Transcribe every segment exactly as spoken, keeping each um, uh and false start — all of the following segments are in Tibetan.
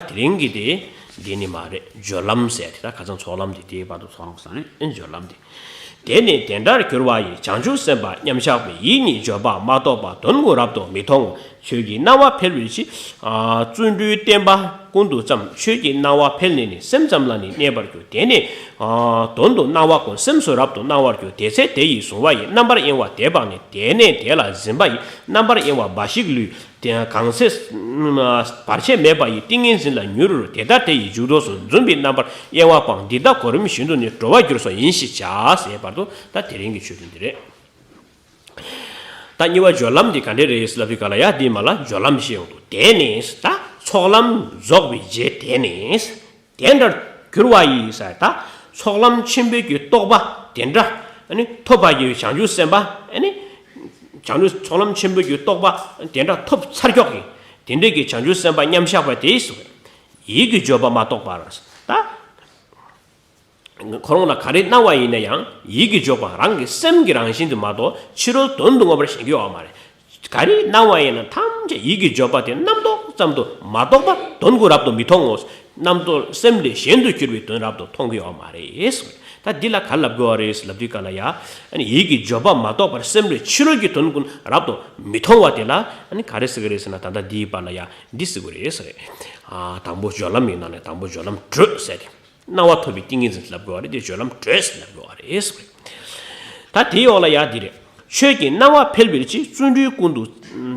དེ་རིང་གི་དེ་འདི་ནི་མ་རེད། སྦྱོར་ལམ་ཟེར་དེ་ད་ཁ་སང་ཚོགས་ལམ་དེ་དེའི་བར་དུ་ཚོགས་ལམ་ཟེར་ནས་སྦྱོར་ལམ་དེ། དེ་ནི་དེ་འདྲར་གྱུར་པ་ཡི། བྱང་ཆུབ་སེམས་དཔའ་མཉམ་བཞག་པའི། ཡིད་གཉིས་འབྱོར་པ་མ་གཏོགས་པ། དོན་ཀུན་རབ་ཏུ་མི་མཐོང་ངོ་། ཆོས་ཀྱི་སྣང་བ་འཕེལ་བའི་ཕྱིར། བརྩོན་འགྲུས་བརྟན་པ་ཀུན་ཏུ་བརྩམ། ཆོས་ཀྱི་སྣང་བ་འཕེལ་ནས་ནི། སེམས་ཙམ་ལ་ནི་གནས་པར་འགྱུར། དེ་ནི་དོན་དུ་སྣང་བ་ཀུན། སེམས་སུ་རབ་ཏུ་སྣང་བར་འགྱུར། དེ་ཚེ་དེ་ཡི་གཟུང་བ་ཡི། རྣམ་པར་གཡེང་བ་དེ་སྤངས་ནས། དེ་ནས་དེ་ལ་འཛིན་པ་ཡི། རྣམ་པར་གཡེང་བ་འབའ་ཞིག་ལུས། དེ་གང་ཚེ་བར་ཆད་མེད་པ་ཡི། ཏིང་ངེ་འཛིན་ལ་མྱུར། དེ་ལྟར་དེ་ཡི་མཇུག་ཐོགས་སུ། འཛིན་པའི་རྣམ་པར་གཡེང་བ་སྤངས། འདི་དག་གོ་རིམ་བཞིན་དུ་ནི། འགྲོ་བར་འགྱུར་སོ་ཡིན་ཞེས་བྱ། ཟེར་བར་དུ་ད་དེ་རིང་གི་ཆོས་ཐུན་འདི་རེད། ད་གཉིས་པ་སྦྱོར་ལམ་འདི་ག་འདྲས་རེད་ལབ་དུས་ག་ལ་ཡ་འདི་མ་ལ་སྦྱོར་ལམ་ཞེས་ཡོང་འདུག་དེ་ནས་ད་ཚོགས་ལམ་རྫོགས་པའི་རྗེས་དེ་ནས། དེ་འདྲར་གྱུར་པ་ཡིས་ཟེར། ད་ཚོགས་ལམ་ཆེན་པོའི་གི་རྟོགས་པ་དེ་འདྲ་ཨ་ནི་ཐོབ་པ་ཡི་བྱང་ཆུབ་སེམས་དཔའ་ཨ་ནི་བྱང་ཆུབ་ཚོགས་ལམ་ཆེན་པོའི་གི་རྟོགས་པ་དེ་འདྲ་ཐོབ་ཚར་ཀྱོག་གི་དེ་འདྲའི་གི་བྱང་ཆུབ་སེམས་དཔའ་མཉམ་བཞག་པ་དེ་སུ་ཡིད་ཀྱི་འབྱོར་པ་མ་གཏོགས་པར་ད། ཁོ་རང་ལ་ག་རེ་སྣང་བ་ཡིན་ན་ཡང་ཡིད་ཀྱི་འཇོག་པ་རང་གི་སེམས་ཀྱི་རང་བཞིན་དུ་མ་གཏོགས་ཕྱི་རོལ་དོན་དུ་མངོན་པར་ཞེན་གྱི་ཡོད་མ་རེད། ག་རེ་སྣང་བ་ཡིན་ན་ཐམས་ཅད་ཡིད་ཀྱི་འཇོག་པ་དེ་རྣམ་རྟོག་ཙམ་དུ་མ་གཏོགས་པ་དོན་ཀུན་རབ་ཏུ་མི་མཐོང་ངོ་། རྣམ་རྟོག་སེམས་ལས་གཞན་དུ་གྱུར་པའི་དོན་རབ་ཏུ་མཐོང་གི་ཡོད་མ་རེད། ད་འདི་ལ་ག་རེ་ལབ་དགོས་པ་རེད་ལབ་དུས་ག་ལ་ཡ། ཨ་ནི་ཡིད་ཀྱི་འཇོག་པ་མ་གཏོགས་པར་སེམས་ལས་ཕྱི་རོལ་གྱི་དོན་ཀུན་རབ་ཏུ་མི་མཐོང་བ་དེ་ལ་ཨ་ནི་ག་རེ་ཟེར་གི་རེད་ཟེར་ན། ད་ལྟ་འདིའི་བར་ལ་ཡ་འདི་ཟེར་གི་རེད་ཟེར། ཨ་དང་པོ་སྦྱོར་ལམ་ཡིན་ན་ནས་དང་པོ་སྦྱོར་ལམ་དྲོད་ཟེར་ཏེ། སྣང་བ་ཐོབ་པའི་ཏིང་ངེ་འཛིན་ལབ་དགོས་པ་རེད་དེ། སྦྱོར་ལམ་དྲོད་ཟེར་ལབ་དགོས་པ་རེད་ཟེར། ད་དེའི་འོག་ལ་ཡ་འདི་རེད། ཆོས་ཀྱི་སྣང་བ་འཕེལ་བའི་ཕྱིར། བརྩོན་འགྲུས་ཀུན་ཏུ།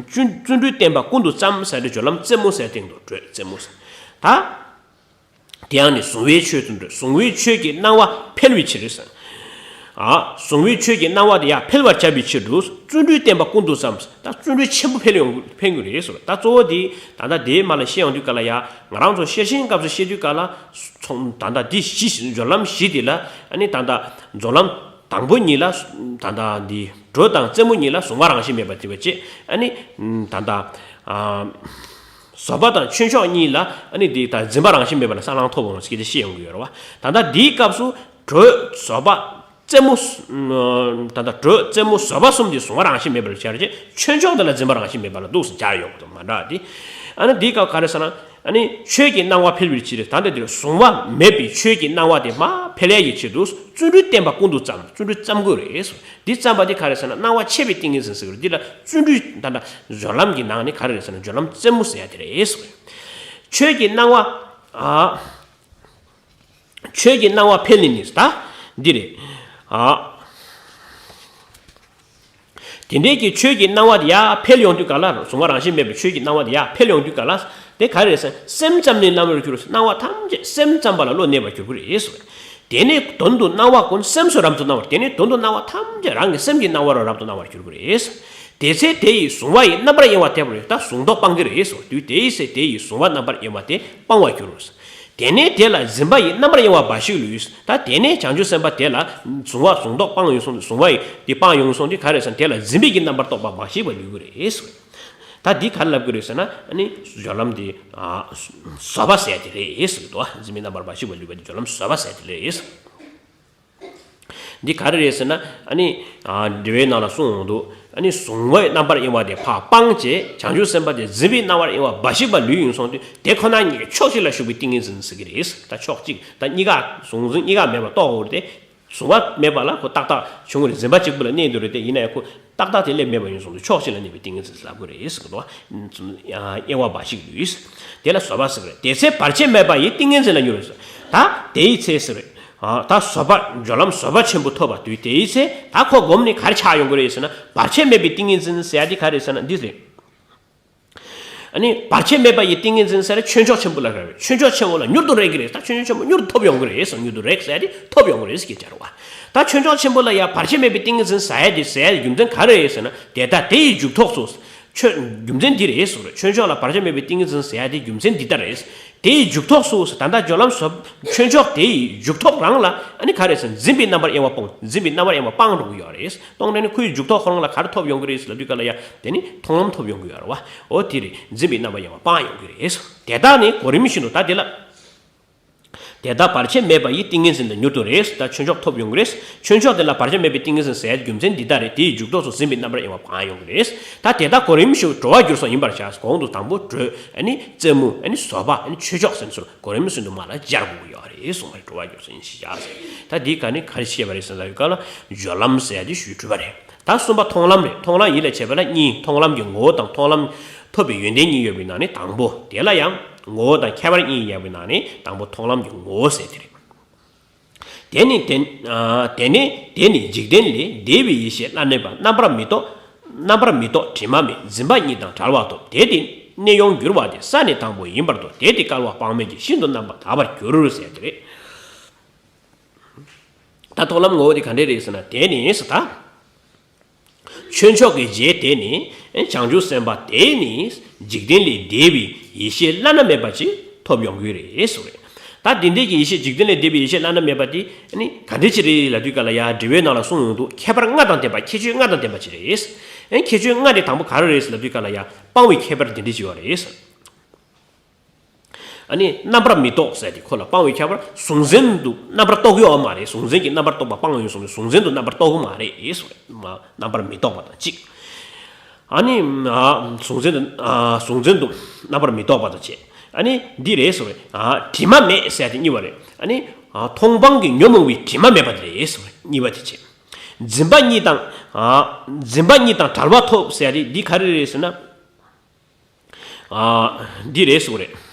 བརྩོན་བརྩོན་འགྲུས་བརྟན་པ་ཀུན་ཏུ་བརྩམ་ཟེར་ཏེ་སྦྱོར་ལམ་རྩེ་མོ་ཟེར་སྟེང་དུ་དྲོད་རྩེ་མོ་ཟེར། ད། དེ་ཡང་ནི་གཟུང་བའི་ཆོས་སུ་འདོད། གཟུང་བའི་ཆོས་ཀྱི་སྣང་བ་འཕེལ་བའི་ཕྱིར་ཟེར། ཨ་གཟུང་བའི་ཆོས་ཀྱི་སྣང་བ་དེ་ཡང་འཕེལ་བར་བྱ་བའི་ཕྱིར་དུ། བརྩོན་འགྲུས་བརྟན་པ་ཀུན་ཏུ་བརྩམ། ད་བརྩོན་འགྲུས་ཆེན་པོ་འཕེལ་ཡོང་འཕེལ་གྱི་རེད་ཟེར། ད་གཙོ་བོ་དེ་ད་ལྟ་དེའི་མ་ལ་བཤད་ཡོང་དུས་ག་ལ་ཡ། ང་རང་ཚོ་ཤེར་ཕྱིན་སྐབས་སུ་བཤད་དུས་ག་ལ། ཚོགས་ད་ལྟ་འདི་བཞི་སྦྱོར་ལམ་བཞི་དེ་ལ་ཨ་ནི་ད་ལྟ་སྦྱོར་ལམ་དང་པོ་གཉིས་ལ། ད་ལྟ་འདི་དྲོད་དང་རྩེ་མོ་གཉིས་ལ་གཟུང་བ་རང་བཞིན་མེད་པ་དེ་བ་བྱེད། ཨ་ནི་ད་ལྟ་ཨ། བཟོད་པ་དང་ཆོས་མཆོག་གཉིས་ལ་ཨ་ནི་འདི་ལྟར་འཛིན་པ་རང་བཞིན་མེད་པ་ལ་གསལ་ལང་ཐོབ་འོང་ཟེར་གྱི་དེ་བཤད་ཡོང་གི་ཡོད་རེད་བ། ད་ལྟ་འདིའི་སྐབས་སུ་དྲོད་བཟོད་པ་རྩེ་མོ། ད་ལྟ་དྲོད་རྩེ་མོ་བཟོད་པ་གསུམ་དེ་གཟུང་བ་རང་བཞིན་མེད་པར་སྦྱར་རྗེས་ཆོས་མཆོག་དེ་ལ་འཛིན་པ་རང་བཞིན་མེད་པ་ལ་འདུག་སེ་སྦྱར་ཡོང་གི་འདུག་མ་འདྲ་དེ། ཨ་ནི་འདིའི་སྐབས་ག་རེ་ཟེར་ན། ཨ་ནི་ཆོས་ཀྱི་སྣང་བ་འཕེལ་བའི་ཕྱིར། ད་ལྟ་འདིར་གཟུང་བ་མེད་པའི་ཆོས་ཀྱི་སྣང་བ་དེ་མར་འཕེལ་ཡས་ཀྱི་ཕྱིར་དུ་བརྩོན་འགྲུས་བརྟན་པ་ཀུན་ཏུ་བརྩམ། བརྩོན་འགྲུས་བརྩམ་དགོས་རེད། འདི་བརྩམས་པ་འདི་ག་རེ་ཟེར་ན། སྣང་བ་མཆེད་པའི་ཏིང་ངེ་འཛིན་ཟེར་གྱི་རེད། འདི་ལ་བརྩོན་འགྲུས་ད་ལྟ་སྦྱོར་ལམ་གྱི་ནང་ནས་ག་རེ་རེད་ཟེར་ན། སྦྱོར་ལམ་རྩེ་མོ་ཟེར་ཡ་དེ་རེད། ཆོས་ཀྱི་སྣང་བ། ཨ། ཆོས་ཀྱི་སྣང་བ་འཕེལ་ནས་ནི་ད་འདི་རེད། ཨ། དེ་འདྲའི་གི་ཆོས་ཀྱི་སྣང་བ་དེ་ཡར་འཕེལ་ཡོང་དུས་ག་ལ། གཟུང་བ་རང་བཞིན་མེད་པའི་ཆོས་ཀྱི་སྣང་བ་དེ་ཡར་འཕེལ་ཡོང་དུས་ག་ལ། དེ་ག་རེ་རེད་ཟེར་ན། སེམས་ཙམ་ནི་རྣམ་པར་གྱུར། སྣང་བ་ཐམས་ཅད་སེམས་ཙམ་པ་ལ་བློ་གནས་པར་འགྱུར་གྱི་རེད་ཟེར། དེ་ནས་དོན་དུ་སྣང་བ་ཀུན། སེམས་སུ་རབ་ཏུ་སྣང་བར། དེ་ནས་དོན་དུ་སྣང་བ་ཐམས་ཅད་རང་གི་སེམས་ཀྱི་སྣང་བ་རུ་རབ་ཏུ་སྣང་བར་འགྱུར་གྱི་རེད། དེ་ཚེ་དེ་ཡི་གཟུང་བ་ཡི། རྣམ་པར་གཡེང་བ་དེ་བར། ད་གཟུང་རྟོག་སྤང་གི་རེད་ཟེར་དུས་དེའི་ཚེ་དེ་ཡི་གཟུང་བ་རྣམ་པར་གཡེང་བ་དེ་སྤང་བར་འགྱུར། དེ་ནས་དེ་ལ་འཛིན་པ་ཡི། རྣམ་པར་གཡེང་བ་འབའ་ཞིག་ལུས། ད་དེ་ནས་བྱང་ཆུབ་སེམས་དཔའ་དེ་ལ་གཟུང་བ་གཟུང་རྟོག་སྤང་ཡོང་སོང་། གཟུང་བ་ཡི་དེ་སྤང་ཡོང་སོང་དུས་ག་རེ་ཟེར་ན། དེ་ལ་འཛིན་པའི་གི་རྣམ་པར་རྟོག་པ་འབའ་ཞིག་པ་ལུས་ཀྱི་རེད། ད་འདི་ག་རེ་ལབ་ཀྱི་རེད་ཟེར་ན། ཨ་ནི་སྦྱོར་ལམ་འདི་ཨ་བཟོད་པ་ཟེར་ཡ་དེ་རེད་ཟེར་གྱི་འདུག་འཛིན་པའི་རྣམ་པར་འབའ་ཞིག་པ་ལུས་པ་དེ་སྦྱོར་ལམ་བཟོད་པ་ཟེར་ཡ་དེ་རེད། འདི་ག་རེ་རེད་ཟེར་ན། ཨ་ནི་ཨ་འགྲེལ་པའི་ནང་ལ་གསུངས་འོང་འདུག་ཨ་ནི་གཟུང་བའི་རྣམ་པར་གཡེང་བ་དེ་ཕར་སྤངས་བྱས། བྱང་ཆུབ་སེམས་དཔའ་དེ་འཛིན་པའི་རྣམ་པར་གཡེང་བ་འབའ་ཞིག་པ་ལུས་ཡོང་སོང་དུས་དེ་ཁོ་ན་ཉིད་ཀྱི་ཕྱོགས་གཅིག་ལ་ཞུགས་པའི་ཏིང་ངེ་འཛིན་ཟེར་གྱི་རེད། ད་ཕྱོགས་གཅིག་ད་གཉིས་ཀ་གཟུང་འཛིན་གཉིས་ཀ་མེད་པར་རྟོགས་འོང་དེ། གཟུང་བ་མེད་པ་ལ་ཁོ་ཏག་ཏག་བྱུང་བ་རེད། འཛིན་པ་གཅིག་པུ་ལ་གནས་འདུག་རེད་དེ། ཡིན་ན་ཡང་ཁོ་ཏག་ཏག་དེ་ལས་མེད་པ་ཡིན་སོང་དུས་ཕྱོགས་གཅིག་ལ་གནས་པའི་ཏིང་ངེ་འཛིན་ལབ་དགོས་རེད་ཟེར་གི་འདུག་བ། གཡེང་བ་འབའ་ཞིག་ལུས། དེ་ལ་བཟོད་པ་ཟེར་གི་རེད། དེ་ཚེ་བར་ཆད་མེད་པ་ཡི། ཏིང་ངེ་འཛིན་ལ་མྱུར་བར་ཟེར། ད་དེའི་ཚེ་ཟེར་རེད། ད་བཟོད་པ་སྦྱོར་ལམ་བཟོད་པ་ཆེན་པོ་ཐོབ་པ་དུས་དེའི་ཚེ་ད་ཁོ་སྒོམ་ནས་ག་རེ་ཆགས་ཡོང་གི་རེད་ཟེར་ན། བར་ཆད་མེད་པའི་ཏིང་ངེ་འཛིན་ཟེར་ཡ་དེ་ག་རེ་ཟེར་ན་འདི་རེད། ཨ་ནི་བར་ཆད་མེད་པ་ཡི་ཏིང་ངེ་འཛིན་ཟེར་ཆོས་མཆོག་ཆེན་པོ་ལ་རེད། ཆོས་མཆོག་ཆེན་པོ་ལ་མྱུར་དུ་རེག་གི་རེད། ད་ཆོས་མཆོག་ཆེན་པོ་མྱུར་དུ་ཐོབ་ཡོང་གི་རེད་ཟེར། མྱུར་དུ་རེག་ཟེར་ཡ་དེ་ཐོབ་ཡོང་གི་རེད་ཟེར་གྱི་ཆར་བ། ད་ཆོས་མཆོག་ཆེན་པོ་ལ་ཡ་བར་ཆད་མེད་པའི་ཏིང་ངེ་འཛིན་ཟེར་ཡ་དེ་ཟེར་ཡ་དེ་རྒྱུ་མཚན་ག་རེ་རེད་ཟེར་ན། དེ་ལྟ་དེ་ཡི་མཇུག་ཐོགས་སུ། ཆོས་རྒྱུ་མཚན་འདི་རེད་ཟེར། ཆོས་མཆོག་ལ་བར་ཆད་མེད་པའི་ཏིང་ངེ་འཛིན་ཟེར་ཡ་དེ་རྒྱུ་མཚན་འདི་ལྟར་རེད། དེ་ཡི་མཇུག་ཐོགས་སུ། ད་ལྟ་སྦྱོར་ལམ་བཟོད། ཆོས་མཆོག་དེ་ཡི་མཇུག་ཐོགས་རང་ལ་ཨ་ནི་ག་རེ་ཟེར། འཛིན་པའི་རྣམ་པར་གཡེང་བ་སྤོང་། འཛིན་པའི་རྣམ་པར་གཡེང་བ་སྤང་འགྲོ་གི་ཡོད་རེད། གཏོང་རེ་ནི་ཁོའི་མཇུག་ཐོགས་ཁོ་རང་ལ་ག་རེ་ཐོབ་ཡོང་གི་རེད་ཟེར་ལབ་དུས་ག་ལ་ཡ། དེ་ནི་མཐོང་ལམ་ཐོབ་ཡོང་གི་ཡོད་རེད་བ། འོ་དེ་རེད། འཛིན་པའི་རྣམ་པར་གཡེང་བ་སྤང་ཡོང་གི་རེད། དེ་དག་ནི་གོ་རིམ་བཞིན་དུ་ད་དེ་ལ། དེ་དག་བར་ཆད་མེད་པ་ཡི་ཏིང་ངེ་འཛིན་དུ་མྱུར་དུ་རེད། ད་ཆོས་མཆོག་ཐོབ་ཡོང་གི་རེད། ཆོས་མཆོག་དེ་ལ་བར་ཆད་མེད་པའི་ཏིང་ངེ་འཛིན་ཟེར་ཡ་རྒྱུ་མཚན་འདི་ལྟར་རེད། དེ་ཡི་འཇུག་ལྡོག་སོགས་ཟིན་པའི་རྣམ་པར་གཡེང་བ་སྤང་ཡོང་གི་རེད། ད་དེ་དག་གོ་རིམ་བཞིན་འགྲོ་བར་འགྱུར་སོགས་ཡིན་པར་བྱ། གོང་དུ་དང་པོ་དྲོད། ཨ་ནི་རྩེ་མོ། ཨ་ནི་བཟོད་པ། ཨ་ནི་ཆོས་མཆོག་ཟེར་ཚུལ་གོ་རིམ་བཞིན་དུ་མར་ལ་སྦྱར་དགོས་ཀྱི་ཡོད་རེད་གསུངས་པ་རེད། འགྲོ་བར་འགྱུར་སོགས་ཡིན་ཞེས་བྱ་ཟེར། ད་འདི་ག་ནི་ག་རེ་བཤད་པ་རེད་ཟེར་ལབ་ཡོད་སྐབས་ལ། སྦྱོར་ལམ་ཟེར་ཡ་དེ་ཞུས་གྲུབ་པ་རེད། ད་གསུམ་པ་མཐོང་ལམ་རེད། མཐོང་ལམ་ཡིད་ལ་བྱེད་པ་ལ་གཉིས། མཐོང་ལམ་གྱི་ངོ་བོ་དང་མཐོང་ལམ་ཐོབ་པའི་ཡོན་ཏན་གཉིས་ཡོད་པའི་ནང་ནས་དང་པོ། དེ་ལ་ཡང་ངོ་བོ་དང་ཁྱད་པར་གཉིས་ཡོད་པའི་ནང་ནས་དང་པོ་མཐོང་ལམ་གྱི་ངོ་བོ་ཟེར་དེ་རེད། དེ་ནི་དེ། ཨ། དེ་ནི་དེ་ནི་འཇིག་རྟེན་ལས་འདས་པའི་ཡེ་ཤེས་བླ་ན་མེད་པ། རྣམ་པར་མི་རྟོག་རྣམ་པར་མི་རྟོག་དྲི་མ་མེད། འཛིན་པ་གཉིས་དང་བྲལ་བ་ཐོབ། དེ་དེ་གནས་དབྱུང་འགྱུར་བ་དེ་ས་ནི་དང་པོ་ཡིན་པར་རྟོགས། དེ་དེ་བསྐལ་པ་དཔག་མེད་ཀྱི་ཤིན་ཏུ་རྣམ་པར་དག་པར་འགྱུར་ཟེར་དེ་རེད། ད་མཐོང་ལམ་ངོ་བོ་དེ་ག་འདྲས་རེད་ཟེར་ན། དེ་ནི་ཟེར་ད། ཆོས་མཆོག་གི་རྗེ་དེ་ནི་བྱང་ཆུབ་སེམས་དཔའ་དེ་ནི་འཇིག་རྟེན་ལས་འདས་པའི་ཡེ་ཤེས་བླ་ན་མེད་པ་ཅིག་ཐོབ་ཡོང་གི་རེད་ཟེར་རེད། ད་དེ་འདྲས་ཀྱི་ཡེ་ཤེས། འཇིག་རྟེན་ལས་འདས་པའི་ཡེ་ཤེས་བླ་ན་མེད་པ་དེ་ནི་ག་འདྲས་ཅིག་རེད་ལབ་དུས་སྐབས་ལ་ཡ། འགྲེལ་པའི་ནང་ལ་གསུངས་ཡོང་འདུག་ཁྱད་པར་ལྔ་དང་ལྡན་པ། ཁྱད་ཆོས་ལྔ་དང་ལྡན་པ་ཅིག་རེད། ཁྱད་ཆོས་ལྔ་དེ་དང་པོ་ག་རེ་རེད་ལབ་དུས་སྐབས་ལ་ཡ། སྤང་བའི་ཁྱད་པར་དེ་འདྲས་ཅིག་ཡོད་རེད། ཨ་ནི་རྣམ་པར་མི་རྟོག་ཟེར་དེ་ཁོ་ལ་སྤང་བའི་ཁྱད་པར། གཟུང་འཛིན་དུ་རྣམ་པར་རྟོག་གི་ཡོད་མ་རེད། གཟུང་འཛིན་གྱི་རྣམ་པར་རྟོག་པ་སྤངས་ཡོད་སོང་ནས་གཟུང་འཛིན་དུ་རྣམ་པར་རྟོག་གི་མ་རེད་ཟེར་བས། མ་རྣམ་པར་མི་རྟོག་པ་དང་གཅིག་ཨ་ནི། ཨ། གཟུང་འཛིན་དུ། ཨ། གཟུང་འཛིན་དུ་རྣམ་པར་མི་རྟོག་པ་དང་བཅས། ཨ་ནི་འདི་རེད་ཟེར་བས། ཨ། དྲི་མ་མེད་ཟེར་དེ་གཉིས་པ་རེད། ཨ་ནི། ཨ། མཐོང་སྤང་གི་ཉོན་མོངས་པའི་དྲི་མ་མེད་པ་དེ་རེད་ཟེར་བས། གཉིས་པ་དེ་བཅས། འཛིན་པ་གཉིས་དང་། ཨ། འཛིན་པ་གཉིས་དང་བྲལ་བ་ཐོབ་ཟེར་དེ་འདི་ག་རེ་རེད་ཟེར་ན། ཨ། འདི་རེད་ཟེར་བ་རེད།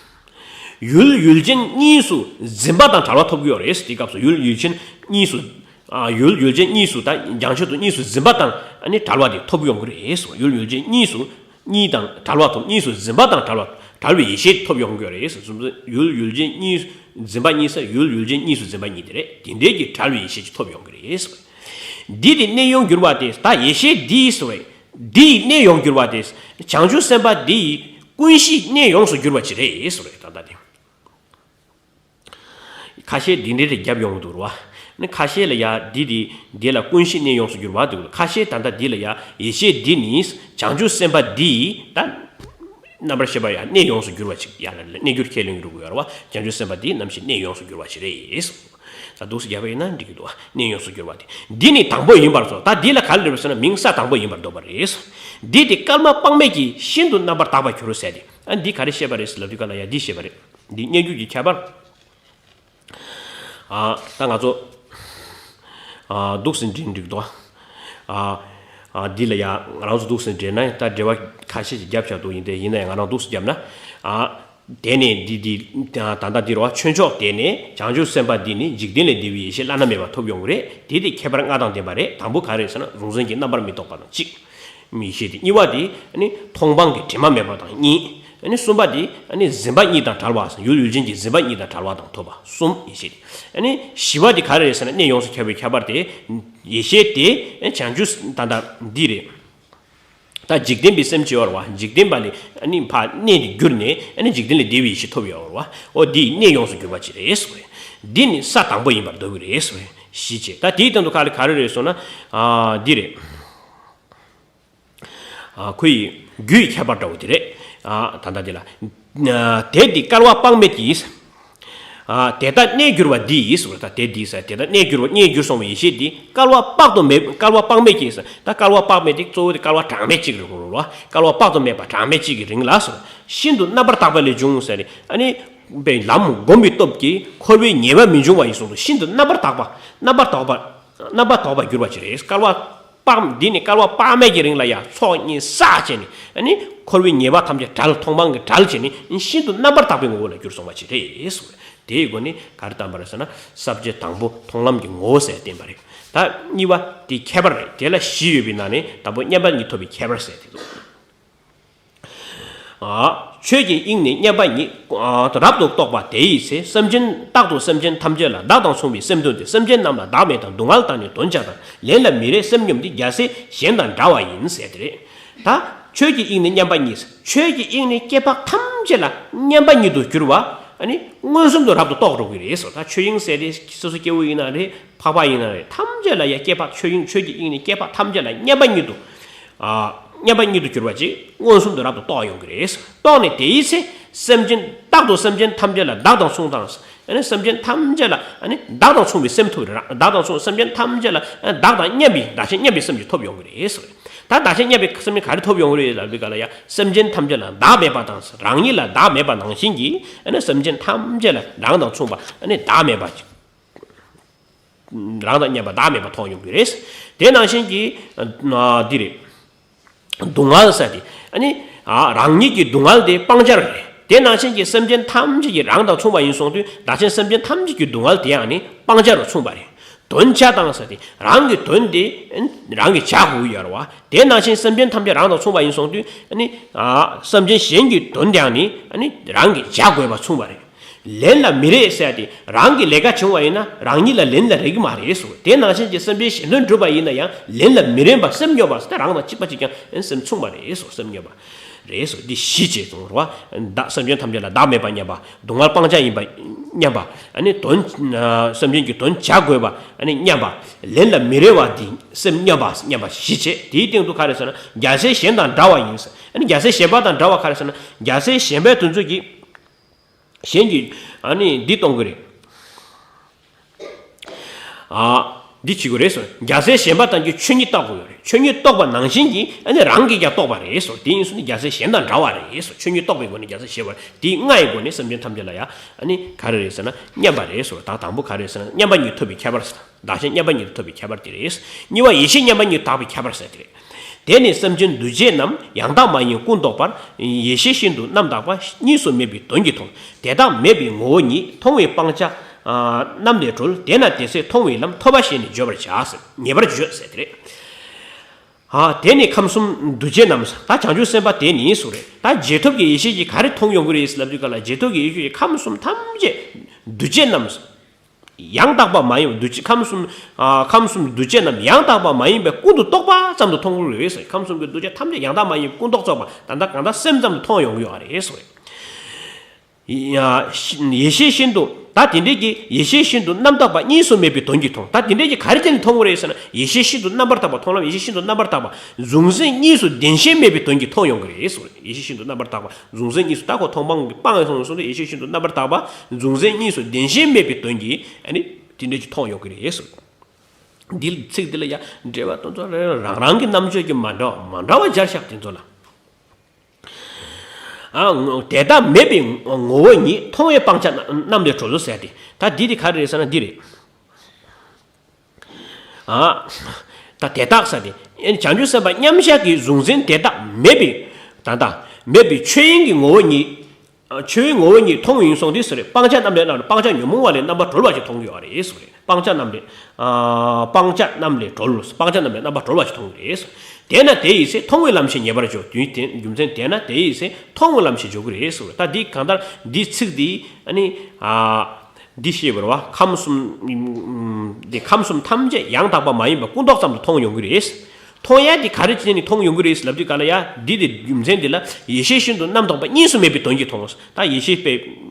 ཡུལ་ཡུལ་ཅན་གཉིས་སུ་འཛིན་པ་དང་བྲལ་བ་ཐོབ་ཀྱི་ཡོད་རེད། དེའི་སྐབས་སུ་ཡུལ་ཡུལ་ཅན་གཉིས་སུ། ཨ། ཡུལ་ཡུལ་ཅན་གཉིས་སུ་ད་བྱང་ཆུབ་ཏུ་གཉིས་སུ་འཛིན་པ་དང་། ཨ་ནི་བྲལ་བ་དེ་ཐོབ་ཡོང་གི་རེད་ཟེར། ཡུལ་ཡུལ་ཅན་གཉིས་སུ། གཉིས་དང་བྲལ་བ་ཐོབ། གཉིས་སུ་འཛིན་པ་དང་བྲལ་བ། བྲལ་བའི་ཡེ་ཤེས་ཐོབ་ཡོང་གི་རེད་ཟེར། ཡུལ་ཡུལ་ཅན་གཉིས། འཛིན་པ་གཉིས་ཟེར། ཡུལ་ཡུལ་ཅན་གཉིས་སུ་འཛིན་པ་གཉིས་དེ་རེད། དེ་འདྲའི་གི་བྲལ་བའི་ཡེ་ཤེས་ཅིག་ཐོབ་ཡོང་གི་རེད་ཟེར། འདི་དེ་གནས་དབྱུང་འགྱུར་བ་དེ། ད་ཡེ་ཤེས་འདི་ཟེར་བས། འདི་ཡི་གནས་དབྱུང་འགྱུར་བ་དེ། བྱང་ཆུབ་སེམས་དཔའ་འདི་ཡི་ཀུན་གཞི་གནས་ཡོངས་སུ་གྱུར་པ་ཅིག་རེད་ཟེར་བས། ད་ལྟ་དེ། ཁ་ཤས་འདི་འདྲའི་རེ་རྒྱབ་ཡོང་གི་འདུག་རེད་བ། ནི་ཁ་ཤས་ལ་ཡ་འདི་དེ་འདི་ལ་ཀུན་གཞི་གནས་ཡོངས་སུ་གྱུར་པ་འདུག་ཁ་ཤས་ད་ལྟ་འདི་ལ་ཡ་ཡེ་ཤེས་འདི་ནི་བྱང་ཆུབ་སེམས་དཔའ་འདི་ཡི་ད་རྣམ་པར་ཤེས་པ་ཡ་གནས་ཡོངས་སུ་གྱུར་པ་ཅིག་ཡ་ལ་གནས་གྱུར་ཁས་ལེན་གྱི་འདུག་ཡོད་རེད་བ། བྱང་ཆུབ་སེམས་དཔའ་འདི་ནམ་ཞིག་གནས་ཡོངས་སུ་གྱུར་པ་ཞིག་རེད། ད་འདུག་སེ་རྒྱབ་པ་ཡིན་ན་འགྲིག་གི་འདུག་གནས་ཡོངས་སུ་གྱུར་པ་དེ། འདི་ནི་དང་པོ་ཡིན་པར་སོ། ད་འདི་ལ་ག་རེ་རེད་ཟེར་ན་མིང་ས་དང་པོ་ཡིན་པར་འདོད་པ་རེད། འདི་དེ་བསྐལ་པ་དཔག་མེད་ཀྱི་ཤིན་ཏུ་རྣམ་པར་དག་པར་གྱུར་ཟེར་ཏེ། ཨ། འདི་ག་རེ་བཤད་པ་རེད་ཟེར་ལབ་དུས་སྐབས་ལ་ཡ་འདི་བཤད་པ་རེད། འདི་སྙན་བརྒྱུད་ཀྱི་ཁྱད་པར། ཨ། ད་ང་ཚོ། ཨ། འདུག་སེ་འདྲི་འགྲིག་འདུག་ཨ། ཨ། འདི་ལ་ཡ་ང་རང་ཚོ་འདུག་སེ་འདྲི་ན་ད་འགྲེལ་བ་ཁ་ཤས་ཤིག་རྒྱབ་བཞག་འདུག་ཡིན་ཏེ། ཡིན་ན་ཡང་ང་རང་འདུག་སེ་རྒྱབ་ན། ཨ། དེ་ནས་འདི་འདི་ད་ལྟ་འདི་རེད་བ། ཆོས་མཆོག་དེ་ནས་བྱང་ཆུབ་སེམས་དཔའ་འདི་ནི་འཇིག་རྟེན་ལས་འདས་པའི་ཡེ་ཤེས་བླ་ན་མེད་པ་ཐོབ་ཡོང་གི་རེད། དེ་དེ་ཁྱད་པར་ལྔ་དང་ལྡན་པ་རེད། དང་པོ་ག་རེ་ཟེར་ན་གཟུང་འཛིན་གྱི་རྣམ་པར་མི་རྟོག་པ་དང་གཅིག་མི་ཤེས་ཏེ། གཉིས་པ་དེ་ནི་མཐོང་སྤང་གི་དྲི་མ་མེད་པ་དང་གཉིས། ནི་གསུམ་པ་དེ་ནི་འཛིན་པ་གཉིས་དང་བྲལ་བ། ཡུལ་ཡུལ་ཅན་གྱི་འཛིན་པ་གཉིས་དང་བྲལ་བ་དང་ཐོབ་པ་གསུམ་ཡེ་ཤེས་ཏེ། ནི་བཞི་པ་དེ་ག་རེ་རེད་ཟེར་ན་གནས་ཡོངས་སུ་གྱུར་པའི་ཁྱད་པར་དེ། ཡེ་ཤེས་དེ་བྱང་ཆུབ་ད་ལྟ་འདི་རེད། ད་འཇིག་རྟེན་པའི་སེམས་ཅིག་ཡོད་རེད་བ། འཇིག་རྟེན་པ་ལས་ནི་ཕར་གནས་དེ་གྱུར་ནས་ནི་འཇིག་རྟེན་ལས་འདས་པའི་ཡེ་ཤེས་ཐོབ་ཡོད་རེད་བ། འོ་འདི་གནས་ཡོངས་སུ་གྱུར་པ་ཅིག་རེད་ཟེར་བས། འདི་ནི་ས་དང་པོ་ཡིན་པར་འདོད་ཀྱི་རེད་ཟེར་བས། བཞི་བྱས། ད་དེའི་སྟེང་དུ་ག་རེ་ག་རེ་རེད་ཟེར་ན། ཨ། འདི་རེད། ཨ། ཁོ་ཡི་རྒྱུ་ཡི་ཁྱད་པར་འདྲ་བོ་དེ་རེད། ཨ། ད་ལྟ་འདི་ལ། ཨ། དེ་འདི་བསྐལ་པ་དཔག་མེད་ཀྱི། ཨ། དེ་ལྟར་གནས་གྱུར་པ་འདི་ཡིས་ཟེར། ད་དེ་འདི་ཟེར། དེ་ལྟར་གནས་གྱུར་པ། གནས་གྱུར་སོང་བའི་ཡེ་ཤེས་འདི་བསྐལ་པ་དཔག་ཏུ་མེད། བསྐལ་པ་དཔག་མེད་ཀྱི་ཟེར། ད་བསྐལ་པ་དཔག་མེད་དེ་གཙོ་བོ་དེ་བསྐལ་པ་གྲངས་མེད་གཅིག་རེད་གོ་རེད་བ། བསྐལ་པ་དཔག་ཏུ་མེད་པ་གྲངས་མེད་གཅིག་གི་རིང་ལ་ཟེར། ཤིན་ཏུ་རྣམ་པར་དག་པ་ལས་བྱུང་ཟེར་ནས། ཨ་ནི་པའི་ལམ་བསྒོམ་པའི་སྟོབས་ཀྱིས་འཁོར་བའི་ཉེས་པ་མི་འབྱུང་བ་ཡིན་གསུངས་འདུག་ཤིན་ཏུ་རྣམ་པར་དག་པ། རྣམ་པར་དག་པ། རྣམ་པར་དག་པར་གྱུར་པ་ཅིག་རེད། བསྐལ་པ་དཔག་འདི་ནི་བསྐལ་པ་དཔག་མེད་ཀྱི་རིང་ལ་ཡང་ཚོགས་གཉིས་བསགས་བྱས་ནས། ཨ་ནི་འཁོར་བའི་ཉེས་པ་ཐམས་ཅད་བྲལ། མཐོང་སྤང་གིས་བྲལ་བྱས་ནས་ཤིན་ཏུ་རྣམ་པར་དག་པའི་ངོ་བོ་ལ་གྱུར་སོང་བ་ཅིག་རེད་གསུངས། དེའི་སྒོ་ནས་ག་རེ་བསྟན་པ་རེད་ཟེར་ན། ས་བཅད་དང་པོ་མཐོང་ལམ་གྱི་ངོ་བོ་ཟེར་བསྟན་པ་རེད། ད་གཉིས་པ་དེ་ཁྱད་པར་རེད། དེ་ལ་བཞི་ཡོད་པའི་ནང་ནས་དང་པོ་མཉམ་པ་ཉིད་ཐོབ་པའི་ཁྱད་པར་ཟེར་དེ་འདུག་ཨ། ཆོས་ཀྱི་དབྱིངས་ནི་མཉམ་པ་ཉིད། ཨ། རབ་ཏུ་རྟོགས་པ་དེ་ཡི་ཚེ། སེམས་ཅན་རྟག་ཏུ་སེམས་ཅན་ཐམས་ཅད་ལ། བདག་དང་མཚུངས་པའི་སེམས་སྟོན་ཏེ། སེམས་ཅན་རྣམས་ལ་བདག་མེད་དང་། སྡུག་བསྔལ་དང་ནི་འདོན་བྱ་དང་། ལན་ལ་མི་རེ་སེམས་སྙོམས་ཏེ། རྒྱལ་སྲས་གཞན་དང་འདྲ་བ་ཡིན་ཟེར་དེ་རེད། ད་ཆོས་ཀྱི་དབྱིངས་ནི་མཉམ་པ་ཉིད། ཆོས་ཀྱི་དབྱིངས་ནི་སྐྱེ་འཕགས་ཐམས་ཅད་ལ་མཉམ་པ་ཉིད་དུ་གྱུར་པ། ཨ་ནི་མངོན་སུམ་དུ་རབ་ཏུ་རྟོགས་འགྲོ་གི་རེད་ཟེར། ད་ཆོས་དབྱིངས་ཟེར་དེ་སོ་སོ་སྐྱེ་བོ་ཡིན་ན་རེད། འཕགས་པ་ཡིན་ན་རེད། ཐམས་ཅད་ལ་ཡ་སྐྱེ་འཕགས། ཆོས་དབྱིངས། ཆོས་ཀྱི་དབྱིངས་ནི་སྐྱེ་འཕགས་ཐམས་ཅད་ལ་མཉམ་པ་ཉིད་དུ། ཨ། མཉམ་པ་ཉིད་དུ་གྱུར་པ་ཅིག་མངོན་སུམ་དུ་རབ་ཏུ་རྟོགས་ཡོང་གི་རེད། རྟོགས་ནས་དེའི་ཚེ། སེམས་ཅན་རྟག་ཏུ་སེམས་ཅན་ཐམས་ཅད་ལ་བདག་དང་མཚུངས་དང་། ཨ་ནི་སེམས་ཅན་ཐམས་ཅད་ལ་ཨ་ནི་བདག་དང་མཚུངས་པའི་སེམས་ཐོབ་རེད། བདག་དང་མཚུངས་སེམས་ཅན་ཐམས་ཅད་ལ་ཨ་བདག་དང་མཉམ་པའི་བདག་གཞན་མཉམ་པའི་སེམས་ཀྱི་ཐོབ་ཡོང་གི་རེད་ཟེར། ད་བདག་གཞན་མཉམ་པའི་སེམས་ཀྱི་ག་རེ་ཐོབ་ཡོང་གི་རེད་ལབ་དུས་ག་ལ་ཡ། སེམས་ཅན་ཐམས་ཅད་ལ་བདག་མེད་པ་དང་རང་ཉིད་ལ་བདག་མེད་པ་ནང་བཞིན་གྱི་ཨ་ནི་སེམས་ཅན་ཐམས་ཅད་ལ་རང་དང་མཚུངས་པ་ཨ་ནི་བདག་མེད་པ་ཅིག་རང་དང་མཉམ་པ་བདག་མེད་པ་མཐོང་ཡོང་གི་རེད། དེ་ནང་བཞིན་གྱི་ཨ་འདི་རེད། སྡུག་བསྔལ་ཟེར་དེ། ཨ་ནི། ཨ་རང་ཉིད་ཀྱི་སྡུག་བསྔལ་དེ་སྤང་བྱ་རེད། དེ་ནང་བཞིན་གྱི་སེམས་ཅན་ཐམས་ཅད་ཀྱི་རང་དང་མཚུངས་པ་ཡིན་སོང་དུས་བདག་གཞན་སེམས་ཅན་ཐམས་ཅད་ཀྱི་སྡུག་བསྔལ་དེ་ཡང་ནི་སྤང་བྱ་རུ་མཚུངས་པ་རེད། དོན་བྱ་དང་ཟེར་དེ་རང་གི་དོན་དེ་རང་གིས་བྱ་དགོས་ཀྱི་ཡོད་རེད་བ། དེ་ནང་བཞིན་སེམས་ཅན་ཐམས་ཅད་རང་དང་མཚུངས་པ་ཡིན་སོང་དུས་ཨ་ནི། ཨ་སེམས་ཅན་གཞན་གྱི་དོན་དེ་ཡང་ནི་ཨ་ནི་རང་གིས་བྱ་དགོས་པ་མཚུངས་པ་རེད། ལན་ལ་མི་རེ་ཟེར་ཏེ་རང་གི་ལས་ཀ་བྱུང་བ་ཡིན་ན་རང་ཉིད་ལ་ལན་ལ་རེ་གི་མ་རེད་སོ། དེ་ནང་བཞིན་གྱི་སེམས་ཅན་གཞན་དོན་སྒྲུབ་པ་ཡིན་ན་ཡང་ལན་ལ་མི་རེ་བ་སེམས་སྙོམས་པ་ཟེར་ཏེ་རང་དང་གཅིག་པ་གཅིག་ཀྱང་སེམས་མཚུངས་པ་རེད་སོ། སེམས་སྙོམས་པ་རེད་སོ། འདི་བཞི་བྱས་ཙང་རོ། བདག་སེམས་ཅན་ཐམས་ཅད་ལ་བདག་མེད་པ་མཉམ་པ། སྡུག་བསྔལ་སྤང་བྱ་ཡིན་པ་མཉམ་པ། ཨ་ནི་དོན་སེམས་ཅན་གྱི་དོན་བྱ་དགོས་པ་ཨ་ནི་མཉམ་པ། ལན་ལ་མི་རེ་བ་འདི་སེམས་མཉམ་པ་མཉམ་པ་བཞི་བྱས། དེའི་སྟེང་དུ་ག་རེ་ཟེར་ན་རྒྱལ་སྲས་གཞན་དང་འདྲ་བ་ཡིན་ཟེར། ཨ་ནི་རྒྱལ་སྲས་གཞན་པ་དང་འདྲ་བ་ག་རེ་ཟེར་ན་རྒྱལ་སྲས་གཞན་པའི་དོན་ཚུལ་གྱི། གཞན་གྱིས་ཨ་ནི་འདི་གཏོང་གི་རེད། ཨ་འདི་བྱེད་དགོས་རེད་སོ། རྒྱལ་སྲས་གཞན་པ་ཐམས་ཅད་ཆོས་ཉིད་རྟོགས་དགོས་ཡོད་རེད། ཆོས་ཉིད་རྟོགས་པ་ནང་བཞིན་གྱིས་ཨ་ནི་རང་གིས་ཀྱང་རྟོགས་པ་རེད་སོ། དེ་ཡིན་སོང་ནི་རྒྱལ་སྲས་གཞན་དང་འདྲ་བ་རེད་སོ། ཆོས་ཉིད་རྟོགས་པའི་སྒོ་ནས་རྒྱལ་སྲས་གཞན་པ་རེད། དེའི་ལྔ་ཡི་སྒོ་ནས་སེམས་ཅན་ཐམས་ཅད་ལ་ཡང་ཨ་ནི་ག་རེ་རེད་ཟེར་ན་མཉམ་པ་རེད་སོ། ད་དང་པོ་ག་རེ་རེད་ཟེར་ན་མཉམ་པ་ཉིད་ཐོབ་པའི་ཁྱད་པར་ཟེར། བདག་གཞན་མཉམ་པ་ཉིད་དུ་ཐོབ་པའི་ཁྱད་པར་དེ་རེད། གཉིས་པ་ཡེ་ཤེས་མཉམ་པ་ཉིད་དུ་དག་པའི་ཁྱད་པར་ཟེར་དེ་རེད། དེ་ནི་སེམས་ཅན་འདུ་བྱེད་རྣམས་ཡང་དག་མ་ཡིན་ཀུན་བཟློག་པར་ཡེ་ཤེས་ཤིན་ཏུ་རྣམ་དག་པ་གཉིས་སུ་མེད་པའི་དོན་གྱིས་མཐོང་། དེ་དག་མེད་པའི་ངོ་བོ་ཉིད་མཐོང་བས་སྤང་བྱ་རྣམས་ལས་གྲོལ། དེས་ན་དེ་ཚེ་མཐོང་བའི་ལམ་ཐོབ་པ་ཞེས་ནི་བརྗོད་པར་བྱ་ཟེར། ངེས་པར་བརྗོད་ཟེར་དེ་རེད། ཨ་དེ་ནི་ཁམས་གསུམ་འདུ་བྱེད་རྣམས། ད་བྱང་ཆུབ་སེམས་དཔའ་དེ་ནི་སུ་རེད། ད་རྗེས་ཐོབ་ཀྱི་ཡེ་ཤེས་ཀྱིས་ག་རེ་མཐོང་ཡོང་གི་རེད་ལབ་དུས་ག་ལ་རྗེས་ཐོབ་ཀྱི་ཡེ་ཤེས་ཀྱིས་ཁམས་གསུམ་ཐམས་ཅད་འདུ་བྱེད་རྣམས། ཡང་དག་པ་མ་ཡིན་པ་འདུ་བྱེད་ཁམས་གསུམ། ཨ་ཁམས་གསུམ་འདུ་བྱེད་རྣམས་ཡང་དག་པ་མ་ཡིན་པའི་ཀུན་ཏུ་རྟོག་པ་ཙམ་དུ་མཐོང་གི་རེད་ཟེར། ཁམས་གསུམ་གྱི་འདུ་བྱེད་ཐམས་ཅད་ཡང་དག་མ་ཡིན་པའི་ཀུན་རྟོག་རྟོག་པ་ད་ལྟ་གང་ལྟར་སེམས་ཙམ་དུ་མཐོང་ཡོང་གི་ཡོད་རེད་ཟེར། ཡ་ཡེ་ཤེས་ཤིན་ཏུ་ད་དེ་འདྲའི་གི་ཡེ་ཤེས་ཤིན་ཏུ་རྣམ་དག་པ་གཉིས་སུ་མེད་པའི་དོན་གྱིས་མཐོང་། ད་དེ་འདྲའི་གི་ག་རེ་བྱས་ནས་མཐོང་གི་རེད་ཟེར་ན་ཡེ་ཤེས་ཤིན་ཏུ་རྣམ་པར་དག་པ་མཐོང་ལམ་ཡེ་ཤེས་ཤིན་ཏུ་རྣམ་པར་དག་པ་གཟུང་འཛིན་གཉིས་སུ་བདེན་ཞེན་མེད་པའི་དོན་གྱིས་མཐོང་ཡོང་གི་རེད་ཟེར། ཡེ་ཤེས་ཤིན་ཏུ་རྣམ་པར་དག་པ། གཟུང་འཛིན་གཉིས་སུ་ད་ཁོ་མཐོང་སྤང་གི་སྤང་ཡོང་སོང་ཚེ་ཡེ་ཤེས་ཤིན་ཏུ་རྣམ་པར་དག་པ་གཟུང་འཛིན་གཉིས་སུ་བདེན་ཞེན་མེད་པའི་དོན་གྱིས་ཨ་ནི་དེ་འདྲ་ཅིག་མཐོང་ཡོང་གི་རེད་ཟེར། འདི་ཚིག་འདི་ལ་ཡང་འགྲེལ་པ་དེ་ཚོ་རང་རང་གི་རྣམ་དཔྱོད་ཀྱིས་མ་འདྲ་བ་མ་འདྲ་བ་སྦྱར་བཞག་དེ་ཚོ་ལ། ཨ་དེ་དག་མེད་པའི་ངོ་བོ་ཉིད་མཐོང་བས་སྤང་བྱ་རྣམས་ལས་གྲོལ་ཟེར་ཏེ་ད་འདི་དེ་ག་རེ་རེད་ཟེར་ན་འདི་རེད། ཨ། ད་དེ་དག་ས་དེ། བྱང་ཆུབ་སེམས་དཔའ་མཉམ་གཞག་གི་གཟུང་འཛིན་དེ་དག་མེད་པའི། ད་ལྟ་མེད་པའི་ཆོས་དབྱིངས་ཀྱི་ངོ་བོ་ཉིད། ཆོས་དབྱིངས་ངོ་བོ་ཉིད་མཐོང་ཡིན་སོང་དུས་སུ་རེད་སྤང་བྱ་རྣམས་ལས་རྣམ་སྤང་བྱ་ཉོན་མོངས་པ་ལས་རྣམ་པར་གྲོལ་བ་ཞིག་མཐོང་གི་ཡོད་རེད་སུ་རེད་སྤང་བྱ་རྣམས་ལས། སྤང་བྱ་རྣམས་ལས་གྲོལ་སྤང་བྱ་རྣམས་ལས་རྣམ་པར་གྲོལ་བ་ཞིག་མཐོང་གི་རེད། དེས་ན་དེ་ཡི་ཚེ་མཐོང་བའི་ལམ་ཞེས་ཉེ་བར་འཇོག་དུས་དེ་རྒྱུ་མཚན་དེས་ན་དེ་ཡི་ཚེ་མཐོང་བའི་ལམ་ཞེས་འཇོག་གི་རེད་སུ་རེད། ད་འདི་གང་ལྟར་འདི་ཚིག་འདི་ཨ་ནི། འདི་ཤེས་པར་བ་ཁམས་གསུམ། འདི་ཁམས་གསུམ་ཐམས་ཅད་ཡང་དག་པ་མ་ཡིན་པ་ཀུན་རྟོག་ཙམ་དུ་མཐོང་ཡོང་གི་རེད། མཐོང་ཡ་འདི་ག་རེ་བྱས་ནས་མཐོང་ཡོང་གི་རེད་ལབ་དུས་ག་ལ་ཡ་འདི་དེ་རྒྱུ་མཚན་འདི་ལ་ཡེ་ཤེས་ཤིན་ཏུ་རྣམ་རྟོག་པ་གཉིས་སུ་མེད་པའི་དོན་གྱིས་མཐོང་། ད་ཡེ་ཤེས་པའི་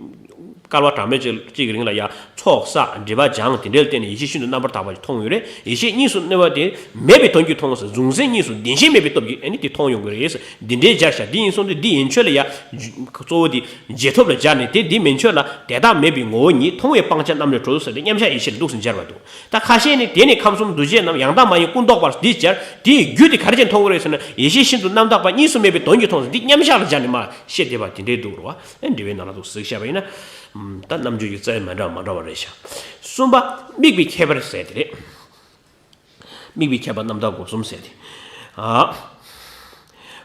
སྐལ་བ་གྲངས་མེད་ཅིག་གི་རིང་ལ་ཡ་ཚོགས་བསགས་སྒྲིབ་པ་སྦྱངས་དེ་འདྲའི་སྟེང་ནས་ཡེ་ཤེས་ཤིན་ཏུ་རྣམ་པར་དག་པ་ཞིག་མཐོང་ཡོད་རེད། ཡེ་ཤེས་གཉིས་སུ་གནས་པ་དེ་མེད་པའི་དོན་གྱིས་མཐོང་ཟེར། གཟུང་འཛིན་གཉིས་སུ་བདེན་ཞེན་མེད་པའི་སྟོབས་ཀྱིས་ཨ་ནི་དེ་མཐོང་ཡོང་གི་རེད་ཟེར། འདི་འདྲའི་སྦྱར་བྱ་འདི་ཡིན་སོང་དུས་འདི་ཡན་ཆོད་ལ་ཡ། གཙོ་བོ་དེ་རྗེས་ཐོབ་ལ་སྦྱར་ནས་དེ་འདི་མན་ཆོད་ལ་དེ་དག་མེད་པའི་ངོ་བོ་ཉིད་མཐོང་བས་སྤང་བྱ་རྣམས་ལས་གྲོལ་ཟེར་ཏེ་མཉམ་གཞག་ཡེ་ཤེས་ལ་འདུག་སེ་སྦྱར་བ་འདུག་ད་ཁ་ཤས་ནི་དེ་ནི་ཁམས་གསུམ་འདུ་བྱེད་རྣམས་ཡང་དག་མ་ཡིན་ཀུན་རྟོག་པར་འདི་སྦྱར་དེའི་རྒྱུ་དེ་ག་རེ་བྱས་མཐོང་གི་རེད་ཟེར་ན་ཡེ་ཤེས་ཤིན་ཏུ་རྣམ་དག་པ་གཉིས་སུ་མེད་པའི་དོན་གྱིས་མཐོང་ཟེར་འདི་མཉམ་གཞག་ལ་སྦྱར་ནས་མ་བཤད་བསྡད་པ་དེ་འདྲའི་འདུག་རེད་བ། ཨེ་འགྲེལ་པའི་ནང་ལ་འདུག་ཟེར་བཤད་པ་ཡིན་ན། ད་རྣམ་འགྱུར་གྱི་རྩ་བའི་མ་འདྲ་བ་མ་འདྲ་བ་རེད་ཤག་གསུམ་པ་དམིགས་པའི་ཁྱད་པར་ཟེར་དེ་རེད། དམིགས་པའི་ཁྱད་པར་རྣམ་དག་སྒོ་གསུམ་ཟེར་ཏེ། ཨ།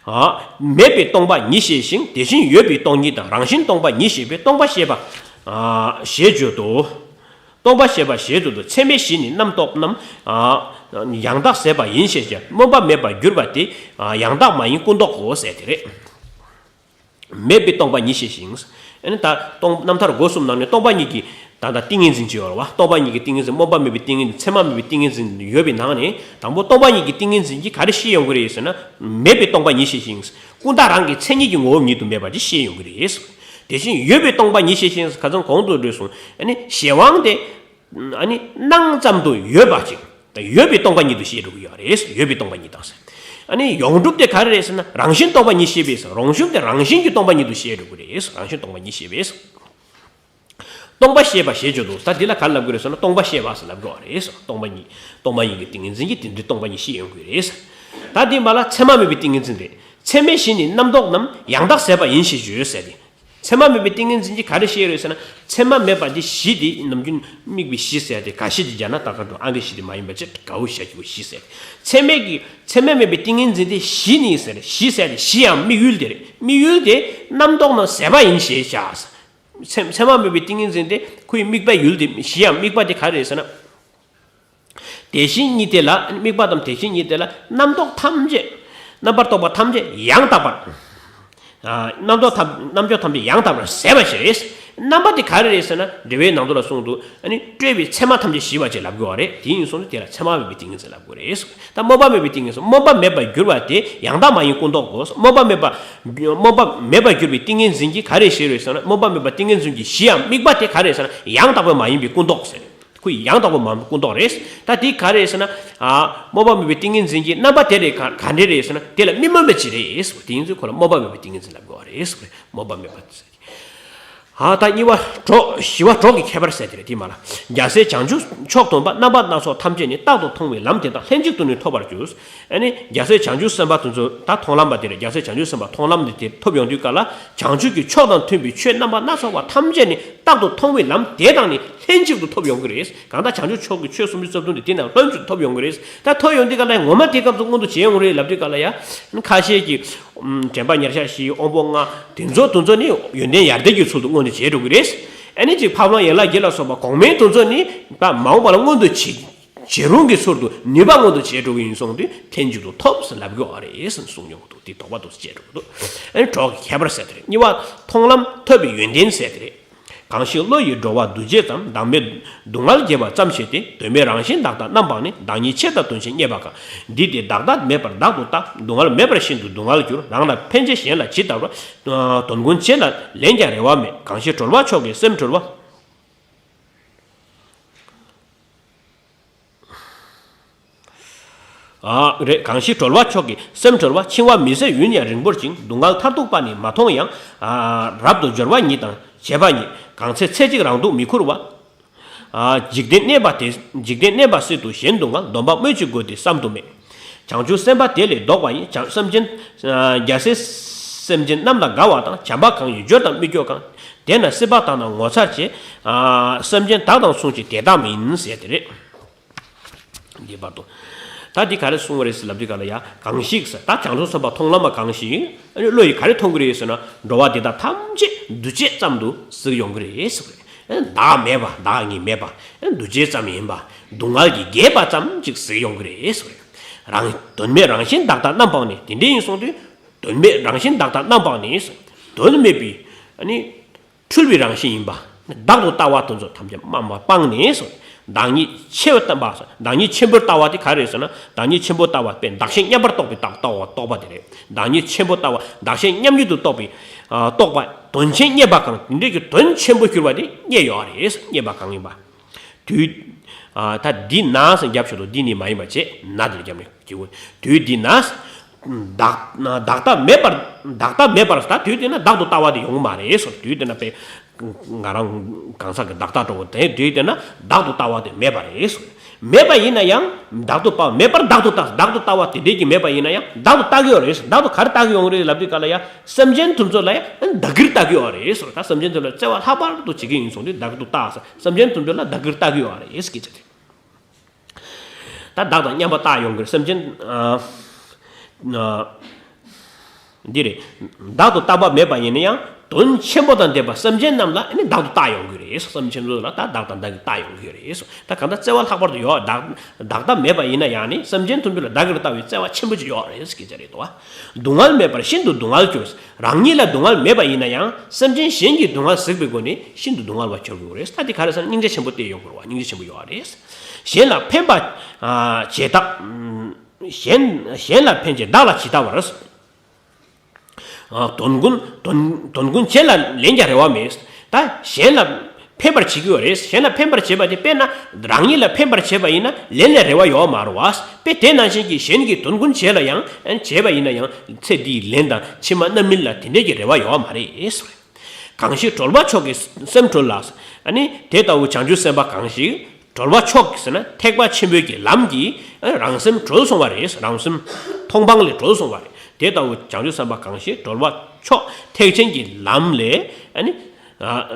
ཨ། མེད་པའི་སྟོང་པ་ཉིད་ཤེས་ཤིང་དེ་བཞིན་ཡོད་པའི་སྟོང་ཉིད་དང་རང་བཞིན་སྟོང་པ་ཉིད་ཤེས་པས་སྟོང་པ་ཤེས་པ། ཨ། ཞེས་བརྗོད་དོ། སྟོང་པ་ཤེས་པ་ཞེས་བརྗོད་དོ། ཚད་མེད་བཞི་ནི་རྣམ་རྟོག་རྣམས། ཨ། ཡང་དག་ཟད་པ་ཡིན་ཞེས་བྱ་སྨོན་པ་མེད་པར་གྱུར་པ་དེ། ཨ། ཡང་དག་མ་ཡིན་ཀུན་རྟོག་གོ་ཟེར་དེ་རེད། མེད་པའི་སྟོང་པ་ཉིད་ཤེས་ཤིང་། ཨ་ནི་ད་སྟོང་རྣམ་ཐར་སྒོ་གསུམ་ནང་ནས་སྟོང་པ་ཉིད་ཀྱི་ད་ལྟ་ཏིང་ངེ་འཛིན་ཅིག་ཡོད་རེད་བ། སྟོང་པ་ཉིད་ཀྱི་ཏིང་ངེ་འཛིན་སྨོན་པ་མེད་པའི་ཏིང་ངེ་འཛིན་ཚད་མ་མེད་པའི་ཏིང་ངེ་འཛིན་ཡོད་པའི་ནང་ནས་དང་པོ་སྟོང་པ་ཉིད་ཀྱི་ཏིང་ངེ་འཛིན་གྱིས་ག་རེ་ཤེས་ཡོང་གི་རེད་ཟེར་ན་མེད་པའི་སྟོང་པ་ཉིད་ཤེས་ཤིང་། ཀུན་བཏགས་རང་གི་མཚན་ཉིད་ཀྱི་ངོ་བོ་ཉིད་དུ་མེད་པ་དེ་ཤེས་ཡོང་གི་རེད། དེ་བཞིན་ཡོད་པའི་སྟོང་པ་ཉིད་ཤེས་ཤིང་ཁ་སང་གོང་དུ་འགྲོས་སོང་། ཨ་ནི་གཞན་དབང་དེ། ཨ་ནི་སྣང་ཙམ་དུ་ཡོད་པ་ཅིག་ད་ཡོད་པའི་སྟོང་པ་ཉིད་དུ་ཤེས་འགྲོ་གི་ཡོད་རེད། ཡོད་པའི་སྟོང་པ་ཉིད་དང་ཟེར། ཨ་ནི་ཡོངས་གྲུབ་དེ་ག་རེ་རེད་ཟེར་ན། རང་བཞིན་སྟོང་པ་ཉིད་ཤེས་པས་ཟེར། རང་བཞིན་དེ་རང་བཞིན་གྱིས་སྟོང་པ་ཉིད་དུ་ཤེས་འགྲོ་གི་རེད། རང་བཞིན་སྟོང་པ་ཉིད་ཤེས་པས། སྟོང་པ་ཤེས་པ་ཞེས་བརྗོད་དོ། ད་འདི་ལ་ག་རེ་ལབ་དགོས་རེད་ཟེར་ན། སྟོང་པ་ཤེས་པ་ཟེར་ལབ་དགོས་པ་རེད། སྟོང་པ་ཉིད། སྟོང་པ་ཉིད་ཀྱི་ཏིང་ངེ་འཛིན་གྱིས་དེ་འདྲའི་སྟོང་པ་ཉིད་ཤེས་ཡོང་གི་རེད། ད་འདི་མ་ལ་མཚན་མ་མེད་པའི་ཏིང་ངེ་འཛིན་རེད། མཚན་མའི་གཞི་ནི་རྣམ་རྟོག་རྣམས་ཡང་དག་ཟད་པ་ཡིན་ཞེས་བརྗོད་ཟེར་ཏེ། མཚན་མ་མེད་པའི་ཏིང་ངེ་འཛིན་གྱིས་ག་རེ་ཤེས་རེད་ཟེར་ན། མཚན་མ་མེད་པ་འདི་གཞི་དེ་ནམ་རྒྱུན་དམིགས་པའི་གཞི་ཟེར་ཏེ། ག་གཞི་དེ་སྦྱར་ན་ད་ག་འགྲོ། ཨང་ཀི་གཞི་དེ་མ་ཡིན་པ་ཅིག་དགའ་བོ་བྱ་རྒྱུ་གཞི་ཟེར་ཏེ། མཚན་མེད་ཀྱི། མཚན་མ་མེད་པའི་ཏིང་ངེ་འཛིན་དེ་གཞི་ནི་ཟེར། གཞི་ཟེར་ཏེ་གཞི་ཡང་དམིགས་ཡུལ་དེ་རེད། དམིགས་ཡུལ་དེ་རྣམ་རྟོག་རྣམས་ཟད་པ་ཡིན་ཞེས་བྱ། མཚན་མཚན་མ་མེད་པའི་ཏིང་ངེ་འཛིན་དེ་ཁོའི་དམིགས་པའི་ཡུལ་དེ། གཞི་ཡང་དམིགས་པ་དེ་ག་རེ་རེད་ཟེར་ན། དེ་བཞིན་ཉིད་དེ་ལ། དམིགས་པ་དང་དེ་བཞིན་ཉིད་དེ་ལ་རྣམ་རྟོག་ཐམས་ཅད། རྣམ་པར་རྟོག་པ་ཐམས་ཅད་ཡང་དག་པར། ཨ། རྣམ་རྟོག་ཐམས། རྣམ་འགྱུར་ཐམས་ཅད་ཡང་དག་པར་ཟད་པ་ཞིག་རེད། རྣམ་པ་དེ་ག་རེ་རེད་ཟེར་ན། འགྲེལ་བའི་ནང་དུ་ལ་གསུངས་འདུག་ཨ་ནི་སྤྲོས་པའི་མཚན་མ་ཐམས་ཅད་ཞི་བ་ཅེས་ལབ་དགོས་པ་རེད། དེ་ཡིན་སོང་ཙང་དེ་ལ་མཚན་མ་མེད་པའི་ཏིང་ངེ་འཛིན་ལབ་དགོས་རེད། ད་སྨོན་པ་མེད་པའི་ཏིང་ངེ་འཛིན། སྨོན་པ་མེད་པར་གྱུར་པ་དེ་ཡང་དག་མ་ཡིན་ཀུན་རྟོག་གོ། སྨོན་པ་མེད་པ། སྨོན་པ་མེད་པར་གྱུར་པའི་ཏིང་ངེ་འཛིན་གྱིས་ག་རེ་ཞིག་རེད་ཟེར་ན། སྨོན་པ་མེད་པ་ཏིང་ངེ་འཛིན་གྱི་གཞི་ཡང་དམིགས་པ་དེ་ག་རེ་ཟེར་ན། ཡང་དག་པ་མ་ཡིན་པའི་ཀུན་རྟོག་ཟེར། ཁོ་ཡང་དག་པ་མ་ཡིན་པའི་ཀུན་རྟོག་རེད། ད་དེ་ག་རེད་ཟེར་ན། ཨ། སྨོན་པ་མེད་པའི་ཏིང་ངེ་འཛིན་གྱི་རྣམ་པ་དེ་རེད། ག་ག་འདྲ་རེད་ཟེར་ན། དེ་ལ་མི་སྨོན་པ་ཅིག་རེད། དེ་ཡིན་ཙང་ཁོ་ལ་སྨོན་པ་མེད་པའི་ཏིང་ངེ་འཛིན་ལབ་དགོས་པ་རེད། སྨོན་པ་མེད་པ། ཨ། ད་གཉིས་པ་གྲོགས། བཞི་པ་གྲོགས་ཀྱི་ཁྱད་པར་ཟེར་དེ་རེད། དེ་མ་ལ། རྒྱལ་སྲས་བྱང་ཆུབ་མཆོག་སྟོན་པ། རྣམ་པ་སྣ་ཚོགས་ཐམས་ཅད་ནི། རྟག་ཏུ་མཐོང་བའི་ལམ་དེ་དག་ལྷན་ཅིག་ཏུ་ནི་ཐོབ་པར་འགྱུར། ཨ་ནི་རྒྱལ་སྲས་བྱང་ཆུབ་སེམས་དཔའ་དེ་ཚོ་ད་མཐོང་ལམ་པ་དེ་རེད། རྒྱལ་སྲས་བྱང་ཆུབ་སེམས་དཔའ་མཐོང་ལམ་དེ་དེ་ཐོབ་ཡོང་དུས་སྐབས་ལ། བྱང་ཆུབ་ཀྱི་ཕྱོགས་དང་མཐུན་པའི་ཆོས་རྣམ་པ་སྣ་ཚོགས་པ་ཐམས་ཅད་ནི་རྟག་ཏུ་མཐོང་བའི་ལམ་དེ་དག་ནི་ལྷན་ཅིག་ཏུ་ཐོབ་ཡོང་གི་རེད། གང་ལྟར་བྱང་ཆུབ་མཆོག་གི་ཆོས་སུམ་ཅུ་རྩ་གསུམ་དེ་དེ་ནང་ལྷན་ཅིག་ཏུ་ཐོབ་ཡོང་གི་རེད། ད་ཐོབ་ཡོང་དུས་སྐབས་ལ་ངོ་མ་དེ་སྐབས་སུ་མངོན་དུ་བྱེད་ཡོང་གི་རེད་ལབ་དུས་སྐབས་ལ་ཡ། ཁ་ཤས་ཀྱིས། ཨམ། དྲན་པ་ཉེར་ཞག་བཞི། དབང་པོ་ལྔ། དེ་ཚོ་དེ་ཚོ་ནི་ཡོན་ཏན་ཡར་ལྡན་གྱི་ཚུལ་དུ་མངོན་དུ་བྱས་འགྲོ་གི་རེད། ཨ་ནི་ཅིག་ཕབ་ལེན་ཡན་ལག་བརྒྱད་ལ་སོགས་པ་གོང་མའི་དེ་ཚོ་ནི་ད་མ་འོངས་པ་ལ་མངོན་དུ་བྱེད། བྱེད་རུང་གི་ཚུལ་དུ་ནུས་པ་མངོན་དུ་བྱས་འགྲོ་གི་ཡིན་སོང་དུས་ལྷན་ཅིག་ཏུ་ཐོབ་ཟེར་ལབ་དགོས་པ་རེད་ཟེར་གསུངས་ཡོང་གི་འདུག་དེ་དོགས་པ་དེ་ཚོ་བཅད་འགྲོ་གི་འདུག་ཨ་ནི་གྲོགས་ཀྱི་ཁྱད་པར་ཟེར་དེ་རེད། གཉིས་པ་མཐོང་ལམ་ཐོབ་པའི་ཡོན་ཏན་ཟེར་དེ་རེད། གང་ཞིག་བློ་ཡིས་འགྲོ་བ་འདུ་བྱེད་ཙམ། བདག་མེད་སྡུག་བསྔལ་རྒྱས་པ་ཙམ་ཞེས་ཏེ། དོན་མེད་རང་བཞིན་བདག་ལྟ་རྣམ་སྤངས་ནས། བདག་ཉིད་ཆེ་ལྟ་དོན་ཆེན་རྙེད་པ་གང་། འདི་དེ་བདག་ལྟ་མེད་པར་བདག་ཏུ་ལྟ། སྡུག་བསྔལ་མེད་པར་ཤིན་ཏུ་སྡུག་བསྔལ་འགྱུར། རང་ལ་ཕན་བྱེད་གཞན་ལ་ཇི་ལྟ་བར། དོན་ཀུན་བྱེད་ལ་ལན་ཀྱང་རེ་བ་མེད། གང་ཞིག་གྲོལ་བ་མཆོག་གི་སེམས་གྲོལ་བ། ཨ། རེད། གང་ཞིག་གྲོལ་བ་མཆོག་གི་སེམས་གྲོལ་བ། འཆིང་བ་མི་བཟད་ཡུན་ཡང་རིང་པོར་འཆིང་། སྡུག་བསྔལ་མཐར་ཐུག་པ་ནི་མ་མཐོང་ཡང་། ཨ། རབ་ཏུ་སྦྱོར་བ་ཉིད་དང་བྱེད་པ་ཉིད། གང་ཚེ་ཚེ་གཅིག་རང་སྡུག་མི་ཁུར་བ། ཨ། འཇིག་རྟེན་གནས་པ་དེ། འཇིག་རྟེན་གནས་པ་སྲིད་དུ་གཞན་སྡུག་བསྔལ། སྡོམ་པ་སྨོས་ཅི་དགོས་ཏེ་བསམ་དུ་མེད། བྱང་ཆུབ་སེམས་དཔའ་དེ་ལས་ལྡོག་པ་ཡི། བྱང་། སེམས་ཅན། ཨ། རྒྱལ་སྲས་སེམས་ཅན་རྣམས་ལ་དགའ་བ་དང་། བྱམས་པ་གང་ཡིན་འགྱོད་དང་སྨོས་སྐྱོ་གང་། དེས་ན་སྲིད་པ་དག་ན་ངོ་མཚར་ཆེ། ཨ། སེམས་ཅན་བདག་དང་མཚུངས་ཤིང་དེ་དག་མིན་ཟེར་དེ་རེད། འདི་བར་དུ། ད་འདི་ག་རེ་གསུང་བ་རེད་ཟེར་ལབ་དུས་ག་ལ་ཡ། གང་ཞིག་ཟེར། ད་བྱང་ཆུབ་སེམས་དཔའ་མཐོང་ལམ་པ་གང་ཞིག་ཨ་ནི་བློ་ཡིས་ག་རེ་མཐོང་གི་རེད་ཟེར་ན། འགྲོ་བ་འདི་དག་ཐམས་ཅད་འདུ་བྱེད་ཙམ་དུ་གཟིགས་ཡོང་གི་རེད་ཟེར་བ་རེད། བདག་མེད་པ། བདག་ཉིད་མེད་པ། འདུ་བྱེད་ཙམ་ཡིན་པ། སྡུག་བསྔལ་གྱིས་རྒྱས་པ་ཙམ་ཅིག་གཟིགས་ཡོང་གི་རེད་ཟེར་བ་རེད། རང་། དོན་མེད་རང་བཞིན་བདག་ལྟ་རྣམ་སྤངས་ནས། དེ་འདྲ་ཡིན་སོང་དུས། དོན་མེད་རང་བཞིན་བདག་ལྟ་རྣམ་སྤངས་ནས། དོན་མེད་པའི། ཨ་ནི། འཁྲུལ་བའི་རང་བཞིན་ཡིན་པ། བདག་ཏུ་ལྟ་བ་དེ་ཚོ་ཐམས་ཅད་མ་མ་སྤངས་ནས་སོ། བདག་ཉིད་ཆེ་བར་བསྟན་པ་སོ། བདག་ཉིད་ཆེན་པོར་ལྟ་བ་དེ་ག་རེ་ཟེར་ན། བདག་ཉིད་ཆེན་པོར་ལྟ་བ་དཔེ་བདག་གཞན་མཉམ་པར་རྟོགས་པའི་རྟོག་རྟོག་རྟོག་པ་དེ་རེད། བདག་ཉིད་ཆེན་པོར་ལྟ་བ། བདག་གཞན་མཉམ་ཉིད་དུ་རྟོགས་པའི། ཨ། རྟོག་པ། དོན་ཆེན་རྙེད་པ་གང་། དེ་འདྲའི་གི་དོན་ཆེན་པོ་གྱུར་པ་དེ་རྙེད་ཡོད་རེད། རྙེད་པ་གང་ཡིན་པ། དུས། ཨ། ད་འདི་ན་ཟེར་རྒྱབ་ཆོག་ཏོ། འདི་ནི་མ་ཡིན་པ་བྱས་ན་དེར་རྒྱབ་ནས། དུས་འདི་ན། བདག། བདག་ལྟ་མེད་པར། བདག་ལྟ་མེད་པར། ད་དུས་འདི་ན་བདག་ཏུ་ལྟ་བ་དེ་ཡོང་གི་མ་རེད་སོ། དུས་འདི་ན་དཔེ་ང་རང་གང་ཟག་གི་བདག་ལྟ་འགྲོ་བ་དེ། དུས་འདི་ན་བདག་ཏུ་ལྟ་བ་དེ་མེད་པ་རེད་སོ། མེད་པ་ཡིན་ན་ཡང་བདག་ཏུ་ལྟ་བ། མེད་པར་བདག་ཏུ་ལྟ། བདག་ཏུ་ལྟ་བ་དེ་འདྲའི་གི་མེད་པ་ཡིན་ན་ཡང་བདག་ཏུ་ལྟ་གི་ཡོད་རེད་སོ། བདག་ཏུ་ག་རེ་ལྟ་གི་ཡོང་གི་རེད་ལབ་དུས་ག་ལ་ཡ། སེམས་ཅན་དེ་ཚོ་ལ་ཡ་བདག་གིར་ལྟ་གི་ཡོད་རེད་སོ། ད་སེམས་ཅན་དེ་ལ་བརྩེ་བ་ལྷག་པར་དུ་བྱེད་ཀྱི་ཡིན་སོང་དུས་བདག་ཏུ་ལྟ་སོ། སེམས་ཅན་དེ་ཚོ་ལ་བདག་གིར་ལྟ་གི་ཡོད་རེད་ཟེར་གྱི་ཚེ། ད་བདག་དང་མཉམ་པ་བཏགས་ཡོང་གི་རེད། སེམས་ཅན། ཨ། ཨ། འདི་རེད། བདག་ཏུ་བཏགས་པ་མེད་པ་ཡིན་ན་ཡང་དོན་ཆེན་པོ་དང་ལྡན་པ་སེམས་ཅན་རྣམས་ལ་ནི་བདག་ཏུ་བཏགས་ཡོང་གི་རེད། སེམས་ཅན་ཚོ་ལ་ད་བདག་དང་བདག་གིར་བཏགས་ཡོང་གི་རེད། ད་གང་ལྟར་བརྩེ་བ་ལྷག་པར་དུ་ཡོད། བདག་བདག་ལྟ་མེད་པ་ཡིན་ན་ཡང་ནི་སེམས་ཅན་དེ་ཚོ་ལ་བདག་གིར་ལྟ་བའི་བརྩེ་བ་ཆེན་པོ་ཅིག་ཡོད་རེད་ཟེར་གྱི་རེད་དོ། སྡུག་བསྔལ་མེད་པར་ཤིན་ཏུ་སྡུག་བསྔལ་འགྱུར། རང་ཉིད་ལ་སྡུག་བསྔལ་མེད་པ་ཡིན་ན་ཡང་སེམས་ཅན་གཞན་གྱི་སྡུག་བསྔལ་གཟིགས་པའི་སྒོ་ནས་ཤིན་ཏུ་སྡུག་བསྔལ་བར་གྱུར་དགོས་རེད། ད་དེ་ག་རེ་ཟེར་ན་སྙིང་རྗེ་ཆེན་པོ་སྟེ་ཡོང་དགོས་རེད་བ། སྙིང་རྗེ་ཆེན་པོ་ཡོད་རེད། གཞན་ལ་ཕན་པ། ཨ། བྱེད་ལྟ། གཞན། གཞན་ལ་ཕན་ཕྱིར་བདག་ལ་ཇི་ལྟ་བར། ཨ། དོན་ཀུན། དོན། དོན་ཀུན་བྱེད་ལ་ལན་ཀྱང་རེ་བ་མེད། ད་གཞན་ལ་ ཕན་པར་བྱེད་ཀྱི་ཡོད་རེད། གཞན་ལ་ཕན་པར་བྱེད་པ་དེ་དཔེར་ན་རང་ཉིད་ལ་ཕན་པར་བྱེད་པ་ཡིན་ན་ལན་ལ་རེ་བ་ཡོད་མ་རེད་བ། དཔེ་དེ་ནང་བཞིན་གྱི་གཞན་གྱི་དོན་ཀུན་བྱས་ལ་ཡང་བྱས་པ་ཡིན་ན་ཡང་ཚེ་འདིའི་ལན་དང་ཕྱི་མ་རྣམ་སྨིན་ལ་དེ་འདྲས་ཀྱི་རེ་བ་ཡོད་མ་རེད། གང་ཞིག་གྲོལ་བ་མཆོག་གི་སེམས་གྲོལ་ལ། ཨ་ནི་དེ་ལྟ་བུ་བྱང་ཆུབ་སེམས་དཔའ་གང་ཞིག་གྲོལ་བ་མཆོག་ཟེར་ན་ཐེག་པ་ཆེན་པོའི་གི་ལམ་གྱི་རང་སེམས་གྲོལ་སོང་བ་རེད། རང་སེམས་མཐོང་སྤང་ལས་གྲོལ་སོང་བ་རེད། དེ་ལྟ་བུ་བྱང་ཆུབ་སེམས་དཔའ་གང་ཞིག་གྲོལ་བ་མཆོག་ཐེག་ཆེན་གྱི་ལམ་ལས་ཨ་ནི་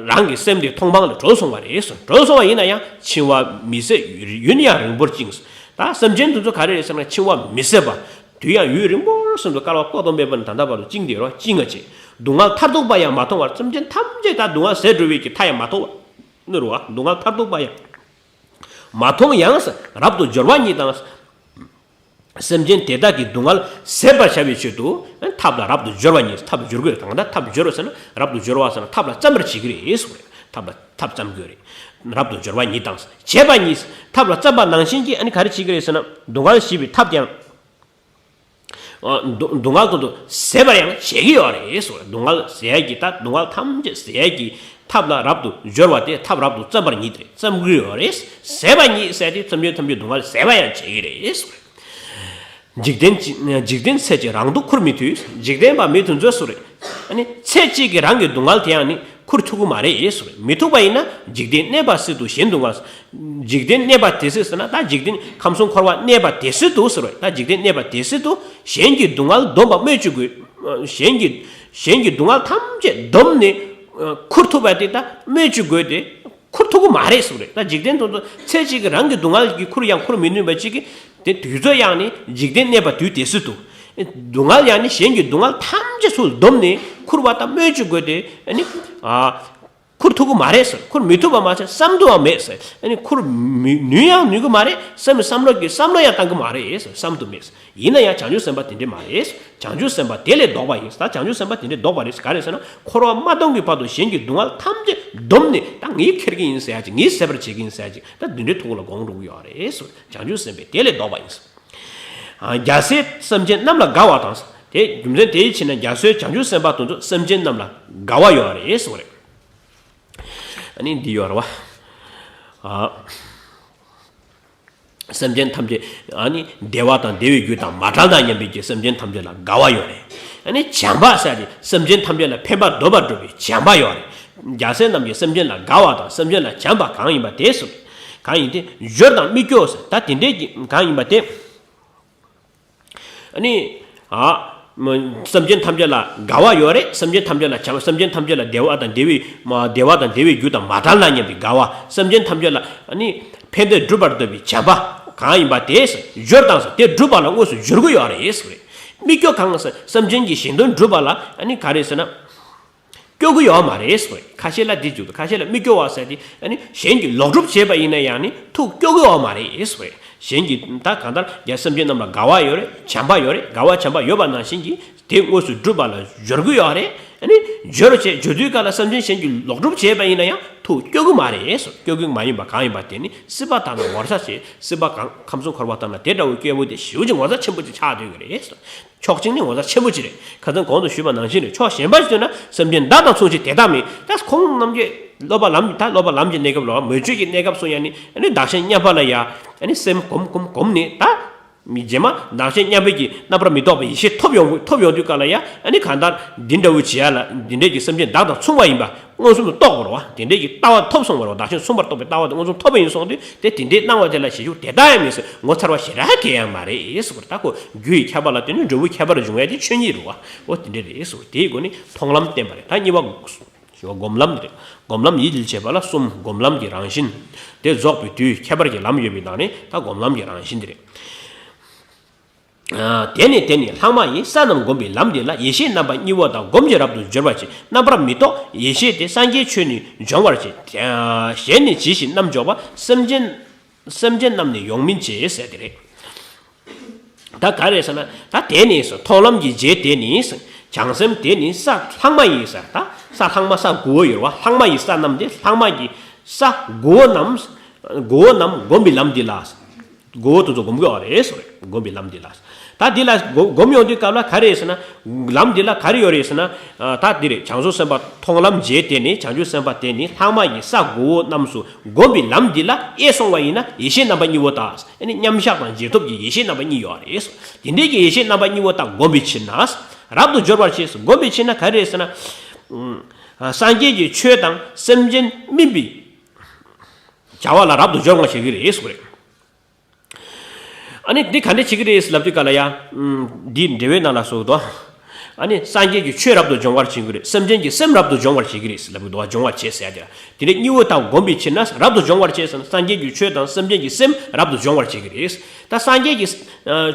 རང་གི་སེམས་དེ་མཐོང་སྤང་ལས་གྲོལ་སོང་བ་རེད། གྲོལ་སོང་བ་ཡིན་ན་ཡང་འཆིང་བ་མི་བཟད་ཡུན་ཡང་རིང་པོར་བཅིངས། ད་སེམས་ཅན་དེ་ཚོ་ག་རེ་རེད་ཟེར་ན་འཆིང་བ་མི་བཟད་པ། དུས་ཡང་ཡུན་རིང་པོར་སེམས་སུ་བསྐལ་པ་བསྐལ་དོ་མེད་པ་ནས་ད་ལྟ་བར་དུ་བཅིངས་ཏེ་ཡོད་རེད་བ། བཅིངས་པ་བྱས། སྡུག་བསྔལ་མཐར་ཐུག་པ་ཡང་མ་མཐོང་བར། སེམས་ཅན་ཐམས་ཅད་ད་སྡུག་བསྔལ་ཟད་འགྲོ་བའི་གི་མཐའ་ཡང་མ་མཐོང་བར། ནོར་བ་སྡུག་བསྔལ་མཐར་ཐུག་པ་ཡང་མ་མཐོང་ཡང་ཟེར། རབ་ཏུ་སྦྱོར་བ་ཉིད་དང་། སེམས་ཅན་དེ་དག་གི་སྡུག་བསྔལ་ཟད་པར་བྱ་བའི་ཆེད་དུ་ཐབས་ལ་རབ་ཏུ་སྦྱོར་བ་ཉིད། ཐབས་སྦྱོར་དགོས། གང་ལྟར་ཐབས་སྦྱོར་བ་ཟེར་ན་རབ་ཏུ་སྦྱོར་བ་ཟེར་ན་ཐབས་ལ་བརྩམ་པར་བྱེད་ཀྱི་རེད་ཟེར་བ་རེད། ཐབས་ལ་ཐབས་བརྩམ་དགོས་རེད། རབ་ཏུ་སྦྱོར་བ་ཉིད་དང་བྱེད་པ་ཉིད། ཐབས་ལ་བརྩམས་པ་ནང་བཞིན་གྱི་ཨ་ནི་ག་རེ་བྱེད་ཀྱི་རེད་ཟེར་ན་སྡུག་བསྔལ་ཞི་བའི་ཐབས་ཀྱང་། ཨ་སྡུག་སྡུག་བསྔལ་དོན་དུ་ཟད་པར་ཡང་བྱེད་ཀྱི་ཡོད་རེད་ཟེར་བ་རེད། སྡུག་བསྔལ་ཟད་ཡས་ཀྱི་ད་སྡུག་བསྔལ་ཐམས་ཅད་ཟད་ཡས་ཀྱི་ཐབས་ལ་རབ་ཏུ་སྦྱོར་བ་དེ་ཐབས་རབ་ཏུ་བརྩམ་པ་ཉིད་རེད། བརྩམ་གྱི་ཡོད་རེད། ཟད་པ་ཉིད་ཟེར་དེ་སེམས་ཅན་ཐམས་ཅད་སྡུག་བསྔལ་ཟད་པར་ཡང་བྱེད་ཀྱི་རེད་ཟེར་བ་རེད། འཇིག་རྟེན་གྱི་འཇིག་རྟེན་ཚེ་གཅིག་རང་སྡུག་ཁུར་མི་ཐུབ། འཇིག་རྟེན་པ་མི་དེ་ཚོས་ཟེར་བ་རེད། ཨ་ནི་ཚེ་གཅིག་གི་རང་གི་སྡུག་བསྔལ་དེ་ཡང་ནི་ཁུར་ཐུབ་ཀྱི་མ་རེད་ཟེར་བ་རེད། མི་ཐུབ་པ་ཡིན་ན་འཇིག་རྟེན་གནས་པ་སྲིད་དུ་གཞན་སྡུག་བསྔལ། འཇིག་རྟེན་གནས་པ་དེ་སྲིད་ཟེར་ན་ད་འཇིག་རྟེན་ཁམས་གསུམ་འཁོར་བ་གནས་པ་དེ་སྲིད་དུ་ཟེར་བ་རེད། ད་འཇིག་རྟེན་གནས་པ་དེ་སྲིད་དུ་གཞན་གྱི་སྡུག་བསྔལ་སྡོམ་པ་སྨོས་ཅི་དགོས། གཞན་གྱི་གཞན་གྱི་སྡུག་བསྔལ་ཐམས་ཅད་སྡོམ་ནས་ཁུར་ཐུབ་པ་དེ་ད་སྨོས་ཅི་དགོས་ཏེ། ཁུར་ཐུབ་ཀྱི་མ་རེད་ཟེར་བ་རེད། ད་འཇིག་རྟེན་དུ་ཚེ་གཅིག་གི་རང་གི་སྡུག་བསྔལ་གྱི་ཁུར་ཡང་ཁུར་མི་ནུས་པ་གཅིག་གིས་དེ་དུས་ཚོད་ཡང་ནི་འཇིག་རྟེན་གནས་པ་དུས་དེ་སྲིད་དུ། སྡུག་བསྔལ་ཡང་ནི་གཞན་གྱི་སྡུག་བསྔལ་ཐམས་ཅད་ཚུར་བསྡོམས་ནས་ཁུར་བ་དང་སྨོས་ཅི་དགོས་ཏེ་ཨ་ནི། ཨ། ཁུར་ཐུབ་ཀྱི་མ་རེད་ཟེར། ཁུར་མི་ཐུབ་པ་མ་ཟད་བསམ་དུའང་མེད་ཟེར། ཨ་ནི་ཁུར་མི་ནུས་ཡང་ནུས་ཀྱི་མ་རེད། བསམ་བསམ་བློ་གི་བསམ་བློ་ཡང་བཏང་གི་མ་རེད་ཟེར། བསམ་དུ་མེད་ཟེར། ཡིན་ན་ཡང་བྱང་ཆུབ་སེམས་དཔའ་དེ་འདྲས་མ་རེད། བྱང་ཆུབ་སེམས་དཔའ་དེ་ལས་ལྡོག་པ་ཡིན། ད་བྱང་ཆུབ་སེམས་དཔའ་དེ་འདྲས་ལྡོག་པ་རེད། ག་རེ་ཟེར་ན་འཁོར་བ་མ་སྟོངས་ཀྱི་བར་དུ་གཞན་གྱི་སྡུག་བསྔལ་ཐམས་ཅད་བསྡོམས་ནས་ད་ངས་ཁྱེར་གྱི་ཡིན་ཟེར་ཡ་ཅིག་ངས་ཟད་པར་བྱེད་ཀྱི་ཡིན་ཟེར་ཡ་ཅིག་ད་དེ་འདྲའི་ཐུགས་ལ་དགོངས་འགྲོ་གི་ཡོད་རེད་ཟེར། བྱང་ཆུབ་སེམས་དཔའ་དེ་ལས་ལྡོག་པ་ཡིན། རྒྱལ་སྲས་སེམས་ཅན་རྣམས་ལ་དགའ་བ་དང་། དེ་རྒྱུ་མཚན་དེའི་ཕྱིར་ན་རྒྱལ་སྲས་བྱང་ཆུབ་སེམས་དཔའ་དེ་ཚོ་སེམས་ཅན་རྣམས་ལ་དགའ་བ་ཡོད་རེད་ཟེར་བ་རེད། ཨ་ནི་འདི་ཡོད་རེད་བ། ཨ། སེམས་ཅན་ཐམས་ཅད་ཨ་ནི་བདེ་བ་དང་བདེ་བའི་རྒྱུ་དང་མ་བྲལ་དང་མཉམ་པའི་གི་སེམས་ཅན་ཐམས་ཅད་ལ་དགའ་བ་ཡོད་རེད། ཨ་ནི་བྱམས་པ་ཟེར་ཏེ་སེམས་ཅན་ཐམས་ཅད་ལ་ཕན་པ་འདོད་པར་འགྲོ་བའི་བྱམས་པ་ཡོད་རེད། རྒྱལ་སྲས་རྣམས་ཀྱིས་སེམས་ཅན་ལ་དགའ་བ་དང་སེམས་ཅན་ལ་བྱམས་པ་གང་ཡིན་པ་དེ་གསུངས། གང་ཡིན་ཏེ་སྦྱོར་དང་མི་སྐྱོ་ཟེར། ད་དེ་འདྲའི་གི་གང་ཡིན་པ་དེ། ཨ་ནི། ཨ། མ། སེམས་ཅན་ཐམས་ཅད་ལ་དགའ་བ་ཡོད་རེད། སེམས་ཅན་ཐམས་ཅད་ལ་བྱམས། སེམས་ཅན་ཐམས་ཅད་ལ་བདེ་བ་དང་བདེ་བའི་མ། བདེ་བ་དང་བདེ་བའི་རྒྱུ་དང་མ་བྲལ་ན་མཉམ་པའི་དགའ་བ། སེམས་ཅན་ཐམས་ཅད་ལ་ཨ་ནི་ཕན་བདེ་སྒྲུབ་པར་འདོད་པའི་བྱམས་པ་གང་ཡིན་པ་དེ་སྦྱོར་དང་ཟེར། དེ་སྒྲུབ་པ་ལ་དངོས་སུ་སྦྱོར་གྱི་ཡོད་རེད་ཟེར་བ་རེད། མི་སྐྱོ་གང་ཟེར། སེམས་ཅན་གྱི་གཞན་དོན་སྒྲུབ་པ་ལ་ཨ་ནི་ག་རེ་ཟེར་ན། སྐྱོ་གི་ཡོད་མ་རེད་ཟེར་བས། ཁ་ཤས་ལ་འདི་བརྗོད་འདུག་ཁ་ཤས་ལ་མི་སྐྱོ་བ་ཟེར་ཏེ་ཨ་ནི་གཞན་གྱི་ལོག་སྒྲུབ་བྱས་པ་ཡིན་ན་ཡང་ནི་ཐུགས་སྐྱོ་གི་ཡོད་མ་རེད་ཟེར་བས། གཞན་གྱི་ད་གང་ལྟར་ཡང་སེམས་ཅན་རྣམས་ལ་དགའ་བ་ཡོད་རེད། བྱམས་པ་ཡོད་རེད། དགའ་བ་བྱམས་པ་ཡོད་པ་ནང་བཞིན་གྱི་དེ་དངོས་སུ་སྒྲུབ་པ་ལ་སྦྱོར་གི་ཡོད་རེད། ཨ་ནི་སྦྱོར་བྱས་སྦྱོར་དུས་སྐབས་ལ་སེམས་ཅན་གཞན་གྱི་ལོག་སྒྲུབ་བྱས་པ་ཡིན་ན་ཡང་ཐུགས་སྐྱོ་གི་མ་རེད་ཟེར། སྐྱོ་གི་མ་ཡིན་པ་གང་ཡིན་པ་དེ་ནི་སྲིད་པ་དག་ན་ངོ་ཚ་བྱེད། སྲིད་པ་གང་ཁམས་གསུམ་འཁོར་བ་དག་ན་དེ་འདྲ་བའི་སྐྱོ་བོ་དེ་ཞེ་པོ་ཅིག་ངོ་ཚ་ཆེན་པོ་ཅིག་ཆགས་སྡོད་ཀྱི་རེད་ཟེར། ཕྱོགས་གཅིག་ནས་ངོ་ཚ་ཆེན་པོ་ཅིག་རེད། ཁ་སང་གོང་དུ་ཞུས་པ་ནང་བཞིན་རེད། ཕྱོགས་གཞན་པ་ཞིག་ཐོན་ན་སེམས་ཅན་བདག་དང་མཚུངས་ཤིང་དེ་དག་མིན། ད་ཁོང་རྣམས་ཀྱིས་སློབ་པ་ལམ་ད་སློབ་པ་ལམ་གྱི་གནས་སྐབས་ལ་མོས་སྤྱོད་ཀྱི་གནས་སྐབས་སུ་ཡང་ནི་ཨ་ནི་བདག་གཞན་མཉམ་པ་ལ་ཡ་ཨ་ནི་སེམས་སྒོམ་སྒོམ་སྒོམ་ནས་ད་མི་རྗེས་མ་བདག་གཞན་མཉམ་པའི་གི་རྣམ་པར་མི་རྟོག་པའི་ཡེ་ཤེས་ཐོབ་ཡོང་ཐོབ་ཡོང་དུས་སྐབས་ལ་ཡ་ཨ་ནི་གང་ལྟར་འདི་འདྲ་བོ་བྱེད་ཡ་ལ་འདི་འདྲའི་གི་སེམས་ཅན་བདག་དང་མཚུངས་པ་ཡིན་པ་མངོན་སུམ་དུ་རྟོགས་དགོས་རེད་བ། དེ་འདྲའི་གི་ལྟ་བ་ཐོབ་སོང་བ་རེད་བ། བདག་གཞན་མཚུངས་པར་རྟོགས་པའི་ལྟ་བ་དེ་མངོན་སུམ་ཐོབ་པ་ཡིན་སོང་དུས་དེ་དེ་འདྲའི་སྣང་བ་དེ་ལ་ཞེ་ཞུགས་དེ་ལྟ་ཡང་མིན་ཟེར་ངོ་མཚར་བ་ཞེ་དྲག་གང་ཡང་མ་རེད་ཟེར་བ་རེད། ད་ཁོ་རྒྱུ་ཡི་ཁྱད་པར་ལ་བརྟེན་ནས་འབྲས་བུའི་ཁྱད་པར་འབྱུང་ཡ་དེ་ཆོས་ཉིད་རེད་བ། འོ་དེ་འདྲ་རེད་ཟེར་བ་དེའི་སྒོ་ནས་མཐོང་ལམ་བསྟན་པ་རེད། ད་གཉིས་པ་སྒོམ་ལམ་དེ་རེད། སྒོམ་ལམ་ཡིད་ལ་བྱེད་པ་ལ་གསུམ། སྒོམ་ལམ་གྱི་རང་བཞིན། དེ་རྫོགས་པའི་དུས་ཁྱད་པར་གྱི་ལམ་ཡོད་པའི་ནང་ནས་ད་སྒོམ་ལམ་གྱི་རང་བཞིན་དེ་རེད། དེ་ནས་དེ་ནི་ལྷག་མ་ཡིས་ས་རྣམས་བསྒོམ་པའི་ལམ་འདི་ལ་ཡེ་ཤེས་རྣམ་པ་གཉིས་པོ་དང་སྒོམ་གྱིས་རབ་ཏུ་སྦྱོར་བར་བྱེད། རྣམ་པར་མི་རྟོག་ཡེ་ཤེས་དེ་སངས་རྒྱས་ཆོས་ནི་སྦྱོང་བར་བྱེད། གཞན་ནི་ཇི་ཞིག་རྣམ་འཇོག་པ། སེམས་ཅན་སེམས་ཅན་རྣམས་ནི་ཡོང་མིན་བྱེད་ཟེར་དེ་རེད། ད་ག་རེ་ཟེར་ན་ད་དེ་ནི་མཐོང་ལམ་གྱི་རྗེས་དེ་ནི་བྱང་སེམས་དེ་ནི་ས་ལྷག་མ་ཡིས་ཟེར། ད་ས་ལྷག་མ་ས་དགུ་བོ་ཡོད་བ། ལྷག་མ་ཡི་ས་རྣམས་དེ་ལྷག་མ་གི་ས་དགུ་བོ་རྣམས་དགུ་བོ་རྣམས་བསྒོམ་པའི་ལམ་འདི་ལ། དགུ་བོ་དེ་ཚོ་སྒོམ་དགོས་པ་རེད་ཟེར་བས། སྒོམ་པའི་ལམ་འདི་ལ། ད་འདི་ལ་སྒོམ་སྒོམ་ཡོང་དུས་སྐབས་ལ་ག་རེ་ཟེར་ན། ལམ་འདི་ལ་ག་རེ་ཡོད་རེད་ཟེར་ན། ད་འདི་རེད། བྱང་ཆུབ་སེམས་དཔའ་མཐོང་ལམ་བྱས་ཏེ་ནི་བྱང་ཆུབ་སེམས་དཔའ་དེ་ནི་ལྷག་མ་ཡི་ས་དགུ་པོ་རྣམས་སུ་བསྒོམས་པའི་ལམ་འདི་ལ་དབྱེ་སོང་བ་ཡིན་ན་ཡེ་ཤེས་རྣམ་པ་གཉིས་པོ་དང་། ཨ་ནི་མཉམ་བཞག་དང་རྗེས་ཐོབ་ཀྱི་ཡེ་ཤེས་རྣམ་པ་གཉིས་ཡོད་རེད། དེ་འདྲའི་གི་ཡེ་ཤེས་རྣམ་པ་གཉིས་པོ་དག་བསྒོམས་པའི་ཕྱིར་ན། རབ་ཏུ་སྦྱོར་བར་བྱེད། བསྒོམས་པའི་ཕྱིར་ན་ག་རེ་རེད་ཟེར་ན། སངས་རྒྱས་ཀྱི་ཆོས་དང་སེམས་ཅན་སྨིན་པའི་བྱ་བ་ལ་རབ་ཏུ་སྦྱོར་བར་བྱེད་ཀྱི་རེད་ཟེར་བ་རེད། ཨ་ནི་འདི་ག་འདྲ་བྱེད་ཀྱི་རེད་ལབ་དུས་ག་ལ་ཡ། འདི་འགྲེལ་བའི་ནང་ལ་སོགས་དོ། ཨ་ནི་སངས་རྒྱས་ཀྱི་ཆོས་རབ་ཏུ་སྦྱོང་བར་བྱེད་ཀྱི་རེད། སེམས་ཅན་གྱི་སེམས་རབ་ཏུ་སྦྱོང་བར་བྱེད་ཀྱི་རེད་ལབ་ཀྱི་འདུག་སྦྱོང་བར་བྱེད་ཟེར་ཡ་དེ་ལ། དེ་འདྲའི་གཉིས་པོ་དག་བསྒོམས་པའི་ཕྱིར་ན་རབ་ཏུ་སྦྱོང་བར་བྱེད་ཟེར་ན་སངས་རྒྱས་ཀྱི་ཆོས་དང་སེམས་ཅན་གྱི་སེམས་རབ་ཏུ་སྦྱོང་བར་བྱེད་ཀྱི་རེད། ད་སངས་རྒྱས་ཀྱི་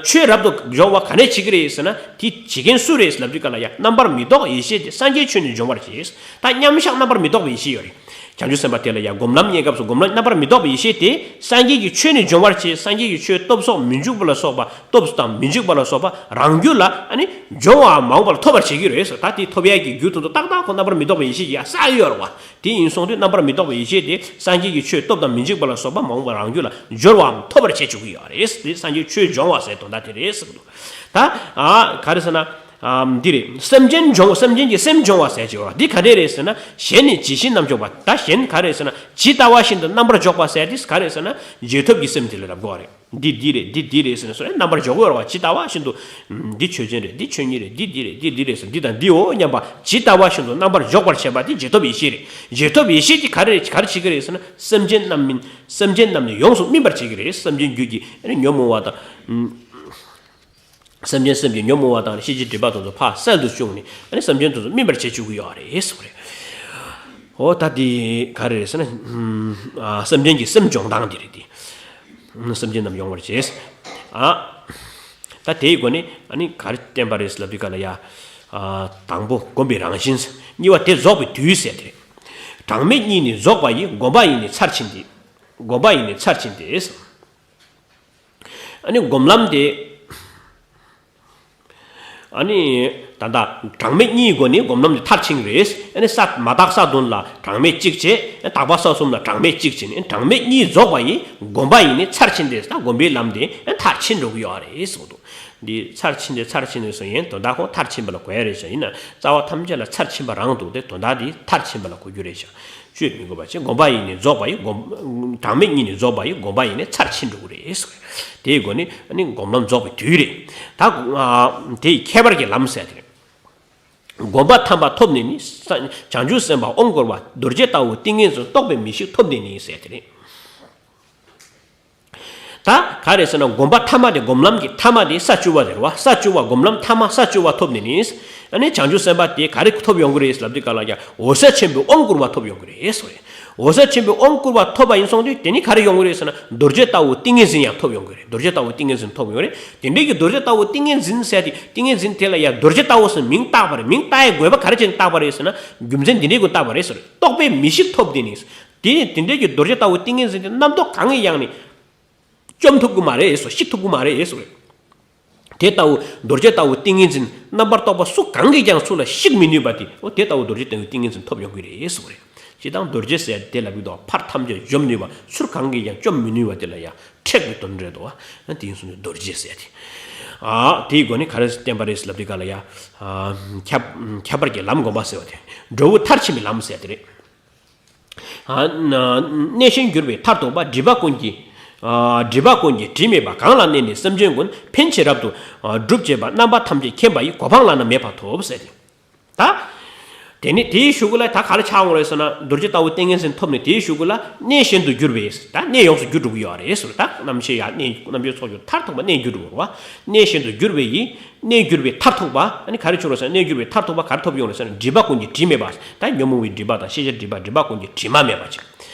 ཆོས་རབ་ཏུ་སྦྱོང་བ་ག་ནས་བྱེད་ཀྱི་རེད་ཟེར་ན། དེ་བྱེད་མཁན་སུ་རེད་ལབ་དུས་ག་ལ་ཡ། རྣམ་པར་མི་རྟོག་ཡེ་ཤེས་དེ་སངས་རྒྱས་ཆོས་ནི་སྦྱོང་བར་བྱེད། ད་མཉམ་བཞག་རྣམ་པར་མི་རྟོག་པའི་ཡེ་ཤེས་ཡོད་རེད། བྱང་ཆུབ་སེམས་དཔའ་དེ་ལ་ཡང་སྒོམ་ལམ་རྙེད་སྐབས་སུ་སྒོམ་ལམ་རྣམ་པར་མི་རྟོག་པའི་ཡེ་ཤེས་དེ་སངས་རྒྱས་ཀྱི་ཆོས་ནི་སྦྱོང་བར་བྱེད། སངས་རྒྱས་ཀྱི་ཆོས་སྟོབས་སོགས་མི་འཇུག་པ་ལ་སོགས་པ། སྟོབས་དང་མི་འཇུག་པ་ལ་སོགས་པ་རང་རྒྱུད་ལ་ཨ་ནི་སྦྱོང་བ་མ་འོངས་པ་ལ་ཐོབ་པར་བྱེད་ཀྱི་རེད་ཟེར། ད་དེ་ཐོབ་ཡས་ཀྱི་རྒྱུ་དེ་ཚོ་ཏག་ཏག་ཁོ་རྣམ་པར་མི་རྟོག་པའི་ཡེ་ཤེས་ཀྱིས་བསགས་ཡོད་རེད་བ། དེ་ཡིན་སོང་དུས་རྣམ་པར་མི་རྟོག་པའི་ཡེ་ཤེས་དེ་སངས་རྒྱས་ཀྱི་ཆོས་སྟོབས་དང་མི་འཇུག་པ་ལ་སོགས་པ་མ་འོངས་པ་རང་རྒྱུད་ལ་སྦྱོར་བའམ་ཐོབ་པར་བྱེད་བཅུག་གི་ཡོད་རེད། དེ་སངས་རྒྱས་ཆོས་སྦྱོང་བ་ཟེར་དོན་དག་དེ་རེད་ཟེར་གི་འདུག་ད་ཨ་ག་རེ་ཟེར་ན། ཨ་འདི་རེད། སེམས་ཅན་སྦྱོང་། སེམས་ཅན་གྱི་སེམས་སྦྱོང་བ་ཟེར་གྱི་ཡོད་རེད། འདི་ག་འདྲས་རེད་ཟེར་ན། གཞན་ནི་ཇི་བཞིན་རྣམ་འཇོག་པ། ད་གཞན་ག་རེ་ཟེར་ན། ཇི་ལྟ་བ་བཞིན་དུ་རྣམ་པར་འཇོག་པ་ཟེར་དེ་ག་རེ་ཟེར་ན། རྗེས་ཐོབ་ཀྱི་སེམས་དེ་ལ་རབ་དགོས་རེད། འདི་འདི་རེད། འདི་འདི་རེད་ཟེར་ནས་སོ་རེད། རྣམ་པར་འཇོག་གི་ཡོད་རེད་བ། ཇི་ལྟ་བ་བཞིན་དུ། འདི་ཆོས་ཅན་རེད། འདི་ཆོས་ཉིད་རེད། འདི་འདི་རེད། འདི་འདི་རེད་ཟེར། འདི་དང་འདིའོ་སྙམ་པ་ཇི་ལྟ་བ་བཞིན་དུ་རྣམ་པར་འཇོག་པར་བྱེད་པ་དེ་རྗེས་ཐོབ་ཡེ་ཤེས་རེད། རྗེས་ཐོབ་ཡེ་ཤེས་དེ་ག་རེ་རེད། ག་རེ་བྱེད་ཀྱི་རེད་ཟེར་ན། སེམས་ཅན་རྣམས་སྨིན། སེམས་ཅན་རྣམས་ནི་ཡོངས་སུ་སྨིན་པར་བྱེད་ཀྱི་རེད། སེམས་ཅན་རྒྱུད་ཀྱི་ཨ་ནི་ཉོན་མོངས་པ་དང་། སེམས་ཅན་སེམས་ཀྱི་ཉོན་མོངས་པ་དང་ཤེས་བྱའི་སྒྲིབ་པ་དེ་ཚོ་ཕར་བསལ་དུ་བཅུག་ནས་ཨ་ནི་སེམས་ཅན་དེ་ཚོ་སྨིན་པར་བྱེད་བཅུག་གི་ཡོད་རེད་ཟེར་བ་རེད། འོ་ད་དེ་ག་རེ་རེད་ཟེར་ན། ཨ་སེམས་ཅན་གྱི་སེམས་སྦྱོང་སྟངས་དེ་རེད་དེ། སེམས་ཅན་རྣམས་ཡོང་བར་བྱེད། ཨ་ད་དེའི་སྒོ་ནས་ཨ་ནི་ག་རེ་བསྟན་པ་རེད་ལབ་དུས་ག་ལ་ཡ། ཨ་དང་པོ་སྒོམ་པའི་རང་བཞིན། གཉིས་པ་དེ་རྫོགས་པའི་དུས་ཟེར་དེ་རེད། གྲངས་མེད་གཉིས་ནི་རྫོགས་པ་ཡི། སྒོམ་པ་ཡི་ནི་ཚར་ཕྱིན་ཏེ། སྒོམ་པ་ཡི་ནི་ཚར་ཕྱིན་ཏེ། ཨ་ནི་སྒོམ་ལམ་དེ། ཨ་ནི་ད་ལྟ་གྲངས་མེད་གཉིས་སྒོ་ནས་སྒོམ་ལམ་དེ་མཐར་ཕྱིན་རེད། ཨ་ནི་ས་མ་དག་ས་བདུན་ལ་གྲངས་མེད་གཅིག་བྱས། དག་པ་ས་གསུམ་ལ་གྲངས་མེད་གཅིག་བྱས་ནས་གྲངས་མེད་གཉིས་རྫོགས་པ་ཡི། སྒོམ་པ་ཡི་ནི་ཚར་ཕྱིན་ཏེ། ད་སྒོམ་པའི་ལམ་དེ་མཐར་ཕྱིན་འགྲོ་གི་ཡོད་རེད་གསུངས་འདུག་འདི་ཚར་ཕྱིན་ཏེ་ཚར་ཕྱིན་ཏེ་སོ་ཡིན། དོན་དག་ཁོ་མཐར་ཕྱིན་པ་ལ་གོ་ཡ་རེད་ཤག་ཡིན་ན་རྩ་བ་ཐམས་ཅད་ལ་ཚར་ཕྱིན་པ་རང་འདུག་སྟེ། དོན་དག་འདི་མཐར་ཕྱིན་པ་ལ་གོ་རྒྱུ་རེད་ཤག་བཅོས་མི་དགོས་པ་བྱས། སྒོམ་པ་ཡི་ནི་རྫོགས་པ་ཡི། སྒོམ། གྲངས་མེད་གཉིས་ནི་རྫོགས་པ་ཡི། སྒོམ་པ་ཡི་ནི་ཚར་ཕྱིན་འགྲོ་གི་རེད། དེའི་སྒོ་ནས་ཨ་ནི་སྒོམ་ལམ་རྫོགས་པའི་དུས་རེད། ད་དེ་ཡི་ཁྱད་པར་གྱི་ལམ་ཟེར་དེ་རེད། སྒོམ་པ་ཐ་མ་ཐོབ་ནས་ནི། བྱང་ཆུབ་སེམས་དཔའ་དབང་བསྐུར་བ། རྡོ་རྗེ་ལྟ་བུ་ཏིང་ངེ་འཛིན་རྟོགས་པའི་མི་ཤིགས་ཐོབ་ནས་ནི་ཟེར་དེ་རེད། ད་ག་རེ་ཟེར་ན། སྒོམ་པ་ཐ་མ་དེ། སྒོམ་ལམ་གྱི་ཐ་མ་དེ་ས་བཅུ་པ་རེད་བ། ས་བཅུ་པ། སྒོམ་ལམ་ཐ་མ་ས་བཅུ་པ་ཐོབ་ནས་ནི། ཨ་ནི་བྱང་ཆུབ་སེམས་དཔའ་དེ་ག་རེ་ཐོབ་ཡོང་གི་རེད་ལབ་དུས་ག་ལ་ཡ། འོད་གསལ་ཆེན་པོའི་དབང་བསྐུར་བ་ཐོབ་ཡོང་གི་རེད་ཟེར་བ་རེད། འོད་གསལ་ཆེན་པོའི་དབང་བསྐུར་བ་ཐོབ་པ་ཡིན་སོང་དུས་དེ་ནི་ག་རེ་ཡོང་གི་རེད་ཟེར་ན། རྡོ་རྗེ་ལྟ་བུ་ཏིང་ངེ་འཛིན་ཡང་ཐོབ་ཡོང་གི་རེད། རྡོ་རྗེ་ལྟ་བུ་ཏིང་ངེ་འཛིན་ཐོབ་ཡོང་གི་རེད། དེ་འདྲའི་གི་རྡོ་རྗེ་ལྟ་བུ་ཏིང་ངེ་འཛིན་ཟེར་དེ། ཏིང་ངེ་འཛིན་དེ་ལ་ཡ་རྡོ་རྗེ་ལྟ་བུ་ཟེར་མིང་བཏགས་པ་རེད། མིང་བཏགས་ཡའི་དགོས་པ་ག་རེ་བྱས་ནས་བཏགས་པ་རེད་ཟེར་ན། རྒྱུ་མཚན་འདི་འདྲའི་གི་བཏགས་པ་རེད་ཟེར། རྟོགས་པའི་མི་ཤིགས་ཐོབ་དེ་ནི། དེ་ནི་དེ་འདྲའི་གི་རྡོ་རྗེ་ལྟ་བུ་ཏིང་ངེ་འཛིན་དེ་རྣམ་རྟོག་གང་གིས་ཀྱང་ནི་བཅོམ་ཐུབ་ཀྱི་མ་རེད་ཟེར། བཤིག་ཐུབ་ཀྱི་མ་རེད་ཟེར། དེ་ལྟ་བུ་རྡོ་རྗེ་ལྟ་བུ་ཏིང་ངེ་འཛིན་རྣམ་པར་རྟོག་པ་སུ་གང་གིས་ཀྱང་སུ་ལ་བཤིག་མི་ནུས་པ་དེ། འོ་དེ་ལྟ་བུ་རྡོ་རྗེ་ལྟ་བུའི་ཏིང་ངེ་འཛིན་ཐོབ་ཡོང་གི་རེད་ཟེར་བ་རེད། སྤྱིར་བཏང་རྡོ་རྗེ་ཟེར་དེ་ལབ་ཀྱི་འདུག་ཕར་ཐམས་ཅད་འཇོམས་ནུས་པ། ཚུར་གང་གིས་ཀྱང་བཅོམ་མི་ནུས་པ་དེ་ལ་ཡང་ཁྲེགས་པའི་དོན་རེད་དོ། དེ་ཡིན་སོང་ནས་རྡོ་རྗེ་ཟེར་དེ། ཨ་དེའི་སྒོ་ནས་ག་རེ་བསྟན་པ་རེད་ལབ་དུས་ག་ལ་ཡ། ཨ་ཁྱད་ཁྱད་པར་གྱི་ལམ་སྒོམ་པ་ཟེར་བ་དེ། འབྲས་བུ་མཐར་ཕྱིན་པའི་ལམ་ཟེར་དེ་རེད། ཨ་གནས་གཞན་གྱུར་པའི་མཐར་ཐུག་པ། སྒྲིབ་པ་ཀུན་གྱི། ཨ་སྒྲིབ་པ་ཀུན་གྱི་དྲི་མེད་པ། གང་ལ་གནས་ནས་སེམས་ཅན་ཀུན། ཕན་ཕྱིར་རབ་ཏུ་སྒྲུབ་བྱེད་པ། རྣམ་པ་ཐམས་ཅད་མཁྱེན་པ་ཡིས། གོ་འཕང་བླ་ན་མེད་པ་ཐོབ་ཟེར་ཏེ། ད་དེ་ནི་དེའི་གཞུག་གུ་ལ་ད་ག་རེ་ཆགས་འོང་རེད་ཟེར་ན། རྡོ་རྗེ་ལྟ་བུ་ཏིང་ངེ་འཛིན་ཐོབ་ནས་དེའི་གཞུག་གུ་ལ་གནས་གཞན་དུ་གྱུར་པའི། ད་གནས་ཡོངས་སུ་གྱུར་འགྲོ་གི་ཡོད་རེད་ཟེར། ད་རྣམ་ཤེས་ཡ་གནས་རྣམ་ཤེས་ཚོགས་ཀྱི་མཐར་ཐུག་པ་གནས་གྱུར་འགྲོ་བ། གནས་གཞན་དུ་གྱུར་པའི་ཡིས། གནས་གྱུར་པའི་མཐར་ཐུག་པ། ཨ་ནི་ག་རེ་བྱུང་རེད་ཟེར་ན། གནས་གྱུར་པའི་མཐར་ཐུག་པ་ག་རེ་ཐོབ་ཡོང་རེད་ཟེར་ན། སྒྲིབ་པ་ཀུན་གྱི་དྲི་མེད་པ། ད་ཉོན་མོངས་པའི་སྒྲིབ་པ་དང་ཤེས་བྱའི་སྒྲིབ་པ། སྒྲིབ་པ་ཀུན་གྱི་དྲི་མ་མེད་པ་ཅིག་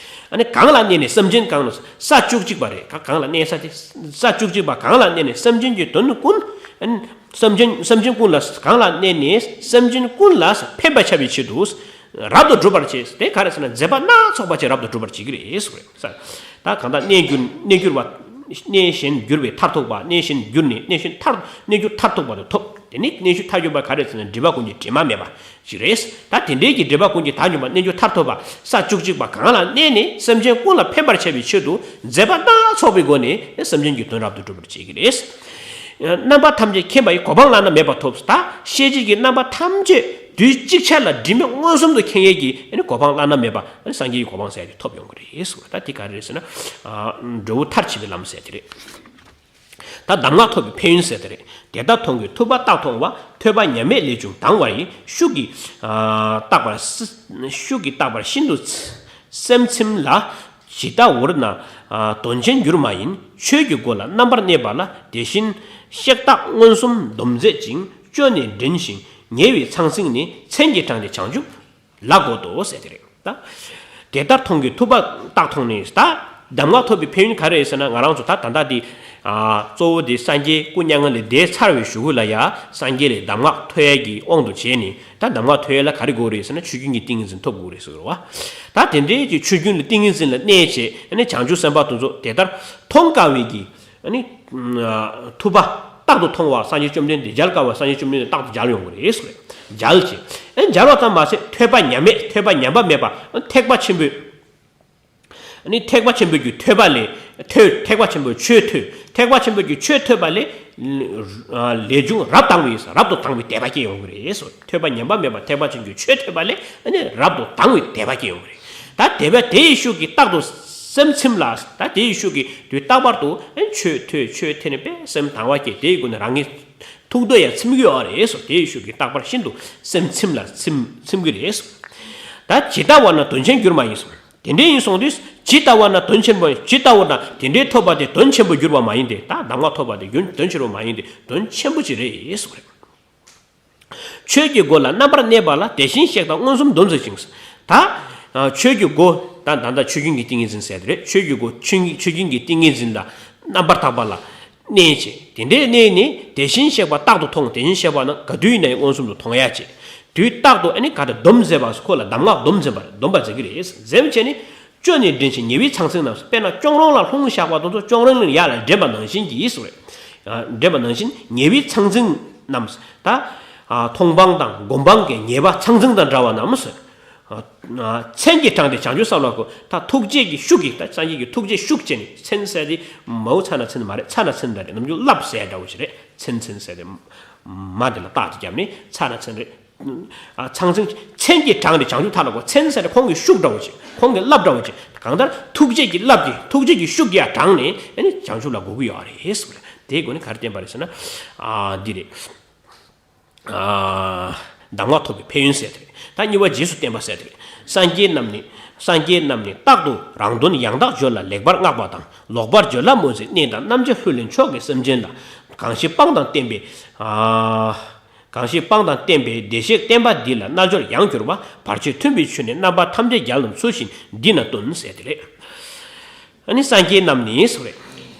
ཨ་ནི་གང་ལ་གནས་ནས་སེམས་ཅན་གང་ལ། ས་བཅུ་གཅིག་པ་རེད། ག་གང་ལ་གནས་ས་དེ། ས་བཅུ་གཅིག་པ་གང་ལ་གནས་ནས་སེམས་ཅན་གྱི་དོན་ཀུན། ཨ་ནི་སེམས་ཅན་སེམས་ཅན་ཀུན་ལ། གང་ལ་གནས་ནས་སེམས་ཅན་ཀུན་ལ་ཕན་པར་བྱ་བའི་ཆེད་དུ་རབ་ཏུ་སྒྲུབ་པར་བྱེད། དེ་ག་རེ་ཟེར་ན། མཛད་པ་སྣ་ཚོགས་པ་ཅིག་རབ་ཏུ་སྒྲུབ་པར་བྱེད་ཀྱི་རེད་ཟེར་བ་རེད། ད་གང་ལྟར་གནས་གྱུར་གནས་གྱུར་པ། གནས་གཞན་གྱུར་པའི་མཐར་ཐུག་པ། གནས་གཞན་གྱུར་ནས་གནས་གཞན་མཐར་གནས་གྱུར་མཐར་ཐུག་པ་དེ་ཐོབ། དེ་ནི་གནས་གཞན་མཐར་གྱུར་པ་ག་རེ་ཟེར་ན། སྒྲིབ་པ་ཀུན་གྱི་དྲི་མ་མེད་པ་ཞིག་རེད། ད་དེ་འདྲའི་གི་སྒྲིབ་པ་ཀུན་གྱི་མཐར་གྱུར་པ། གནས་གྱུར་མཐར་ཐུག་པ། ས་བཅུ་གཅིག་པ་གང་ལ་གནས་ནས་སེམས་ཅན་ཀུན་ལ་ཕན་པར་བྱ་བའི་ཆེད་དུ་མཛད་པ་སྣ་ཚོགས་པའི་སྒོ་ནས་སེམས་ཅན་གྱི་དོན་རབ་ཏུ་སྒྲུབ་པར་བྱེད་ཀྱི་རེད། རྣམ་པ་ཐམས་ཅད་མཁྱེན་པ་ཡི་གོ་འཕང་བླ་ན་མེད་པ་ཐོབ། ད་ཤེས་བྱེད་ཀྱི་རྣམ་པ་ཐམས་ཅད་དུས་གཅིག་ཆར་ལ་དྲི་མེད་མངོན་སུམ་དུ་མཁྱེན་ཡས་ཀྱི་ཨ་ནི་གོ་འཕང་བླ་ན་མེད་པ་ཨ་ནི་སངས་རྒྱས་ཀྱི་གོ་འཕང་ཟེར་ཡ་དེ་ཐོབ་ཡོང་གི་རེད་ཟེར་བ། ད་དེ་ག་རེ་རེད་ཟེར་ན། ཨ། འབྲས་བུ་མཐར་ཕྱིན་པའི་ལམ་ཟེར་དེ་རེད། ད་གདམས་ངག་ཐོབ་པའི་ཕན་ཡོན་ཟེར་དེ་རེད། དེ་ལྟར་མཐོང་གི་ཐུབ་པ་རྟག་མཐོང་བ། ཐོས་པ་ཉམས་མེད་ལས་བྱུང་དང་བ་ཡི། ཤུགས་ཀྱིས་ཨ་རྟག་པར་སི། ཤུགས་ཀྱིས་རྟག་པར་ཤིན་ཏུ་སེམས་ཚིམ་ལ། ཇི་ལྟ་བར་ན་ཨ་དོན་ཆེན་འགྱུར་མ་ཡིན། ཆོས་ཀྱི་སྒོ་ལ་རྣམ་པར་གནས་པ་ལ། དེ་བཞིན་གཤེགས་རྟགས་མངོན་སུམ་སྡོམ་མཛད་ཅིང་། སྐྱོ་ནས་འདྲེན་ཞིང་ཉེ་བའི་ཚང་ཚིང་ནི། མཚན་གྱི་གྲངས་ཏེ་བྱང་ཆུབ་ལ་བཀོད་དོ་ཟེར་དེ་རེད། ད་དེ་ལྟར་མཐོང་གི་ཐུབ་པ་རྟག་མཐོང་ནས། ད་གདམས་ངག་ཐོབ་པའི་ཕན་ཡོན་ག་རེ་རེད་ཟེར་ན། ང་རང་ཚོ་ད་ད་ལྟ་འདི་ཨ་གཙོ་བོ་དེ་སངས་རྒྱས་སྐུ་མྱ་ངན་ལས་འདས་ཚར་བའི་གཞུག་གུ་ལ་ཡ་སངས་རྒྱས་ལས་གདམས་ངག་ཐོས་ཡས་ཀྱི་དབང་དུ་བྱས་ནས། ད་གདམས་ངག་ཐོས་ཡས་ལ་ག་རེ་དགོས་རེད་ཟེར་ན། ཆོས་རྒྱུན་གྱི་ཏིང་ངེ་འཛིན་ཐོབ་དགོས་རེད་ཟེར་བ། ད་དེ་འདྲའི་གི་ཆོས་རྒྱུན་ལ་ཏིང་ངེ་འཛིན་ལ་གནས་བྱས། ཨ་ནི་བྱང་ཆུབ་སེམས་དཔའ་དེ་ཚོ་དེ་ལྟར་མཐོང་དཀའ་བའི་གི་ཨ་ནི་ཨ་ཐུབ་པ་རྟག་ཏུ་མཐོང་བ་སངས་རྒྱས་བཅོམ་ལྡན་འདས་མཇལ་དཀའ་བ་སངས་རྒྱས་བཅོམ་ལྡན་འདས་རྟག་ཏུ་མཇལ་ཡོང་གི་རེད་ཟེར། མཇལ་ཅིང་། ཨ་ནི་མཇལ་བ་ཙམ་མ་ཟད་ཐོས་པ་ཉམས་མེད། ཐོས་པ་ཉམས་པ་མེད་པ། ཨ་ནི་ཐེག་པ་ཆེན་པོའི། ཨ་ནི་ཐེག་པ་ཆེན་པོའི་གི་ཐོས་པ་ལས་ཐོས། ཐེག་པ་ཆེན་པོའི་ཆོས་ཐོས། ཐེག་པ་ཆེན་པོའི་གི་ཆོས་ཐོས་པ་ལས། ཨ་ལས་བྱུང་རབ་དང་བའི། རབ་ཏུ་དང་བའི་དད་པ་སྐྱེ་ཡོང་གི་རེད་ཟེར། ཐོས་པ་ཉམས་པ་མེད་པ་ཐེག་པ་ཆེན་པོའི་ཆོས་ཐོས་པ་ལས། ཨ་ནི་རབ་ཏུ་དང་བའི་དད་པ་སྐྱེ་ཡོང་གི་རེད། ད་དད་པ་དེ་ཡི་ཤུགས་ཀྱིས་རྟག་ཏུ་སེམས་ཚིམ་ལ། ད་དེ་ཡི་ཤུགས་ཀྱིས་དུས་རྟག་པར་དུ་ཨ་ནི་ཆོས་ཐོས། ཆོས་ཐོས་ནས་པས་སེམས་དང་བ་སྐྱེ། དེའི་སྒོ་ནས་རང་གི་ཐུགས་འདོད་ཡང་ཚིམ་གྱི་ཡོད་རེད་ཟེར། དེ་ཡི་ཤུགས་ཀྱིས་རྟག་པར་ཤིན་ཏུ་སེམས་ཚིམ་ལ་ཚིམ་ཚིམ་གྱི་རེད་ཟེར། ད་ཇི་ལྟ་བ་ན་དོན་ཆེན་འགྱུར་མ་ཡིན་ཟེར། དེ་འདྲ་ཡིན་སོང་དུས་ཇི་ལྟ་བ་ན་དོན་ཆེན་པོ། ཇི་ལྟ་བ་ན་དེ་འདྲའི་ཐོབ་པ་དེ་དོན་ཆེན་པོ་འགྱུར་བ་མ་ཡིན་ཏེ། ད་གདམས་ངག་ཐོབ་པ་དེ་རྒྱུན་དོན་ཆེན་པོ་མ་ཡིན་ཏེ་དོན་ཆེན་པོ་ཅིག་རེད་ཟེར་བ་རེད། ཆོས་ཀྱི་སྒོ་ལ་རྣམ་པར་གནས་པ་ལ། དེ་བཞིན་གཤེགས་རྟགས་མངོན་སུམ་སྡོམ་མཛད་ཅིང་། ད་ཆོས་ཀྱི་སྒོ། ད་ད་ལྟ་ཆོས་རྒྱུན་གྱི་ཏིང་ངེ་འཛིན་ཟེར་དེ་རེད། ཆོས་ཀྱི་སྒོ། ཆོས་ཆོས་རྒྱུན་གྱི་ཏིང་ངེ་འཛིན་ལ་རྣམ་པར་དག་པ་ལ་གནས་བྱས། དེ་འདྲའི་གནས་ནི་དེ་བཞིན་གཤེགས་པ་རྟག་ཏུ་མཐོང་། དེ་བཞིན་གཤེགས་པ་ན་ག་དུས་ཡིན་ན་ཡང་མངོན་སུམ་དུ་མཐོང་ཡ་བྱེད། དུས་རྟག་ཏུ་ཨ་ནི་ག་དེ་སྡོམ་མཛད་པ། ཁོ་ལ་གདམས་ངག་སྡོམ་མཛད་པ། སྡོམ་པ་མཛད་ཀྱི་རེད། མཛད་བྱས་ནས་སྐྱོ་ནས་འདྲེན་ཞིང་ཉེ་བའི་ཚང་ཚིང་རྣམས། དཔེར་ན་གཅོང་རོང་ལ་ལྷུང་བཞག་པ་དེ་ཚོ་གཅོང་རོང་ནས་ཡར་ལ་འདྲེན་པ་ནང་བཞིན་གྱིས་ཟེར་བ་རེད། འདྲེན་པ་ནང་བཞིན་ཉེ་བའི་ཚང་ཚིང་རྣམས། ད་མཐོང་སྤང་དང་སྒོམ་སྤང་གི་ཉེས་པ་ཚང་ཚིང་དང་འདྲ་བ་རྣམས། མཚན་གྱི་གྲངས་ཏེ་བྱང་ཆུབ་བསམ་ལ་བཀོད། ད་ཐུགས་རྗེ་གི་ཤུགས་ཀྱིས། ད་སངས་རྒྱས་ཀྱི་ཐུགས་རྗེ་ཤུགས་བྱས་ནས། མཚན་ཟེར་དེ་མའོ་ཚ་ན་མཚན་མ་རེད། ཚ་ན་མཚན་འདྲ་རེད། ནམ་རྒྱུན་རླབས་ཟེར་འདྲ་བོ་ཞིག་རེད། མཚན་མཚན་ཟེར་དེ་མ་དེ་ལ་རྟགས་དེ་བརྒྱབ་ནས་ཚ་ན་མཚན་རེད། ཨ་ཚང་ཚིང་། མཚན་གྱི་གྲངས་ཏེ་བྱང་ཆུབ་མཐའ་ལ་བཀོད། མཚན་ཟེར་དེ་ཁོང་གི་ཤུགས་འདྲ་བོ་ཞིག་ཁོང་གི་རླབས་འདྲ་བོ་ཞིག་གང་ལྟར་ཐུགས་རྗེ་གི་རླབས་ཀྱིས། ཐུགས་རྗེ་གི་ཤུགས་ཀྱིས་ཡར་དྲངས་ནས་ཨ་ནི་བྱང་ཆུབ་ལ་འགོད་ཀྱི་ཡོད་རེད་ཟེར་བ་རེད། དེའི་སྒོ་ནས་ག་རེ་བསྟན་པ་རེད་ཟེར་ན། ཨ་འདི་རེད། གདམས་ངག་ཐོབ་པའི་ཕན་ཡོན་ཟེར་དེ་རེད། ད་གཉིས་པ་རྗེས་སུ་བསྟན་པ་ཟེར་དེ་རེད། སངས་རྒྱས་རྣམས་ནི། སངས་རྒྱས་རྣམས་ནི་རྟག་ཏུ་རང་དོན་ཡང་དག་སྦྱོར་ལ་ལེགས་པར་བསྔགས་པ་དང་། ལོག་པར་སྦྱོར་ལ་མོས་ཚིག་གནས་དང་རྣམ་འབྱེད་ལྷུར་ལེན་མཆོག་གི་སེམས་ཅན་ལ། གང་ཞིག་སྤངས་དང་བསྟེན་པས། ཨ་གང་ཞིག་སྤངས་དང་བསྟེན་པས་བདེ་གཤེགས་བསྟན་པ་འདི་ལ། རྣལ་འབྱོར་ཡང་གྱུར་པ་བར་ཆད་མཐུན་པའི་ཆོས་ནི། རྣམ་པ་ཐམས་ཅད་རྒྱལ་རྣམས་ཚུལ་བཞིན་འདི་ན་སྟོན་ཟེར་དེ་རེད། ཨ་ནི་སངས་རྒྱས་རྣམས་ནི་ཟེར་བ་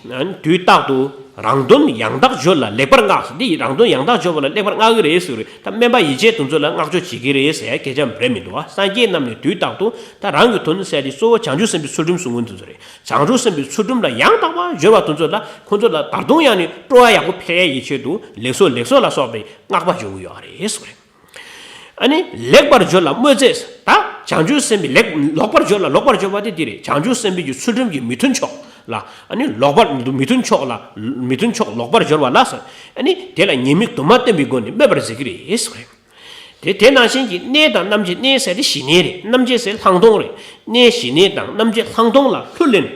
རེད། ཨ་ནི་དུས་རྟག་ཏུ་རང་དོན་ཡང་དག་སྦྱོར་ལ་ལེགས་པར་བསྔགས། འདི་ཡི་རང་དོན་ཡང་དག་སྦྱོར་བ་ལ་ལེགས་པར་བསྔགས་ཀྱི་རེད་ཟེར་བ་རེད། ད་དམན་པ་ཡིད་བྱེད་དེ་ཚོ་ལ་བསྔགས་བརྗོད་བྱེད་ཀྱི་རེད་ཟེར་ཡ་སྐད་ཆ་རེད་མི་འདུག་བ། སངས་རྒྱས་རྣམས་ནི་དུས་རྟག་ཏུ། ད་རང་གི་དོན་ཟེར་དེ་གཙོ་བོ་བྱང་ཆུབ་སེམས་དཔའི་ཚུལ་ཁྲིམས་སྲུང་མཁན་དེ་ཚོ་རེད། བྱང་ཆུབ་སེམས་དཔའི་ཚུལ་ཁྲིམས་ལ་ཡང་དག་པར་སྦྱོར་བ་དེ་ཚོ་ལ། ཁོ་ཚོ་ལ་ད་དུང་ཡང་ནི་སྤྲོ་བ་ཡག་པོ་འཕེལ་ཡ་ཡི་ཆེད་དུ་ལེགས་སོ་ལེགས་སོ་ལ་སོགས་པའི་བསྔགས་པ་སྦྱོར་གྱི་ཡོད་རེད་ཟེར་བ་རེད། ཨ་ནི་ལེགས་པར་སྦྱོར་ལ་མོས་ཚིག་ད་བྱང་ཆུབ་སེམས་དཔའི་ལེགས། ལོག་པར་སྦྱོར་ལ། ལོག་པར་སྦྱོར་བ་དེ་འདི་རེད། བྱང་ཆུབ་སེམས་དཔའི་གི་ཚུལ་ཁྲིམས་ཀྱི་མི་མཐུན་ཕྱོགས་ལ། ཨ་ནི་ལོག་པར་མི་མཐུན་ཕྱོགས་ལ། མི་མཐུན་ཕྱོགས་ལོག་པར་སྦྱོར་བ་ལ་ཟེར། ཨ་ནི་དེ་ལ་ཉེས་དམིགས་དུ་མ་བསྟན་པའི་སྒོ་ནས་སྨོད་པར་མཛད་ཀྱི་རེད་ཟེར་བ་རེད། དེ་དེ་ནང་བཞིན་གྱི་གནས་དང་རྣམ་འབྱེད། གནས་ཟེར་དེ་ཞི་གནས་རེད། རྣམ་འབྱེད་ཟེར་ལྷག་མཐོང་རེད། གནས་ཞི་གནས་དང་རྣམ་འབྱེད་ལྷག་མཐོང་ལ་ལྷུར་ལེན།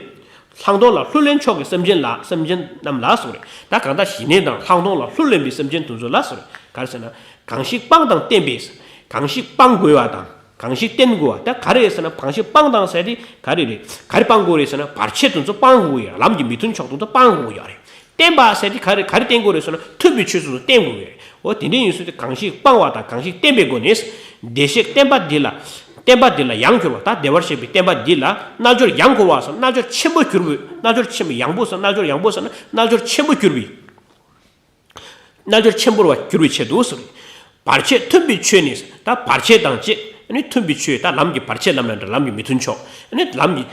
ལྷག་མཐོང་ལ་ལྷུར་ལེན་མཆོག་གི་སེམས་ཅན་ལ། སེམས་ཅན་རྣམས་ལ་ཟེར་བ་རེད། ད་གང་ལྟར་ཞི་གནས་དང་ལྷག་མཐོང་ལ་ལྷུར་ལེན་པའི་སེམས་ཅན་དེ་ཚོ་ལ་ཟེར་བ་རེད། ག་རེ་ཟེར་ན། གང་ཞིག་སྤང་དང་བསྟེན་པས། གང་ཞིག་སྤང་དགོས་པ་དང་། གང་ཞིག་བསྟེན་དགོས་པ། ད་ག་རེ་རེད་ཟེར་ན། གང་ཞིག་སྤང་དང་ཟེར་དེ་ག་རེ་རེད། ག་རེ་སྤང་དགོས་རེད་ཟེར་ན། བར་ཆད་དེ་ཚོ་སྤང་དགོས་ཡོད། ལམ་གྱི་མི་མཐུན་ཕྱོགས་དེ་ཚོ་སྤང་དགོས་ཡོད་རེད། བསྟེན་པ་ཟེར་དེ་ག་རེ་ག་རེ་བསྟེན་དགོས་རེད་ཟེར་ན། མཐུན་པའི་ཆོས་སོ་སོ་བསྟེན་དགོས་ཡོད་རེད། འོ་དེ་འདྲ་ཡིན་ཚུལ་དུ་གང་ཞིག་སྤང་བ་དང་གང་ཞིག་བསྟེན་པའི་སྒོ་ནས། བདེ་གཤེགས་བསྟན་པ་འདི་ལ། བསྟན་པ་འདི་ལ་ཡང་གྱུར་པ། ད་བདེ་བར་གཤེགས་པའི་བསྟན་པ་འདི་ལ་རྣལ་འབྱོར་ཡང་གྱུར་པ་ཟེར། རྣལ་འབྱོར་ཆེན་པོ་གྱུར་པའི། རྣལ་འབྱོར་ཆེན་པོ་ཡང་པོ་ཟེར། རྣལ་འབྱོར་ཡང་པོ་ཟེར་ན་རྣལ་འབྱོར་ཆེན་པོ་གྱུར་པའི། རྣལ་འབྱོར་ཆེན་པོ་བ་གྱུར་པའི་ཆེད་དུ་ཟེར། བར་ཆད་མཐུན་པའི་ཆོས་ནི། ད་བར་ཆད་དང་བཅས། ཨ་ནི་མཐུན་པའི་ཆོས། ད་ལམ་གྱི་བར་ཆད་ལམ་ལ་འདྲ། ལམ་གྱི་མི་མཐུན་ཕྱོགས། ཨ་ནི་ལམ་གྱི་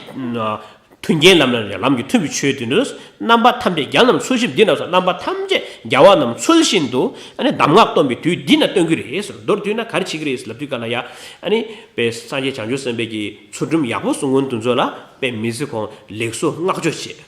མཐུན་རྐྱེན་ལམ་ལ་འདྲ། ལམ་གྱི་མཐུན་པའི་ཆོས་དེ་ནི། རྣམ་པ་ཐམས་ཅད་རྒྱལ་རྣམས་ཚུལ་བཞིན་འདི་ན་ཟེར། རྣམ་པ་ཐམས་ཅད་རྒྱལ་བ་རྣམས་ཚུལ་བཞིན་དུ་ཨ་ནི་གདམས་ངག་སྟོན་པའི་དུས་འདི་ན་སྟོན་གྱི་རེད་ཟེར། མདོར་བསྡུས་ན་ག་རེ་བྱེད་ཀྱི་རེད་ཟེར་ལབ་དུས་ག་ལ་ཡ། ཨ་ནི་དཔེ་སངས་རྒྱས་བྱང་ཆུབ་སེམས་དཔའི་གི་ཚུལ་ཁྲིམས་ཡག་པོ་སྲུང་མཁན་དེ་ཚོ་ལ་དཔེ་མི་ཚེ་གང་ལེགས་སོ་བསྔགས་བརྗོད་བྱེད།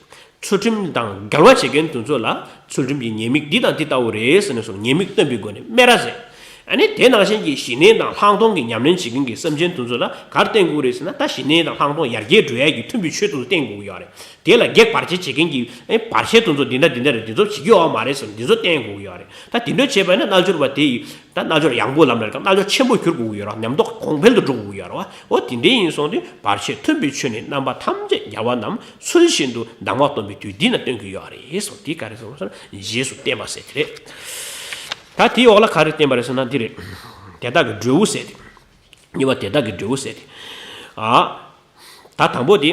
ཚུལ་ཁྲིམས་དང་འགལ་བ་བྱེད་མཁན་དེ་ཚོ་ལ་ཚུལ་ཁྲིམས་ཀྱི་ཉེས་དམིགས་འདི་དང་འདི་ལྟ་བུ་རེད་ཟེར་ནས་སོ་ཉེས་དམིགས་སྟོན་པའི་སྒོ་ནས་སྨད་ར་ཟེར། ཨ་ནི་དེ་ནང་བཞིན་གྱི་ཞི་གནས་དང་ལྷག་མཐོང་གི་ཉམས་ལེན་བྱེད་མཁན་གྱི་སེམས་ཅན་དེ་ཚོ་ལ་ག་རེ་བསྟན་དགོས་རེད་ཟེར་ན། ད་ཞི་གནས་དང་ལྷག་མཐོང་ཡར་རྒྱས་འགྲོ་ཡ་གི་མཐུན་པའི་ཆོས་དེ་ཚོ་བསྟན་དགོས་ཀྱི་ཡོད་རེད། དེ་ལ་གེགས་བར་ཆད་བྱེད་མཁན་གྱི་ཨེ་བར་ཆད་དེ་ཚོ་འདི་འདྲ་འདི་འདྲ་རེད། འདི་ཚོ་བྱེད་ཀྱི་ཡོད་མ་རེད་ཟེར་འདི་ཚོ་བསྟན་དགོས་ཀྱི་ཡོད་རེད། ད་དེ་འདྲ་བྱས་པ་ཡིན་ན་རྣལ་འབྱོར་པ་དེ་ཡི་ད་རྣལ་འབྱོར་ཡངས་པོ་ལམ་རེད་ཀ། རྣལ་འབྱོར་ཆེན་པོ་འགྱུར་དགོས་ཀྱི་ཡོད་རེད། ཉམས་རྟོགས་གོང་འཕེལ་དུ་འགྲོ་དགོས་ཀྱི་ཡོད་རེད་བ། འོ་དེ་འདྲ་ཡིན་སོང་དུས་བར་ཆད་མཐུན་པའི་ཆོས་ནི། རྣམ་པ་ཐམས་ཅད་རྒྱལ་བ་རྣམས། ཚུལ་བཞིན་དུ་གདམས་ངག་སྟོན་པའི་དུས་འདི་ན་སྟོན་གྱི་ཡོད་རེད་གསུངས། དེ་ག་རེ་གསུངས་ཟེར་ན་རྗེས་སུ་བསྟན་པ་ཟེར་དེ་རེད། ད་དེའི་འོག་ལ་ག་རེ་བསྟན་པ་རེད་ཟེར་ན་འདི་རེད། དེ་དག་གི་འབྲས་བུ་ཟེར་དེ། གཉིས་པ་དེ་དག་གི་འབྲས་བུ་ཟེར་དེ། ཨ། ད་དང་པོ་དེ།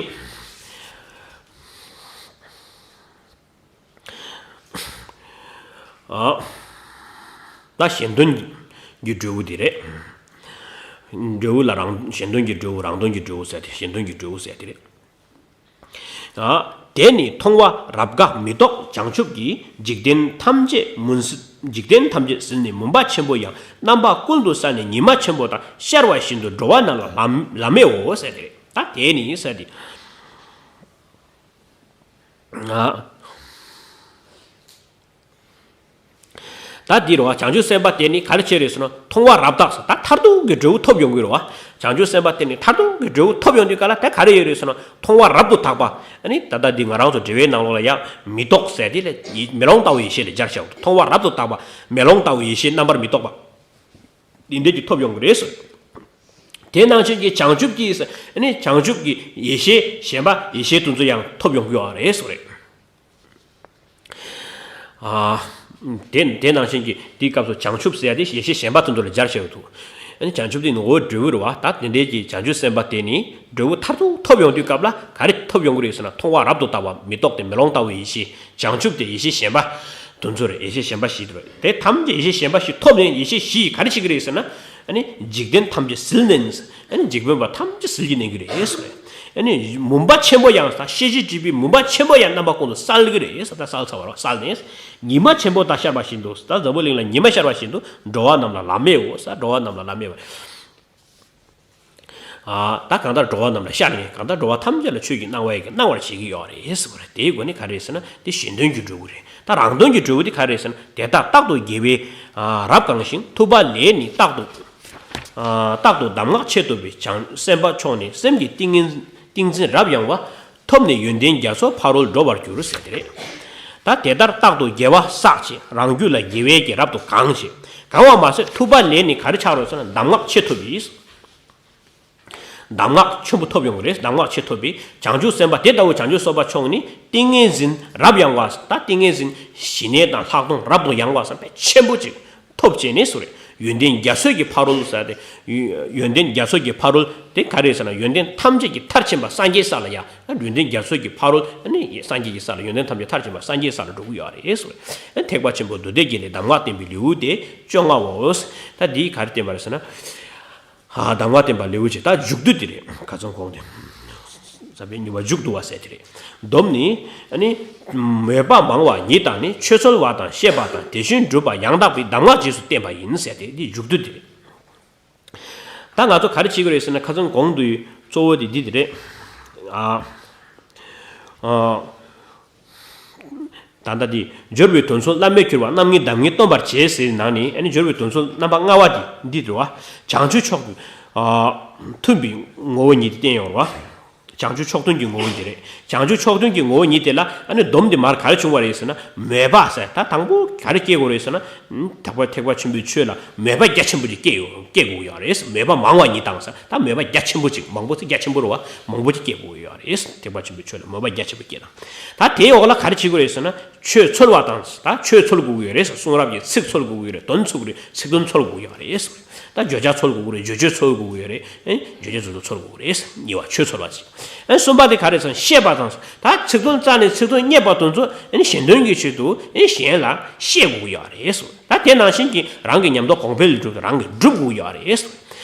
ཨ། ད་གཞན་དོན་གྱི་འབྲས་བུ་དེ་རེད། འབྲས་བུ་ལ་རང་གཞན་དོན་གྱི་འབྲས་བུ། རང་དོན་གྱི་འབྲས་བུ་ཟེར་དེ། གཞན་དོན་གྱི་འབྲས་བུ་ཟེར་དེ་རེད། ཨ། དེ་ནི་མཐོང་བ་རབ་དགའ་མི་རྟོག་བྱང་ཆུབ་ཀྱིས། འཇིག་རྟེན་ཐམས་ཅད་མུན་སེལ། འཇིག་རྟེན་ཐམས་ཅད་ཟིལ་ནས་མུན་པ་ཆེན་པོ་ཡང་། རྣམ་པ་ཀུན་ཏུ་བསལ་ནས་ཉི་མ་ཆེན་པོ་ལྟར། ཤར་བ་བཞིན་དུ་འགྲོ་བ་རྣམས་ལ་ལམ་ལམ་མེའོ་ཟེར་ཏེ། ད་དེ་ནི་ཟེར་ཏེ། ཨ། ད་འདི་རེད་བ། བྱང་ཆུབ་སེམས་དཔའ་དེ་ནི་ག་རེ་བྱེད་རེད་ཟེར་ན། མཐོང་བ་རབ་དག་ཟེར། ད་མཐར་ཐུག་གི་འབྲས་བུ་ཐོབ་ཡོང་གི་རེད་བ། བྱང་ཆུབ་སེམས་དཔའ་དེ་ནི་མཐར་ཐུག་གི་འབྲས་བུ་ཐོབ་ཡོང་དུས་ག་ལ་ད་ག་རེ་ཡོད་རེད་ཟེར་ན། མཐོང་བ་རབ་ཏུ་དག་པ། ཨ་ནི་ད་ལྟ་འདི་ང་རང་ཚོ་འགྲེལ་བའི་ནང་ལོགས་ལ་ཡང་མི་རྟོག་ཟེར་དེ་ལས་ཡི་མེ་ལོང་ལྟ་བུ་ཡེ་ཤེས་ལ་སྦྱར་བྱའོ། མཐོང་བ་རབ་ཏུ་དག་པ། མེ་ལོང་ལྟ་བུ་ཡེ་ཤེས་རྣམ་པར་མི་རྟོག་པ། འདི་འདྲ་ཅིག་ཐོབ་ཡོང་གི་རེད་ཟེར། དེ་ནང་བཞིན་གྱི་བྱང་ཆུབ་ཀྱི་ཨ་ནི་བྱང་ཆུབ་ཀྱི་ཡེ་ཤེས་གཞན་པ་ཡེ་ཤེས་དེ་ཚོ་ཡང་ཐོབ་ཡོང་གི་ཡོད་རེད་ཟེར་རེད། ཨ། དེ་དེ་ནང་བཞིན་གྱི་དེའི་སྐབས་སུ་བྱང་ཆུབ་ཟེར་ཡ་དེ་ཡེ་ཤེས་གཞན་པ་དེ་ཚོ་ལ་སྦྱར་བྱས་ཡོད་འདུག་ཨ་ནི་བྱང་ཆུབ་དེ་ནི་ངོ་བོའི་འབྲས་བུ་རེད་བ། ད་དེ་འདྲའི་གི་བྱང་ཆུབ་སེམས་དཔའ་དེ་ནི་འབྲས་བུ་མཐར་ཐུག་ཐོབ་ཡོང་དུས་སྐབས་ལ་ག་རེ་ཐོབ་ཡོང་གི་རེད་ཟེར་ན། མཐོང་བ་རབ་ཏུ་དག་པ། མི་རྟོག་སྟེ་མེ་ལོང་ལྟ་བུའི་ཡེ་ཤེས། བྱང་ཆུབ་སྟེ་ཡེ་ཤེས་གཞན་པ་དེ་ཚོ་རེད། ཡེ་ཤེས་གཞན་པ་བཞི་དེ་རེད། དེ་ཐམས་ཅད་ཡེ་ཤེས་གཞན་པ་བཞི་ཐོབ་ནས་ཡེ་ཤེས་བཞི་ཡིས་ག་རེ་བྱེད་ཀྱི་རེད་ཟེར་ན། ཨ་ནི་འཇིག་རྟེན་ཐམས་ཅད་ཟིལ་ནས། ཨ་ནི་འཇིག་རྟེན་པ་ཐམས་ཅད་ཟིལ་གྱིས་གནོན་གྱི་རེད་ཟེར། ཨ་ནི་མུན་པ་ཆེན་པོ་ཡང་ད་ཤེས་བྱའི་སྒྲིབ་པའི་མུན་པ་ཆེན་པོ་ཡང་རྣམ་པ་ཀུན་ཏུ་བསལ་གྱི་རེད་ཟེར། ད་བསལ་ཚར་བ་རེད་བསལ་ནས། ཉི་མ་ཆེན་པོ་ལྟར་ཤར་བ་བཞིན་དུ། ད་འཛམ་བུ་གླིང་ལ་ཉི་མ་ཤར་བ་བཞིན་དུ་འགྲོ་བ་རྣམས་ལ་ལམ་མེའོ་ཟེར། འགྲོ་བ་རྣམས་ལ་ལམ་མེ་བ། ཨ། ད་གང་ལྟར་འགྲོ་བ་རྣམས་ལ་ཤར་ནས་གང་ལྟར་འགྲོ་བ་ཐམས་ཅད་ལ་ཆོས་ཀྱི་སྣང་བ་ཡི་གི་སྣང་བར་བྱེད་ཀྱི་ཡོད་རེད་ཟེར་བ་རེད། དེའི་སྒོ་ནས་ག་རེ་རེད་ཟེར་ན་དེ་གཞན་དོན་གྱི་འབྲས་བུ་རེད། ད་རང་དོན་གྱི་འབྲས་བུ་དེ་ག་རེ་རེད་ཟེར་ན། དེ་དག་རྟག་ཏུ་དགེ་བས་རབ་གང་ཞིང་། ཐུབ་པ་ལས་ནི་རྟག་ཏུ་རྟག་ཏུ་གདམས་ངག་ཆེད་ཐོབ་པའི་བྱང་སེམས་དཔའ་མཆོག་ནི། སེམས་ཀྱི་ཏིང་ངེ་ཏིང་འཛིན་རབ་ཡངས་པ། ཐོབ་ནས་ཡོན་ཏན་རྒྱ་མཚོ་ཕ་རོལ་འགྲོ་བར་འགྱུར་ཟེར་དེ་རེད། ད་དེ་ལྟར་རྟག་ཏུ་དགེ་བ་བསགས་བྱས། རང་རྒྱུད་ལ་དགེ་བའི་གེགས་རབ་ཏུ་གང་བྱས། གང་བ་མ་ཟད་ཐུབ་པ་ལས་ནི་ག་རེ་ཆགས་རོགས་ཟེར་ན། གདམས་ངག་ཆེད་ཐོབ་པའི། གདམས་ངག་ཆེན་པོ་ཐོབ་ཡོང་གི་རེད། གདམས་ངག་ཆེད་ཐོབ་པའི་བྱང་ཆུབ་སེམས་དཔའ་དེ་ལྟ་བུ་བྱང་ཆུབ་སེམས་དཔའ་མཆོག་ནི་ཏིང་ངེ་འཛིན་རབ་ཡངས་པ། ད་ཏིང་ངེ་འཛིན་ཞི་གནས་དང་ལྷག་མཐོང་རབ་ཏུ་ཡངས་པ་བསམ་པའི་ཆེན་པོ་ཅིག་ཐོབ་བྱས་ནས་སུ་རེད། ཡོན་ཏན་རྒྱ་མཚོ་གི་ཕ་རོལ་ཟེར་ཏེ། ཡོན་ཏན་རྒྱ་མཚོ་གི་ཕ་རོལ་དེ་ག་རེ་ཟེར་ན། ཡོན་ཏན་ཐམས་ཅད་ཀྱི་མཐར་ཕྱིན་པ་སངས་རྒྱས་ས་ལ་ཡ། ཡོན་ཏན་རྒྱ་མཚོ་གི་ཕ་རོལ་ནི་སངས་རྒྱས་ཀྱི་ས་ལ། ཡོན་ཏན་ཐམས་ཅད་མཐར་ཕྱིན་པ་སངས་རྒྱས་ས་ལ་འགྲོ་གི་ཡོད་རེད་ཟེར། ཐེག་པ་ཆེན་པོ་མདོ་སྡེ་རྒྱན་ནས་གདམས་ངག་བསྟན་པའི་ལེའུ་སྟེ་བཅོ་ལྔའོ། ད་འདིས་ག་རེ་བསྟན་པ་རེད་ཟེར་ན། ཨ། གདམས་ངག་བསྟན་པ་ལེའུ་གཅིག་ད་མཇུག་བསྡུ་དེ་རེད། ཁ་ཚང་གོང་དེ། ཟབ་པའི་མྱུར་བ་མཇུག་བསྡུ་བ་ཟེར་དེ་རེད། སྡོམ་ནི། ཨ་ནི། མོས་པ་མང་བ་ཉིད་དང་ནི། ཆོས་འཚོལ་བ་དང་བཤད་པ་དང་། དེ་བཞིན་སྒྲུབ་པ་ཡང་དག་པའི། གདམས་ངག་རྗེས་སུ་བསྟན་པ་ཡིན་ཟེར་ཏེ་འདི་མཇུག་བསྡུ་དེ་རེད། ད་ང་ཚོ་ག་རེ་བྱེད་ཀྱི་རེད་ཟེར་ན། ཁ་ཚང་གོང་དུ་གཙོ་བོ་དེ་འདི་དེ་རེད། ཨ། ཨ། ད་ལྟ་འདི་སྦྱོར་བའི་དོན་ཚོགས་བླ་མེད་གྱུར་པ། རྣམ་ངེས་གདམས་ངེས་སྟོན་པར་བྱེད་ཟེར་ནང་ནས། ཨ་ནི་སྦྱོར་བའི་དོན་ཚོགས་རྣམ་པ་ལྔ་པ་འདི་འདི་རེད་བ། བྱང་ཆུབ་མཆོག་ཏུ། ཨ། མཐུན་པའི་ངོ་བོ་ཉིད་དེ་བསྟན་ཡོད་རེད་བ། བྱང་ཆུབ་མཆོག་ཐུན་གྱི་ངོ་བོ་འདི་རེད། བྱང་ཆུབ་མཆོག་ཐུན་གྱི་ངོ་བོ་ཉིད་དེ་ལ་ཨ་ནི་སྡོམ་འདི་མར་ག་རེ་བྱུང་བ་རེད་ཟེར་ན། མོས་པ་ཟེར། ད་དང་པོ་ག་རེ་སྐྱེ་དགོས་རེད་ཟེར་ན། ཐེག་པ་ཐེག་པ་ཆེན་པོའི་ཆོས་ལ་མོས་པ་རྒྱ་ཆེན་པོ་ཅིག་སྐྱེ་ཡོང་སྐྱེ་དགོས་ཡོད་རེད། མོས་པ་མང་བ་ཉིད་དང་ཟེར། ད་མོས་པ་རྒྱ་ཆེན་པོ་ཅིག་མང་པོ་ཚིག་རྒྱ་ཆེན་པོ་རེད་བ། མང་པོ་ཅིག་སྐྱེ་དགོས་ཡོད་རེད། ཐེག་པ་ཆེན་པོའི་ཆོས་ལ་མོས་པ་རྒྱ་ཆེན་པོ་སྐྱེ་དང་། ད་དེའི་འོག་ལ་ག་རེ་བྱེད་དགོས་རེད་ཟེར་ན། ཆོས་འཚོལ་བ་དང་། ད་ཆོས་འཚོལ་དགོས་ཀྱི་ཡོད་རེད། གསུང་རབ་ཀྱི་ཚིག་འཚོལ་དགོས་ཀྱི་ཡོད་རེད། དོན་ཚུགས་རེད། ཚིག་དོན་འཚོལ་དགོས་ཀྱི་ཡོད་རེད། ད་བརྗོད་བྱ་འཚོལ་དགོས་ཀྱི་རེད། རྗོད་བྱེད་འཚོལ་དགོས་ཀྱི་ཡོད་རེད། ཨེ། རྗོད་བྱེད་འཚོལ་དགོས་ཀྱི་རེད། གཉིས་པ་ཆོས་འཚོལ་བ་ཅིག་ཨེ། གསུམ་པ་དེ་ག་རེ་ཟེར་ན། བཤད་པ་དང་། ད་ཚིག་དོན་རྩ་ནས་ཚིག་དོན་རྙེད་པ་དེ་ཚོ་ཨེ་གཞན་དོན་གྱི་ཆེད་དུ་ཨེ་གཞན་ལ་བཤད་དགོས་ཀྱི་ཡོད་རེད། ད་དེ་ནང་བཞིན་གྱི་རང་གི་ཉམས་རྟོགས་གོང་འཕེལ་སྒྲུབ་རང་གིས་སྒྲུབ་དགོས་ཀྱི་ཡོད་རེད།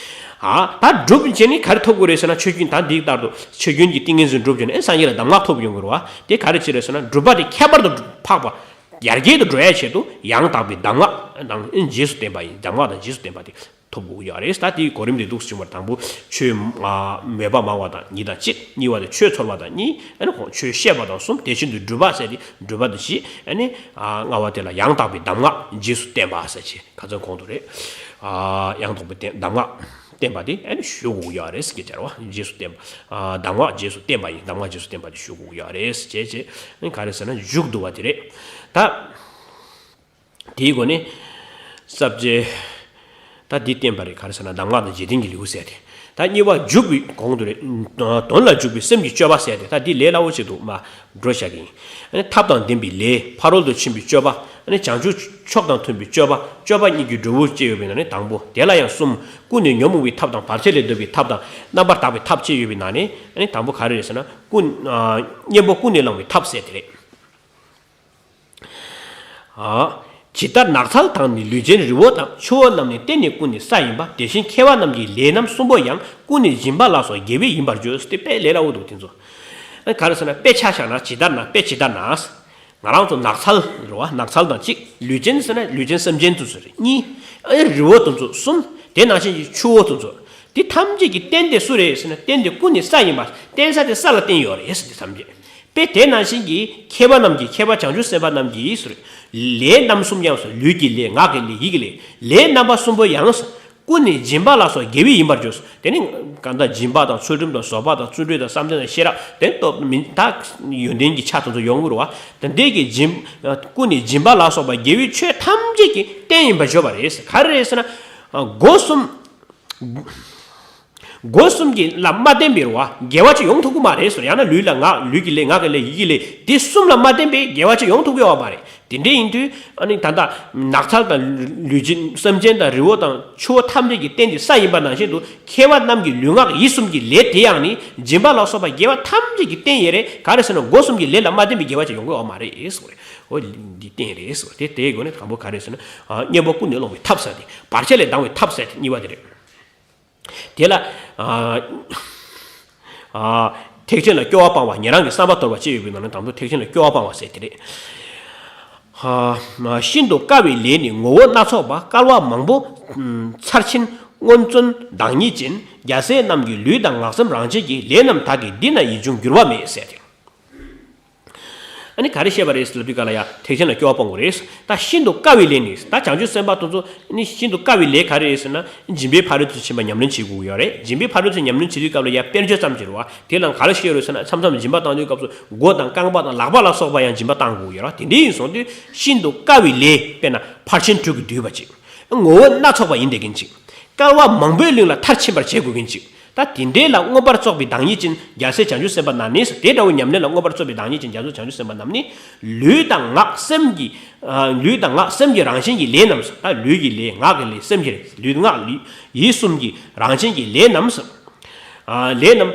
ཨ། ད་སྒྲུབ་བྱས་ནས་ག་རེ་ཐོབ་དགོས་རེད་ཟེར་ན། ཆོས་ཀུན་ད་འདི་ལྟར་དུ་ཆོས་ཀུན་གྱི་ཏིང་ངེ་འཛིན་སྒྲུབ་བྱས་ནས་ཨེ་སངས་རྒྱས་ལ་གདམས་ངག་ཐོབ་ཡོང་གི་རེད་བ། དེ་ག་རེ་བྱེད་རེད་ཟེར་ན། སྒྲུབ་པ་དེ་ཁྱད་པར་དུ་འཕགས་པ། ཡར་རྒྱས་དུ་འགྲོ་ཡའི་ཆེད་དུ་ཡང་དག་པའི་གདམས་ངག་དང་རྗེས་སུ་བསྟན་པ་ཡིན། གདམས་ངག་དང་རྗེས་སུ་བསྟན་པ་དེ་ ཐོབ་དགོས་ཀྱི་ཡོད་རེད། ད་དེའི་གོ་རིམ་དེ་འདུག་སེ་བྱུང་བར། དང་པོ་ཆོས་མ་མོས་པ་མང་བ་དང་གཉིས་དང་གཅིག་གཉིས་པ་དེ་ཆོས་ཚོར་བ་དང་གཉིས། ཨ་ནི་ཁོང་ཆོས་བཤད་པ་དང་གསུམ། དེ་བཞིན་དུ་སྒྲུབ་པ་ཟེར་ཏེ་སྒྲུབ་པ་དེ་བཞི། ཨ་ནི་ལྔ་པ་དེ་ལ་ཡང་དག་པའི་གདམས་ངག་རྗེས་སུ་བསྟན་པ་ཟེར་ཅིག་ཁ་སང་གོང་དུ་རེད། ཡང་དག་པའི་བསྟན་གདམས་ངག་བསྟན་པ་དེ་ཨ་ནི་ཞུ་དགོས་ཀྱི་ཡོད་རེད་ཟེར་གྱི་ཟེར་བ། རྗེས་སུ་བསྟན་པ། གདམས་ངག་རྗེས་སུ་བསྟན་པ་ཡིན། གདམས་ངག་རྗེས་སུ་བསྟན་པ་དེ་ཞུ་དགོས་ཀྱི་ཡོད་རེད་ཟེར་བྱས་བྱས། ཨ་ནི་ག་རེ་ཟེར་ན་མཇུག་བསྡུ་བ་དེ་རེད། ད། དེའི་སྒོ་ནས་ས་བཅད། ད་འདི་བསྟན་པ་རེད། ག་རེ་ཟེར་ན་གདམས་ངག་དང་རྗེས་བསྟན་གྱི་ལེའུ་ཟེར་ཏེ། ད་གཉིས་པ་འཇུག་པའི་གོང་དུ་རེད། དོན་ལ་འཇུག་པའི་སེམས་ཀྱི་སྤྱོད་པ་ཟེར་ཏེ། ད་འདི་ལས་སླ་བོ་ཞིག་འདུག་མ་འགྲོ་བཞག་གིན། ཨ་ནི་ཐབས་དང་ལྡན་པའི་ལས། ཕ་རོལ་ཏུ་ཕྱིན་པའི་སྤྱོད་པ། ཨ་ནི་བྱང་ཆུབ་མཆོག་དང་མཐུན་པའི་སྤྱོད་པ། སྤྱོད་པ་གཉིས་ཀྱི་འབྲས་བུ་བཅས་ཡོད་པའི་ནང་ནས། དང་པོ་དེ་ལ་ཡང་གསུམ། ཀུན་ནས་ཉོན་མོངས་པའི་ཐབས་དང་། བར་ཆད་ལས་འདོད་པའི་ཐབས་དང་། རྣམ་པར་དག་པའི་ཐབས་བཅས་ཡོད་པའི་ནང་ནས། ཨ་ནི་དང་པོ་ག་རེ་རེད་ཟེར་ན། ཀུན། གཉེན་པོ་ཀུན་ནས་བསླང་བའི་ཐབས་ཟེར་དེ་རེད། ཇི་ལྟར་ནགས་ཚལ་དང་ནི། ལུས་ཅན་རི་བོ་དང་། ཆུ་བོ་རྣམས་ནི། རྟེན་ནི་ཀུན་ནི་ས་ཡིན་པ། དེ་བཞིན་མཁས་པ་རྣམས་ཀྱི། ལས་རྣམ་གསུམ་པོ་ཡང་། ཀུན་ནས་སྦྱིན་པ་ལ་སོགས། དགེ་བའི་ཡིན་པར་བརྗོད། དེ་དཔེ་ལས་སླ་བོ་འདུག་དེ་ཚོ། ཨ་ག་རེ་ཟེར་ན། དཔེ་ཆ་བཞག་ན། ཇི་ལྟར་ན། དཔེ་ཇི་ལྟར་ན། ང་རང་ཚོ་ནགས་ཚལ་རེད་བ། ནགས་ཚལ་དང་གཅིག་ལུས་ཅན་ཟེར་ན་ལུས་ཅན་སེམས་ཅན་དེ་ཚོ་རེད། གཉིས། ཨ་རི་བོ་དེ་ཚོ། གསུམ། དེ་ནང་བཞིན་གྱི་ཆུ་བོ་དེ་ཚོ། དེ་ཐམས་ཅད་ཀྱི་རྟེན་དེ་སུ་རེད་ཟེར་ན། རྟེན་དེ་ཀུན་ནི་ས་ཡིན་པ། རྟེན་ས་དེ་ས་ལ་བརྟེན་ཡོད་རེད་ཟེར། དེ་ཐམས་ཅད། དཔེ་དེ་ནང་བཞིན་གྱི་མཁས་པ་རྣམས་ཀྱིས། མཁས་པ་བྱང་ཆུབ་སེམས་དཔའ་རྣམས་ཀྱིས་ཟེར། ལས་རྣམ་གསུམ་ཡང་ཟེར། ལུས་ཀྱི་ལས། ངག་གི་ལས། ཡིད་ཀྱི་ལས། ལས་རྣམ་པ་གསུམ་པོ་ཡང་ཟེར། ཀུན་ནས་སྦྱིན་པ་ལ་སོགས་དགེ་བའི་ཡིན་པར་བརྗོད་ཟེར། དེ་ནི་གང་ལྟར་སྦྱིན་པ་དང་ཚུལ་ཁྲིམས་དང་བཟོད་པ་དང་བརྩོན་འགྲུས་དང་བསམ་གཏན་དང་ཤེས་རབ། དེ་སྟོབས་མི་དག་ཡོན་ཏན་གྱི་ཆ་དེ་ཚོ་ཡོང་གི་རེད་བ། དེ་འདྲའི་གི་སྦྱིན། ཀུན་ནས་སྦྱིན་པ་ལ་སོགས་པ་དགེ་བའི་ཆོས་ཐམས་ཅད་ཀྱི་རྟེན་ཡིན་པར་བརྗོད་པ་རེད་ཟེར། ག་རེ་རེད་ཟེར་ན། སྒོ་གསུམ། སྒོ་གསུམ་གྱི་ལ་མ་བརྟེན་པའི་རེད་བ། དགེ་བ་ཅིག་ཡོང་ཐུབ་ཀྱི་མ་རེད་ཟེར། ཡང་ན་ལུས་ལ་ངག་ལུས་ཀྱི་ལས། ངག་གི་ལས། ཡིད་ཀྱི་ལས། དེ་གསུམ་ལ་མ་བརྟེན་པའི་དགེ་བ་ཅིག་ཡོང་ཐུབ་ཀྱི་ཡོད་མ་རེད། དེ་འདྲ་ཡིན་དུས་ཨ་ནི་ད་ལྟ་ནགས་ཚལ་དང་ལུས་ཅན་སེམས་ཅན་དང་རི་བོ་དང་ཆུ་བོ་ཐམས་ཅད་ཀྱི་རྟེན་དེ་ས་ཡིན་པ་ནང་བཞིན་དུ། མཁས་པ་རྣམས་ཀྱི་ལུས་ངག་ཡིད་གསུམ་གྱི་ལས་དེ་ཡང་ནི་སྦྱིན་པ་ལ་སོགས་པ་དགེ་བ་ཐམས་ཅད་ཀྱི་རྟེན་ཡིན་རེད། ག་རེ་ཟེར་ན། སྒོ་གསུམ་གྱི་ལས་ལ་མ་བརྟེན་པའི་དགེ་བ་ཅིག་ཡོང་གི་ཡོད་མ་རེད་ཟེར་བ་རེད། འོ་འདི་རྟེན་རེད་ཟེར་བ་དེ། དེའི་སྒོ་ནས་དང་པོ་ག་རེ་ཟེར་ན། གཉེན་པོ་ཀུན་ནས་བསླང་བའི་ཐབས་ཟེར་ཏེ། བར་ཆད་ལས་ལྡང་བའི་ཐབས་ཟེར་ཏེ་གཉིས་པ་དེ་རེད། དེ་ལ་ཨ་ཨ་ཐེག་ཆེན་ལ་སྐྱོ་བ་སྤང་བ། ཉན་རང་གི་བསམ་པ་དོར་བ་བཅས་ཡོད་པའི་ནང་ནས་དང་པོ་ཐེག་ཆེན་ལ་སྐྱོ་བ་སྤང་བ་ཟེར་དེ་རེད། ཨ་ཤིན་ཏུ་དཀའ་བའི་ལས་ནི་ངོ་བོ་སྣ་ཚོགས་པ། བསྐལ་པ་མང་པོ་ཚར་ཕྱིན་སྔོན་བརྩོན་བདག་ཉིད་ཅན། རྒྱལ་སྲས་རྣམས་ཀྱི་ལུས་དང་ངག་སེམས་རང་བཞིན་གྱི། ལས་རྣམས་དག་གི་འདི་ན་ཡིད་འབྱུང་འགྱུར་བ་མེད་ཟེར་ཏེ། ཨ་ནི་ག་རེ་བཤད་པ་རེད་ཟེར་ལབ་དུས་ག་ལ་ཡ། ཐེག་ཆེན་ལ་སྐྱོ་བ་སྤོང་དགོས་རེད། ད་ཤིན་ཏུ་དཀའ་བའི་ལས་ནི། ད་བྱང་ཆུབ་སེམས་དཔའ་དེ་ཚོ་ནི་ཤིན་ཏུ་དཀའ་བའི་ལས་ག་རེ་རེད་ཟེར་ན། སྦྱིན་པའི་ཕ་རོལ་ཏུ་ཕྱིན་པ་ཉམས་ལེན་བྱེད་དགོས་ཀྱི་ཡོད་རེད། སྦྱིན་པའི་ཕ་རོལ་ཏུ་ཉམས་ལེན་བྱེད་དུས་སྐབས་ལ་ཡ་དཔེར་བརྗོད་ཙམ་ཅིག་རེད་བ། དེ་ལ་ག་རེ་བཤད་རེད་ཟེར་ན། མཚམས་མཚམས་སྦྱིན་པ་བཏང་དུས་སྐབས་སུ་མགོ་དང་རྐང་པ་དང་ལག་པ་ལ་སོགས་པ་ཡང་སྦྱིན་པ་བཏང་དགོས་ཀྱི་ཡོད་རེད་བ། དེ་འདྲ་ཡིན་སོང་དུས་ཤིན་ཏུ་དཀའ་བའི་ལས། དཔེར་ན་ཕར་ཕྱིན་དྲུག་གིས་བསྡུས་པ་ཅིག་ངོ་བོ་སྣ་ཚོགས་པ་ཡིན་བསྡད་མཁན་ཅིག་བསྐལ་པ་མང་པོའི་གླིང་ལ་མཐར་ཕྱིན་པར་བྱེད་དགོས་མཁན་ཅིག་ད་དེ་འདྲའི་ལ་མངོན་པར་རྫོགས་པའི་བདག་ཉིད་ཅན། རྒྱལ་སྲས་བྱང་ཆུབ་སེམས་དཔའ་རྣམས་ནི། དེ་འདྲ་བའི་ཉམས་ལེན་ལ་མངོན་པར་རྫོགས་པའི་བདག་ཉིད་ཅན་རྒྱལ་སྲས་བྱང་ཆུབ་སེམས་དཔའ་རྣམས་ནི། ལུས་དང་ངག་སེམས་ཀྱི། ལུས་དང་ངག་སེམས་ཀྱི་རང་བཞིན་གྱི་ལས་རྣམས་སོ། ད་ལུས་ཀྱི་ལས། ངག་གི་ལས། སེམས་ཀྱི་ལས། ལུས་ངག་ཡིད་གསུམ་གྱི་རང་བཞིན་གྱི་ལས་རྣམས་སོ། ལས་རྣམས་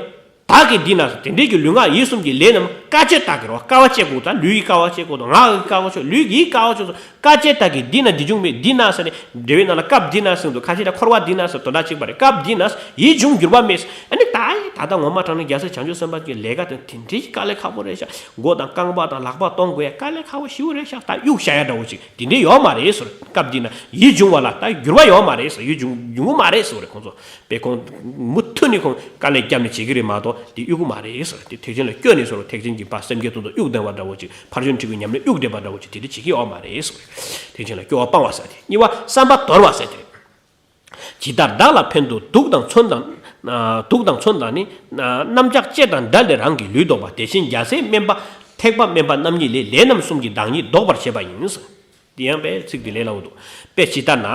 དག་གི་འདི་ན་སོ། དེ་འདྲའི་གི་ལུས་ངག་ཡིད་གསུམ་གྱི་ལས་རྣམས་དཀའ་སྤྱད་དག་གི་རོ། དཀའ་བ་སྤྱད་དགོས། ད་ལུས་ཀྱི་དཀའ་བ་སྤྱད་དགོས་དང་། ངག་གི་དཀའ་བ་སྤྱད། ལུས་ཀྱི་དཀའ་བ་སྤྱད་སོ། དཀའ་སྤྱད་དག་གི་འདི་ན། འདི་འབྱུང་བའི་འདི་ན་ཟེར་ནས་འགྲེལ་བའི་ནང་ལ་སྐབས་འདི་ན་ཟེར་འདུག་ཁ་ཤས་ལ་འཁོར་བ་འདི་ན་ཟེར་དོན་དག་གཅིག་པ་རེད། སྐབས་འདི་ན་ཡིད་འབྱུང་འགྱུར་བ་མེད་ཟེར། ཨ་ནི་ད་ད་ལྟ་ངོ་མ་དྲང་ནས་རྒྱལ་སྲས་བྱང་ཆུབ་སེམས་དཔའ་གི་ལས་ཀ་དེ་དེ་འདྲའི་དཀའ་ལས་ཁག་པོ་རེད་ཤག་མགོ་དང་རྐང་པ་དང་ལག་པ་གཏོང་དགོས་ཡ་དཀའ་ལས་ཁག་པོ་ཞེ་པོ་རེད་ཤག་ད་གཡུག་བཞག་ཡ་འདྲ་བོ་ཅིག་དེ་འདྲའི་ཡོད་མ་རེད་ཟེར། སྐབས་འདི་ན་ཡིད་འབྱུང་བ་ལ་ད་འགྱུར་བ་ཡོད་མ་རེད་ཟེར། ཡིད་འབྱུང་འབྱུང་གི་མ་རེད་ཟེར་རེད། ཁོང་ཚོ་དཔེ་ཁོང་མུ་མཐུད་ནས་ཁོང་དཀའ་ལས་བརྒྱབ་ནས་བྱེད་ཀྱི་རེད་མ་གཏོགས་དེ་གཡུག་གི་མ་རེད་ཟེར། དེ་ཐེག་ཆེན་ལ་སྐྱོ་ནས་ཟེར། ཐེག་ཆེན་གྱི་ཕར་སེམས་བསྐྱེད་དོན་དུ་གཡུག་བསྡད་པ་འདྲ་བོ་ཅིག་ཕར་ཕྱིན་དྲུག་གི་ཉམས་ལེན་གཡུག་བསྡད་པ་འདྲ་བོ་ཅིག་དེ་འདྲ་བྱེད་ཀྱི་ཡོད་མ་རེད་ཟེར། ཐེག་ཆེན་ལ་སྐྱོ་བ་སྤང་བ་ཟེར་ཏེ། གཉིས་པ་བསམ་པ་དོར་བ་ཟེར་ཏེ། ཇི་ལྟར་བདག་ལ་ཕན་དུ་དུག་དང་མཚོན་དང་། དུག་དང་མཚོན་དང་ནི། རྣམ་ཅག་བཅད་དང་བྲལ་ཏེ་རང་གི་ལུས་བཟློག་པ། དེ་བཞིན་རྒྱལ་སྲས་དམན་པ་ཐེག་པ་དམན་པ་རྣམ་གཉིས་ལས། ལས་རྣམ་གསུམ་གྱི་བདག་ཉིད་བཟློག་པར་བྱེད་པ་ཡིན། དེ་ཡང་དཔེ་ཚིག་དེ་ལས་སླ་བོ་འདུག་དཔེ་ཇི་ལྟར་ན།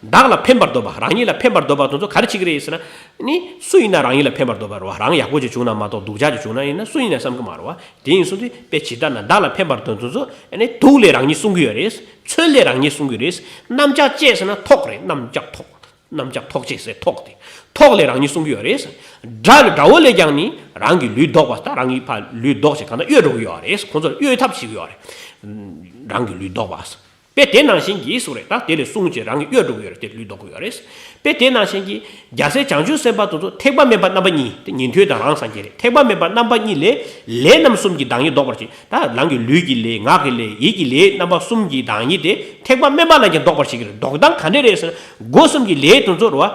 བདག་ལ་ཕན་པར་འདོད་པ། རང་ཉིད་ལ་ཕན་པར་འདོད་པ་དེ་ཚོ་ག་རེ་བྱེད་ཀྱི་རེད་ཟེར་ན། ནི་སུ་ཡིན་ན་རང་ཉིད་ལ་ཕན་པར་འདོད་པ་རེད་བ། རང་ཡག་པོ་ཅིག་བྱུང་ན་མ་གཏོགས་སྡུག་ཅག་ཅིག་བྱུང་ན་ཡིན་ན་སུ་ཡིན་ན་བསམ་གྱི་མ་རེད་བ། དེ་ཡིན་སོང་དུས་དཔེ་ཇི་ལྟར་ན་བདག་ལ་ཕན་པར་འདོད་དེ་ཚོ་ནི་དུག་ལས་རང་ཉིད་སྲུང་གི་ཡོད་རེད། མཚོན་ལས་རང་ཉིད་སྲུང་གི་རེད། རྣམ་ཅག་བཅད་ཟེར་ན་ཐོག་རེད། རྣམ་ཅག་ཐོག་རྣམ་ཅག་ཐོག་བཅད་ཟེར། ཐོག་དེ་ཐོག་ལས་རང་ཉིད་སྲུང་གི་ཡོད་རེད། དགྲ་དགྲ་བོ་ལས་ཀྱང་ནི་རང་གི་ལུས་བཟློག་པ། ད་རང་གི་ཕར་ལུས་བཟློག་བྱས་གང་ལྟར་གཡོལ་འགྲོ་གི་ཡོད་རེད། ཁོང་ཚོར་གཡོལ་ཐབས་བྱེད་ཀྱི་ཡོད་རེད། རང་གི་ལུས་བཟློག་པ། དཔེ་དེ་ནང་བཞིན་གྱིས་གསུངས་རེད། ད་དེ་ལས་གསུངས་བྱས་རང་གི་གཡོལ་འགྲོ་གི་ཡོད་རེད། དེ་ལུས་ལྡོག་གི་ཡོད་རེད། དཔེ་དེ་ནང་བཞིན་གྱིས་རྒྱལ་སྲས་བྱང་ཆུབ་སེམས་དཔའ་དེ་ཚོ་ཐེག་པ་དམན་པ་རྣམ་པ་གཉིས། དེ་ཉན་ཐོས་དང་རང་སངས་རྒྱས་རེད། ཐེག་པ་དམན་པ་རྣམ་པ་གཉིས་ལས་ལས་རྣམ་གསུམ་གྱི་བདག་ཉིད་ལྡོག་པར་བྱེད། ད་རང་གི་ལུས་ཀྱི་ལས། ངག་གི་ལས། ཡིད་ཀྱི་ལས་རྣམ་པ་གསུམ་གྱི་བདག་ཉིད་དེ་ཐེག་པ་དམན་པ་རྣམས་ཀྱིས་ལྡོག་པར་བྱེད་ཀྱི་རེད། ལྡོག་སྟངས་ག་འདྲ་རེད་ཟེར་ན། སྒོ་གསུམ་གྱི་ལས་དེ་ཚོ་རེད་བ།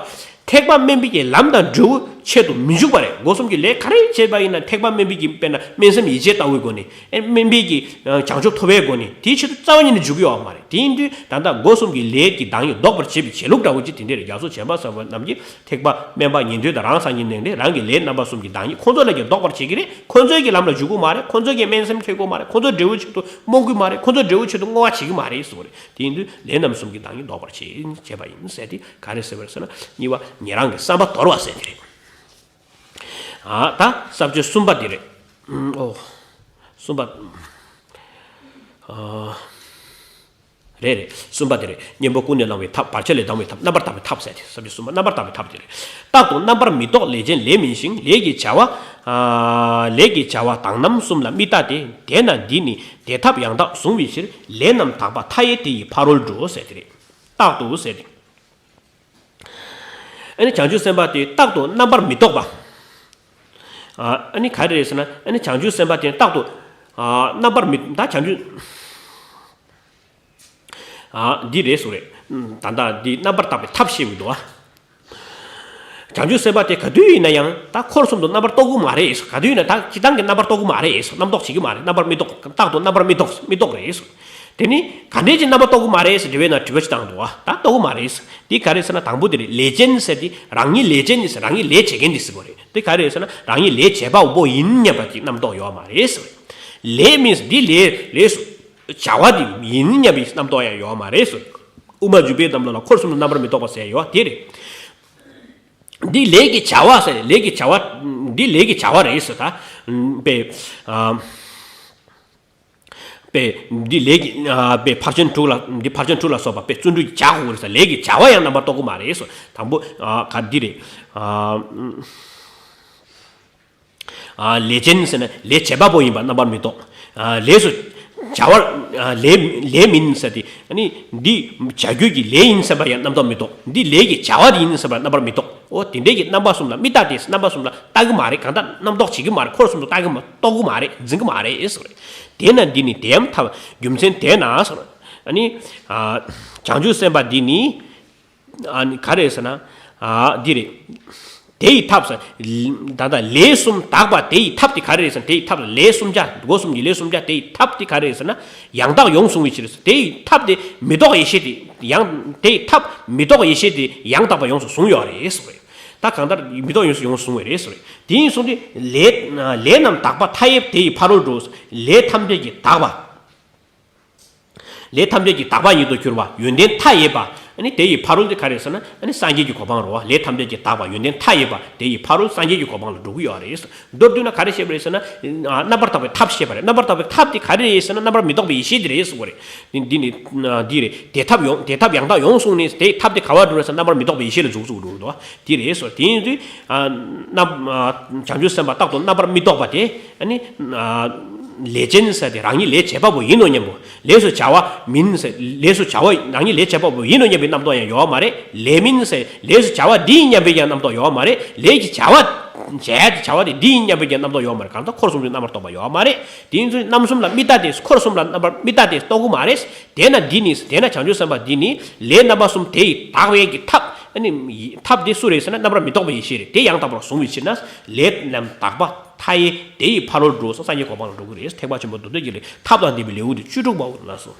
ཐེག་པ་དམན་པའི་གི་ལམ་དང་འབྲས་བུ་ཆེད་དུ་མི་འཇུག་པ་རེད། སྒོ་གསུམ་གྱི་ལས་ག་རེ་བྱས་པ་ཡིན་ན། ཐེག་པ་དམན་པའི་གི་དཔེར་ན་སྨོན་སེམས་ཡིད་བྱེད་ལྟ་བུའི་སྒོ་ནས། ཨེ་དམན་པའི་གི་བྱང་ཆུབ་ཐོབ་པའི་སྒོ་ནས་དེའི་ཆེད་དུ་རྩ་བ་ཉིད་ནས་འཇུག་གི་ཡོད་མ་རེད། དེ་ཡིན་དུས་ད་ལྟ་སྒོ་གསུམ་གྱི་ལས་ཀྱི་བདག་ཉིད་ལྡོག་པར་བྱེད་པའི་བྱེད་ལུགས་འདྲ་བོ་ཅིག་དེ་འདྲ་རེད། རྒྱ་མཚོ་བྱམས་པ་ཟེར་བ་རྣམས་ཀྱིས་ཐེག་པ་དམན་པ་ཉན་ཐོས་དང་རང་སངས་རྒྱས་གནང་སྟེ། རང་གི་ལས་རྣམ་པ་གསུམ་གྱི་བདག་ཉིད་ཁོང་ཚོ་ལ་ཀྱང་ལྡོག་པར་བྱེད་ཀྱི་རེད། ཁོང་ཚོའི་གི་ལམ་ལ་འཇུག་གི་མ་རེད། ཁོང་ཚོའི་གི་སྨོན་སེམས་འཁྲི་གི་མ་རེད། ཁོང་ཚོའི་འབྲས་བུ་ཆེད་དུ་རྨོངས་གི་མ་རེད། ཁོང་ཚོའི་འབྲས་བུ་ཆེད་དུ་བསྔོ་བ་བྱེད་ཀྱི་མ་རེད་ཟེར་བ་རེད། དེ་ཡིན་དུས་ལས་རྣམ་གསུམ་གྱི་བདག་ཉིད་ལྡོག་པར་བྱེད། བྱས་པ་ཡིན་ཟེར་ཏེ་ག་རེ་ཟེར་བ་རེད་ཟེར་ན། གཉིས་པ་ཉན་རང་གི་བསམ་པ་དོར་བ་ཟེར་དེ་རེད། ཨ་ད་ས་བཅད་གསུམ་པ་འདི་རེད། ཨོ། གསུམ་པ། ཨ། རེད་རེད། གསུམ་པ་འདི་རེད། གཉེན་པོ་ཀུན་ནས་བསླང་བའི་ཐབས། བར་ཆད་ལས་ལྡང་བའི་ཐབས། རྣམ་པར་དག་པའི་ཐབས་ཟེར་ཏེ། ས་བཅད་གསུམ་པ་རྣམ་པར་དག་པའི་ཐབས་འདི་རེད། རྟག་ཏུ་རྣམ་པར་མི་རྟོག་ལས་ཅན་ལས་མིན་ཞིང་། ལས་ཀྱི་བྱ་བ། ཨ། ལས་ཀྱི་བྱ་བ་དང་རྣམ་གསུམ་ལ་མི་རྟག་སྟེ། དེས་ན་འདི་ནི་དེ་ཐབས་ཡང་དག་བཟུང་བའི་ཕྱིར། ལས་རྣམས་དག་པ་མཐའ་ཡས་དེ་ཡི་ཕ་རོལ་འགྲོ་ཟེར་དེ་རེད། རྟག་ཏུ་ཟེར་ཏེ། ཨ་ནི་བྱང་ཆུབ་སེམས་དཔའ་དེ་རྟག་ཏུ་རྣམ་པར་མི་རྟོག་པ། ཨ་ནི་ག་རེ་རེད་ཟེར་ན། ཨ་ནི་བྱང་ཆུབ་སེམས་དཔའ་དེ་རྟག་ཏུ་ཨ་རྣམ་པར་མི་ད་བྱང་ཆུབ་ཨ་འདི་རེད་ཟེར་རེད། ད་ལྟ་འདི་རྣམ་པར་དག་པའི་ཐབས་བཤད་ཀྱི་འདུག་ཨ། བྱང་ཆུབ་སེམས་དཔའ་དེ་ག་དུས་ཡིན་ན་ཡང་ད་འཁོར་གསུམ་དུ་རྣམ་པར་རྟོག་གི་མ་རེད། ག་དུས་ཡིན་ན་ད་སྤྱིར་བཏང་གི་རྣམ་པར་རྟོག་གི་མ་རེད། རྣམ་རྟོག་བྱེད་ཀྱི་མ་རེད། རྣམ་པར་མི་རྟོག་རྟག་ཏུ་རྣམ་པར་མི་རྟོག་མི་རྟོག་རེད། དེ་ནི་ག་འདྲས་ཀྱི་རྣམ་པར་རྟོག་གི་མ་རེད་ཟེར་དྲི་བའི་ནང་དྲི་བ་ཞིག་བཏང་འདུག་ཨ། ད་རྟོག་གི་མ་རེད། འདི་ག་རེ་ཟེར་ན། དང་པོ་དེ་རེད། ལས་ཅན་ཟེར་དེ་རང་ཉིད་ལས་ཅན་ཟེར། རང་ཉིད་ལས་བྱེད་མཁན་དེ་ཟེར་བ་རེད། འདི་ག་རེ་ཟེར་ན། རང་ཉིད་ལས་བྱེད་པ་པོ་ཡིན་སྙམ་པ་ཅིག་རྣམ་རྟོག་ཡོད་མ་རེད་ཟེར། ལས་མིན་འདི་ལས་ལས་སུ་བྱ་བ་དེ་ཡིན་སྙམ་པའི་རྣམ་རྟོག་ཡང་ཡོད་མ་རེད་ཟེར། དབུ་མ་འཇུག་པའི་གཏམ་ལ་འཁོར་གསུམ་དུ་རྣམ་པར་མི་རྟོག་པ་ཟེར་ཡོད་དེ་རེད། འདི་ལས་ཀྱི་བྱ་བ་ཟེར། ལས་ཀྱི་བྱ་བ། འདི་ལས་ཀྱི་བྱ་བ་རེད་ཟེར། ད་པའི་ཨ། པའི་འདི་ལས་ཀྱི་ཨ་པའི་ཕར་ཕྱིན་དྲུག་ལ། འདི་ཕར་ཕྱིན་དྲུག་ལ་སོགས་པ་པའི་བརྩོན་འགྲུས་ཀྱི་བྱ་དགོས་རེད་ཟེར། ལས་ཀྱི་བྱ་བ་ཡང་རྣམ་པར་རྟོག་གི་མ་རེད་ཟེར། དང་པོ་ཨ་ག་འདི་རེད། ཨ། ཨ་ལས་ཅན་ཟེར་ན་ལས་བྱེད་པ་པོ་ཡིན་པ་རྣམ་པར་མི་རྟོག་ཨ་ལས་སུ་བྱ་བ། ཨ་ལས་ལས་མིན་ཟེར་ཏེ། ཨ་ནི་འདི་བྱ་རྒྱུད་ཀྱི་ལས་ཡིན་བསམ་པ་ཡང་རྣམ་རྟོག་མི་རྟོག་འདི་ལས་ཀྱི་བྱ་བ་ཡིན་བསམ་པ་རྣམ་པར་མི་རྟོག་འོ་དེ་འདྲའི་གི་རྣམ་པ་གསུམ་ལ་མི་རྟག་སྟེ། རྣམ་པ་གསུམ་ལ་རྟག་གི་མ་རེད། གང་ལྟར་རྣམ་རྟོག་བྱེད་ཀྱི་མ་རེད། འཁོར་གསུམ་དུ་རྟག་གི་མ་རྟོག་གི་མ་རེད། འཛིན་གྱི་མ་རེད་ཟེར། དེས་ན་འདི་ནི་དེའམ་ཐབས། རྒྱུ་མཚན་དེས་ན་ཟེར། ཨ་ནི་ཨ་བྱང་ཆུབ་སེམས་དཔའ་འདི་ནི། ཨ་ནི་ག་རེ་ཟེར་ན། ཨ་འདི་རེད། དེ་ཡི་ཐབས་ཟེར། ད་ལྟ་ལས་གསུམ་དག་པ་དེ་ཡི་ཐབས་དེ་ག་རེ་རེད་ཟེར་ན། དེ་ཡི་ཐབས་ལས་གསུམ་ཆ། སྒོ་གསུམ་གྱི་ལས་གསུམ་ཆ་དེ་ཡི་ཐབས་དེ་ག་རེ་རེད་ཟེར་ན། ཡང་དག་ཡོངས་བཟུང་བའི་ཕྱིར་ཟེར། དེ་ཡི་ཐབས་དེ་མི་རྟོག་ཡེ་ཤེས་དེ་ཡང་། དེ་ཡི་ཐབས་མི་རྟོག་ཡེ་ཤེས་དེ་ཡང་དག་པ་ཡོངས་སུ་བཟུང་ཡོད་རེད་ཟེར་བས། ད་གང་ལྟར་མི་རྟོག་ཡོངས་སུ་ཡོངས་སུ་བཟུང་བས་རེད་ཟེར་བས། དེ་ཡིན་སོང་དུས་ལས་ལས་རྣམས་དག་པ་མཐའ་ཡས་དེ་ཡི་ཕ་རོལ་འགྲོ། ལས་ཐམས་ཅད་ཀྱི་དག་པ། ལས་ཐམས་ཅད་ཀྱི་དག་པ་ཉིད་དུ་གྱུར་པ་ཡོན་ཏན་མཐའ་ཡས་པ། ཨ་ནི་དེ་ཡི་ཕ་རོལ་དེ་ག་རེ་ཟེར་ན། ཨ་ནི་སངས་རྒྱས་ཀྱི་གོ་འཕང་རེད་བ། ལས་ཐམས་ཅད་ཀྱི་དག་པ་ཡོན་ཏན་མཐའ་ཡས་པ་དེ་ཡི་ཕ་རོལ་སངས་རྒྱས་ཀྱི་གོ་འཕང་ལ་འགྲོ་གི་ཡོད་རེད། མདོར་བསྡུས་ན་ག་རེ་བཤད་པ་རེད་ཟེར་ན། ཨ་རྣམ་པར་དག་པའི་ཐབས་བཤད་པ་རེད། རྣམ་པར་དག་པའི་ཐབས་དེ་ག་རེ་རེད་ཟེར་ན། རྣམ་པར་མི་རྟོག་པའི་ཡེ་ཤེས་དེ་རེད་ཟེར་བ་རེད། འདི་འདི་ནི་འདི་རེད། དེ་ཐབས་ཡོང་། དེ་ཐབས་ཡང་དག་ཡོངས་བཟུང་ནས་དེ་ཐབས་དེ་ག་བར་འགྲོ་རེད་ཟེར་ན། རྣམ་པར་མི་རྟོག་པའི་ཡེ་ཤེས་ལ་འཇུག་ཚུགས་འགྲོ་གི་འདུག་དེ་རེད་ཟེར། དེ་ཡིན་དུས་ཨ་རྣམ་ཨ་བྱང་ཆུབ་སེམས་དཔའ་རྟག་ཏུ་རྣམ་པར་མི་རྟོག་པ་དེ། ཨ་ནི་ཨ་ལས་ཅན་ཟེར་དེ་རང་ཉིད་ལས་བྱེད་པ་པོ་ཡིན་ནོ་སྙམ་པོ། ལས་སུ་བྱ་བ་མིན་ཟེར། ལས་སུ་བྱ་བ་རང་ཉིད་ལས་བྱེད་པ་པོ་ཡིན་ནོ་སྙམ་པའི་རྣམ་རྟོག་ཡང་ཡོད་མ་རེད། ལས་མིན་ཟེར། ལས་སུ་བྱ་བ་འདི་ཡིན་སྙམ་པའི་ཡང་རྣམ་རྟོག་ཡོད་མ་རེད། ལས་ཀྱི་བྱ་བ་བྱས་ཏེ་བྱ་བ་དེ་འདི་ཡིན་སྙམ་པའི་ཡང་རྣམ་རྟོག་ཡོད་མ་རེད། གང་ལྟར་འཁོར་གསུམ་དུ་རྣམ་པར་རྟོག་པ་ཡོད་མ་རེད། དེ་ཡིན་ཚུལ་རྣམ་གསུམ་ལ་མི་རྟག་སྟེ། འཁོར་གསུམ་ལ་རྣམ་པར་མི་རྟག་སྟེ་རྟོག་གི་མ་རེད། དེས་ན་འདི་ནི། དེས་ན་བྱང་ཆུབ་སེམས་དཔའ་འདི་ནི་ལས་རྣམ་པ་གསུམ་དེ་ཡི་དག་པའི་གི་ཐབས། ཨ་ནི་ཐབས་དེ་སུ་རེད་ཟེར་ན། རྣམ་པར་མི་རྟོག་པའི་ཡེ་ཤེས་རེད། དེ་ཡང་དག་པར་བཟུང་བའི་ཕྱིར་ན། ལས་རྣམས་དག་པ་མཐའ་ཡས་དེ་ཡི་ཕ་རོལ་འགྲོ་ཟེར། སངས་རྒྱས་གོ་འཕང་ལ་འགྲོ་གི་རེད། ཐེག་པ་ཆེན་པོ་མདོ་སྡེ་རྒྱུད་ལས་ཐབས་དང་ལྡན་པའི་ལེའུ་སྟེ་བཅུ་དྲུག་པའོ་ལགས་སོ།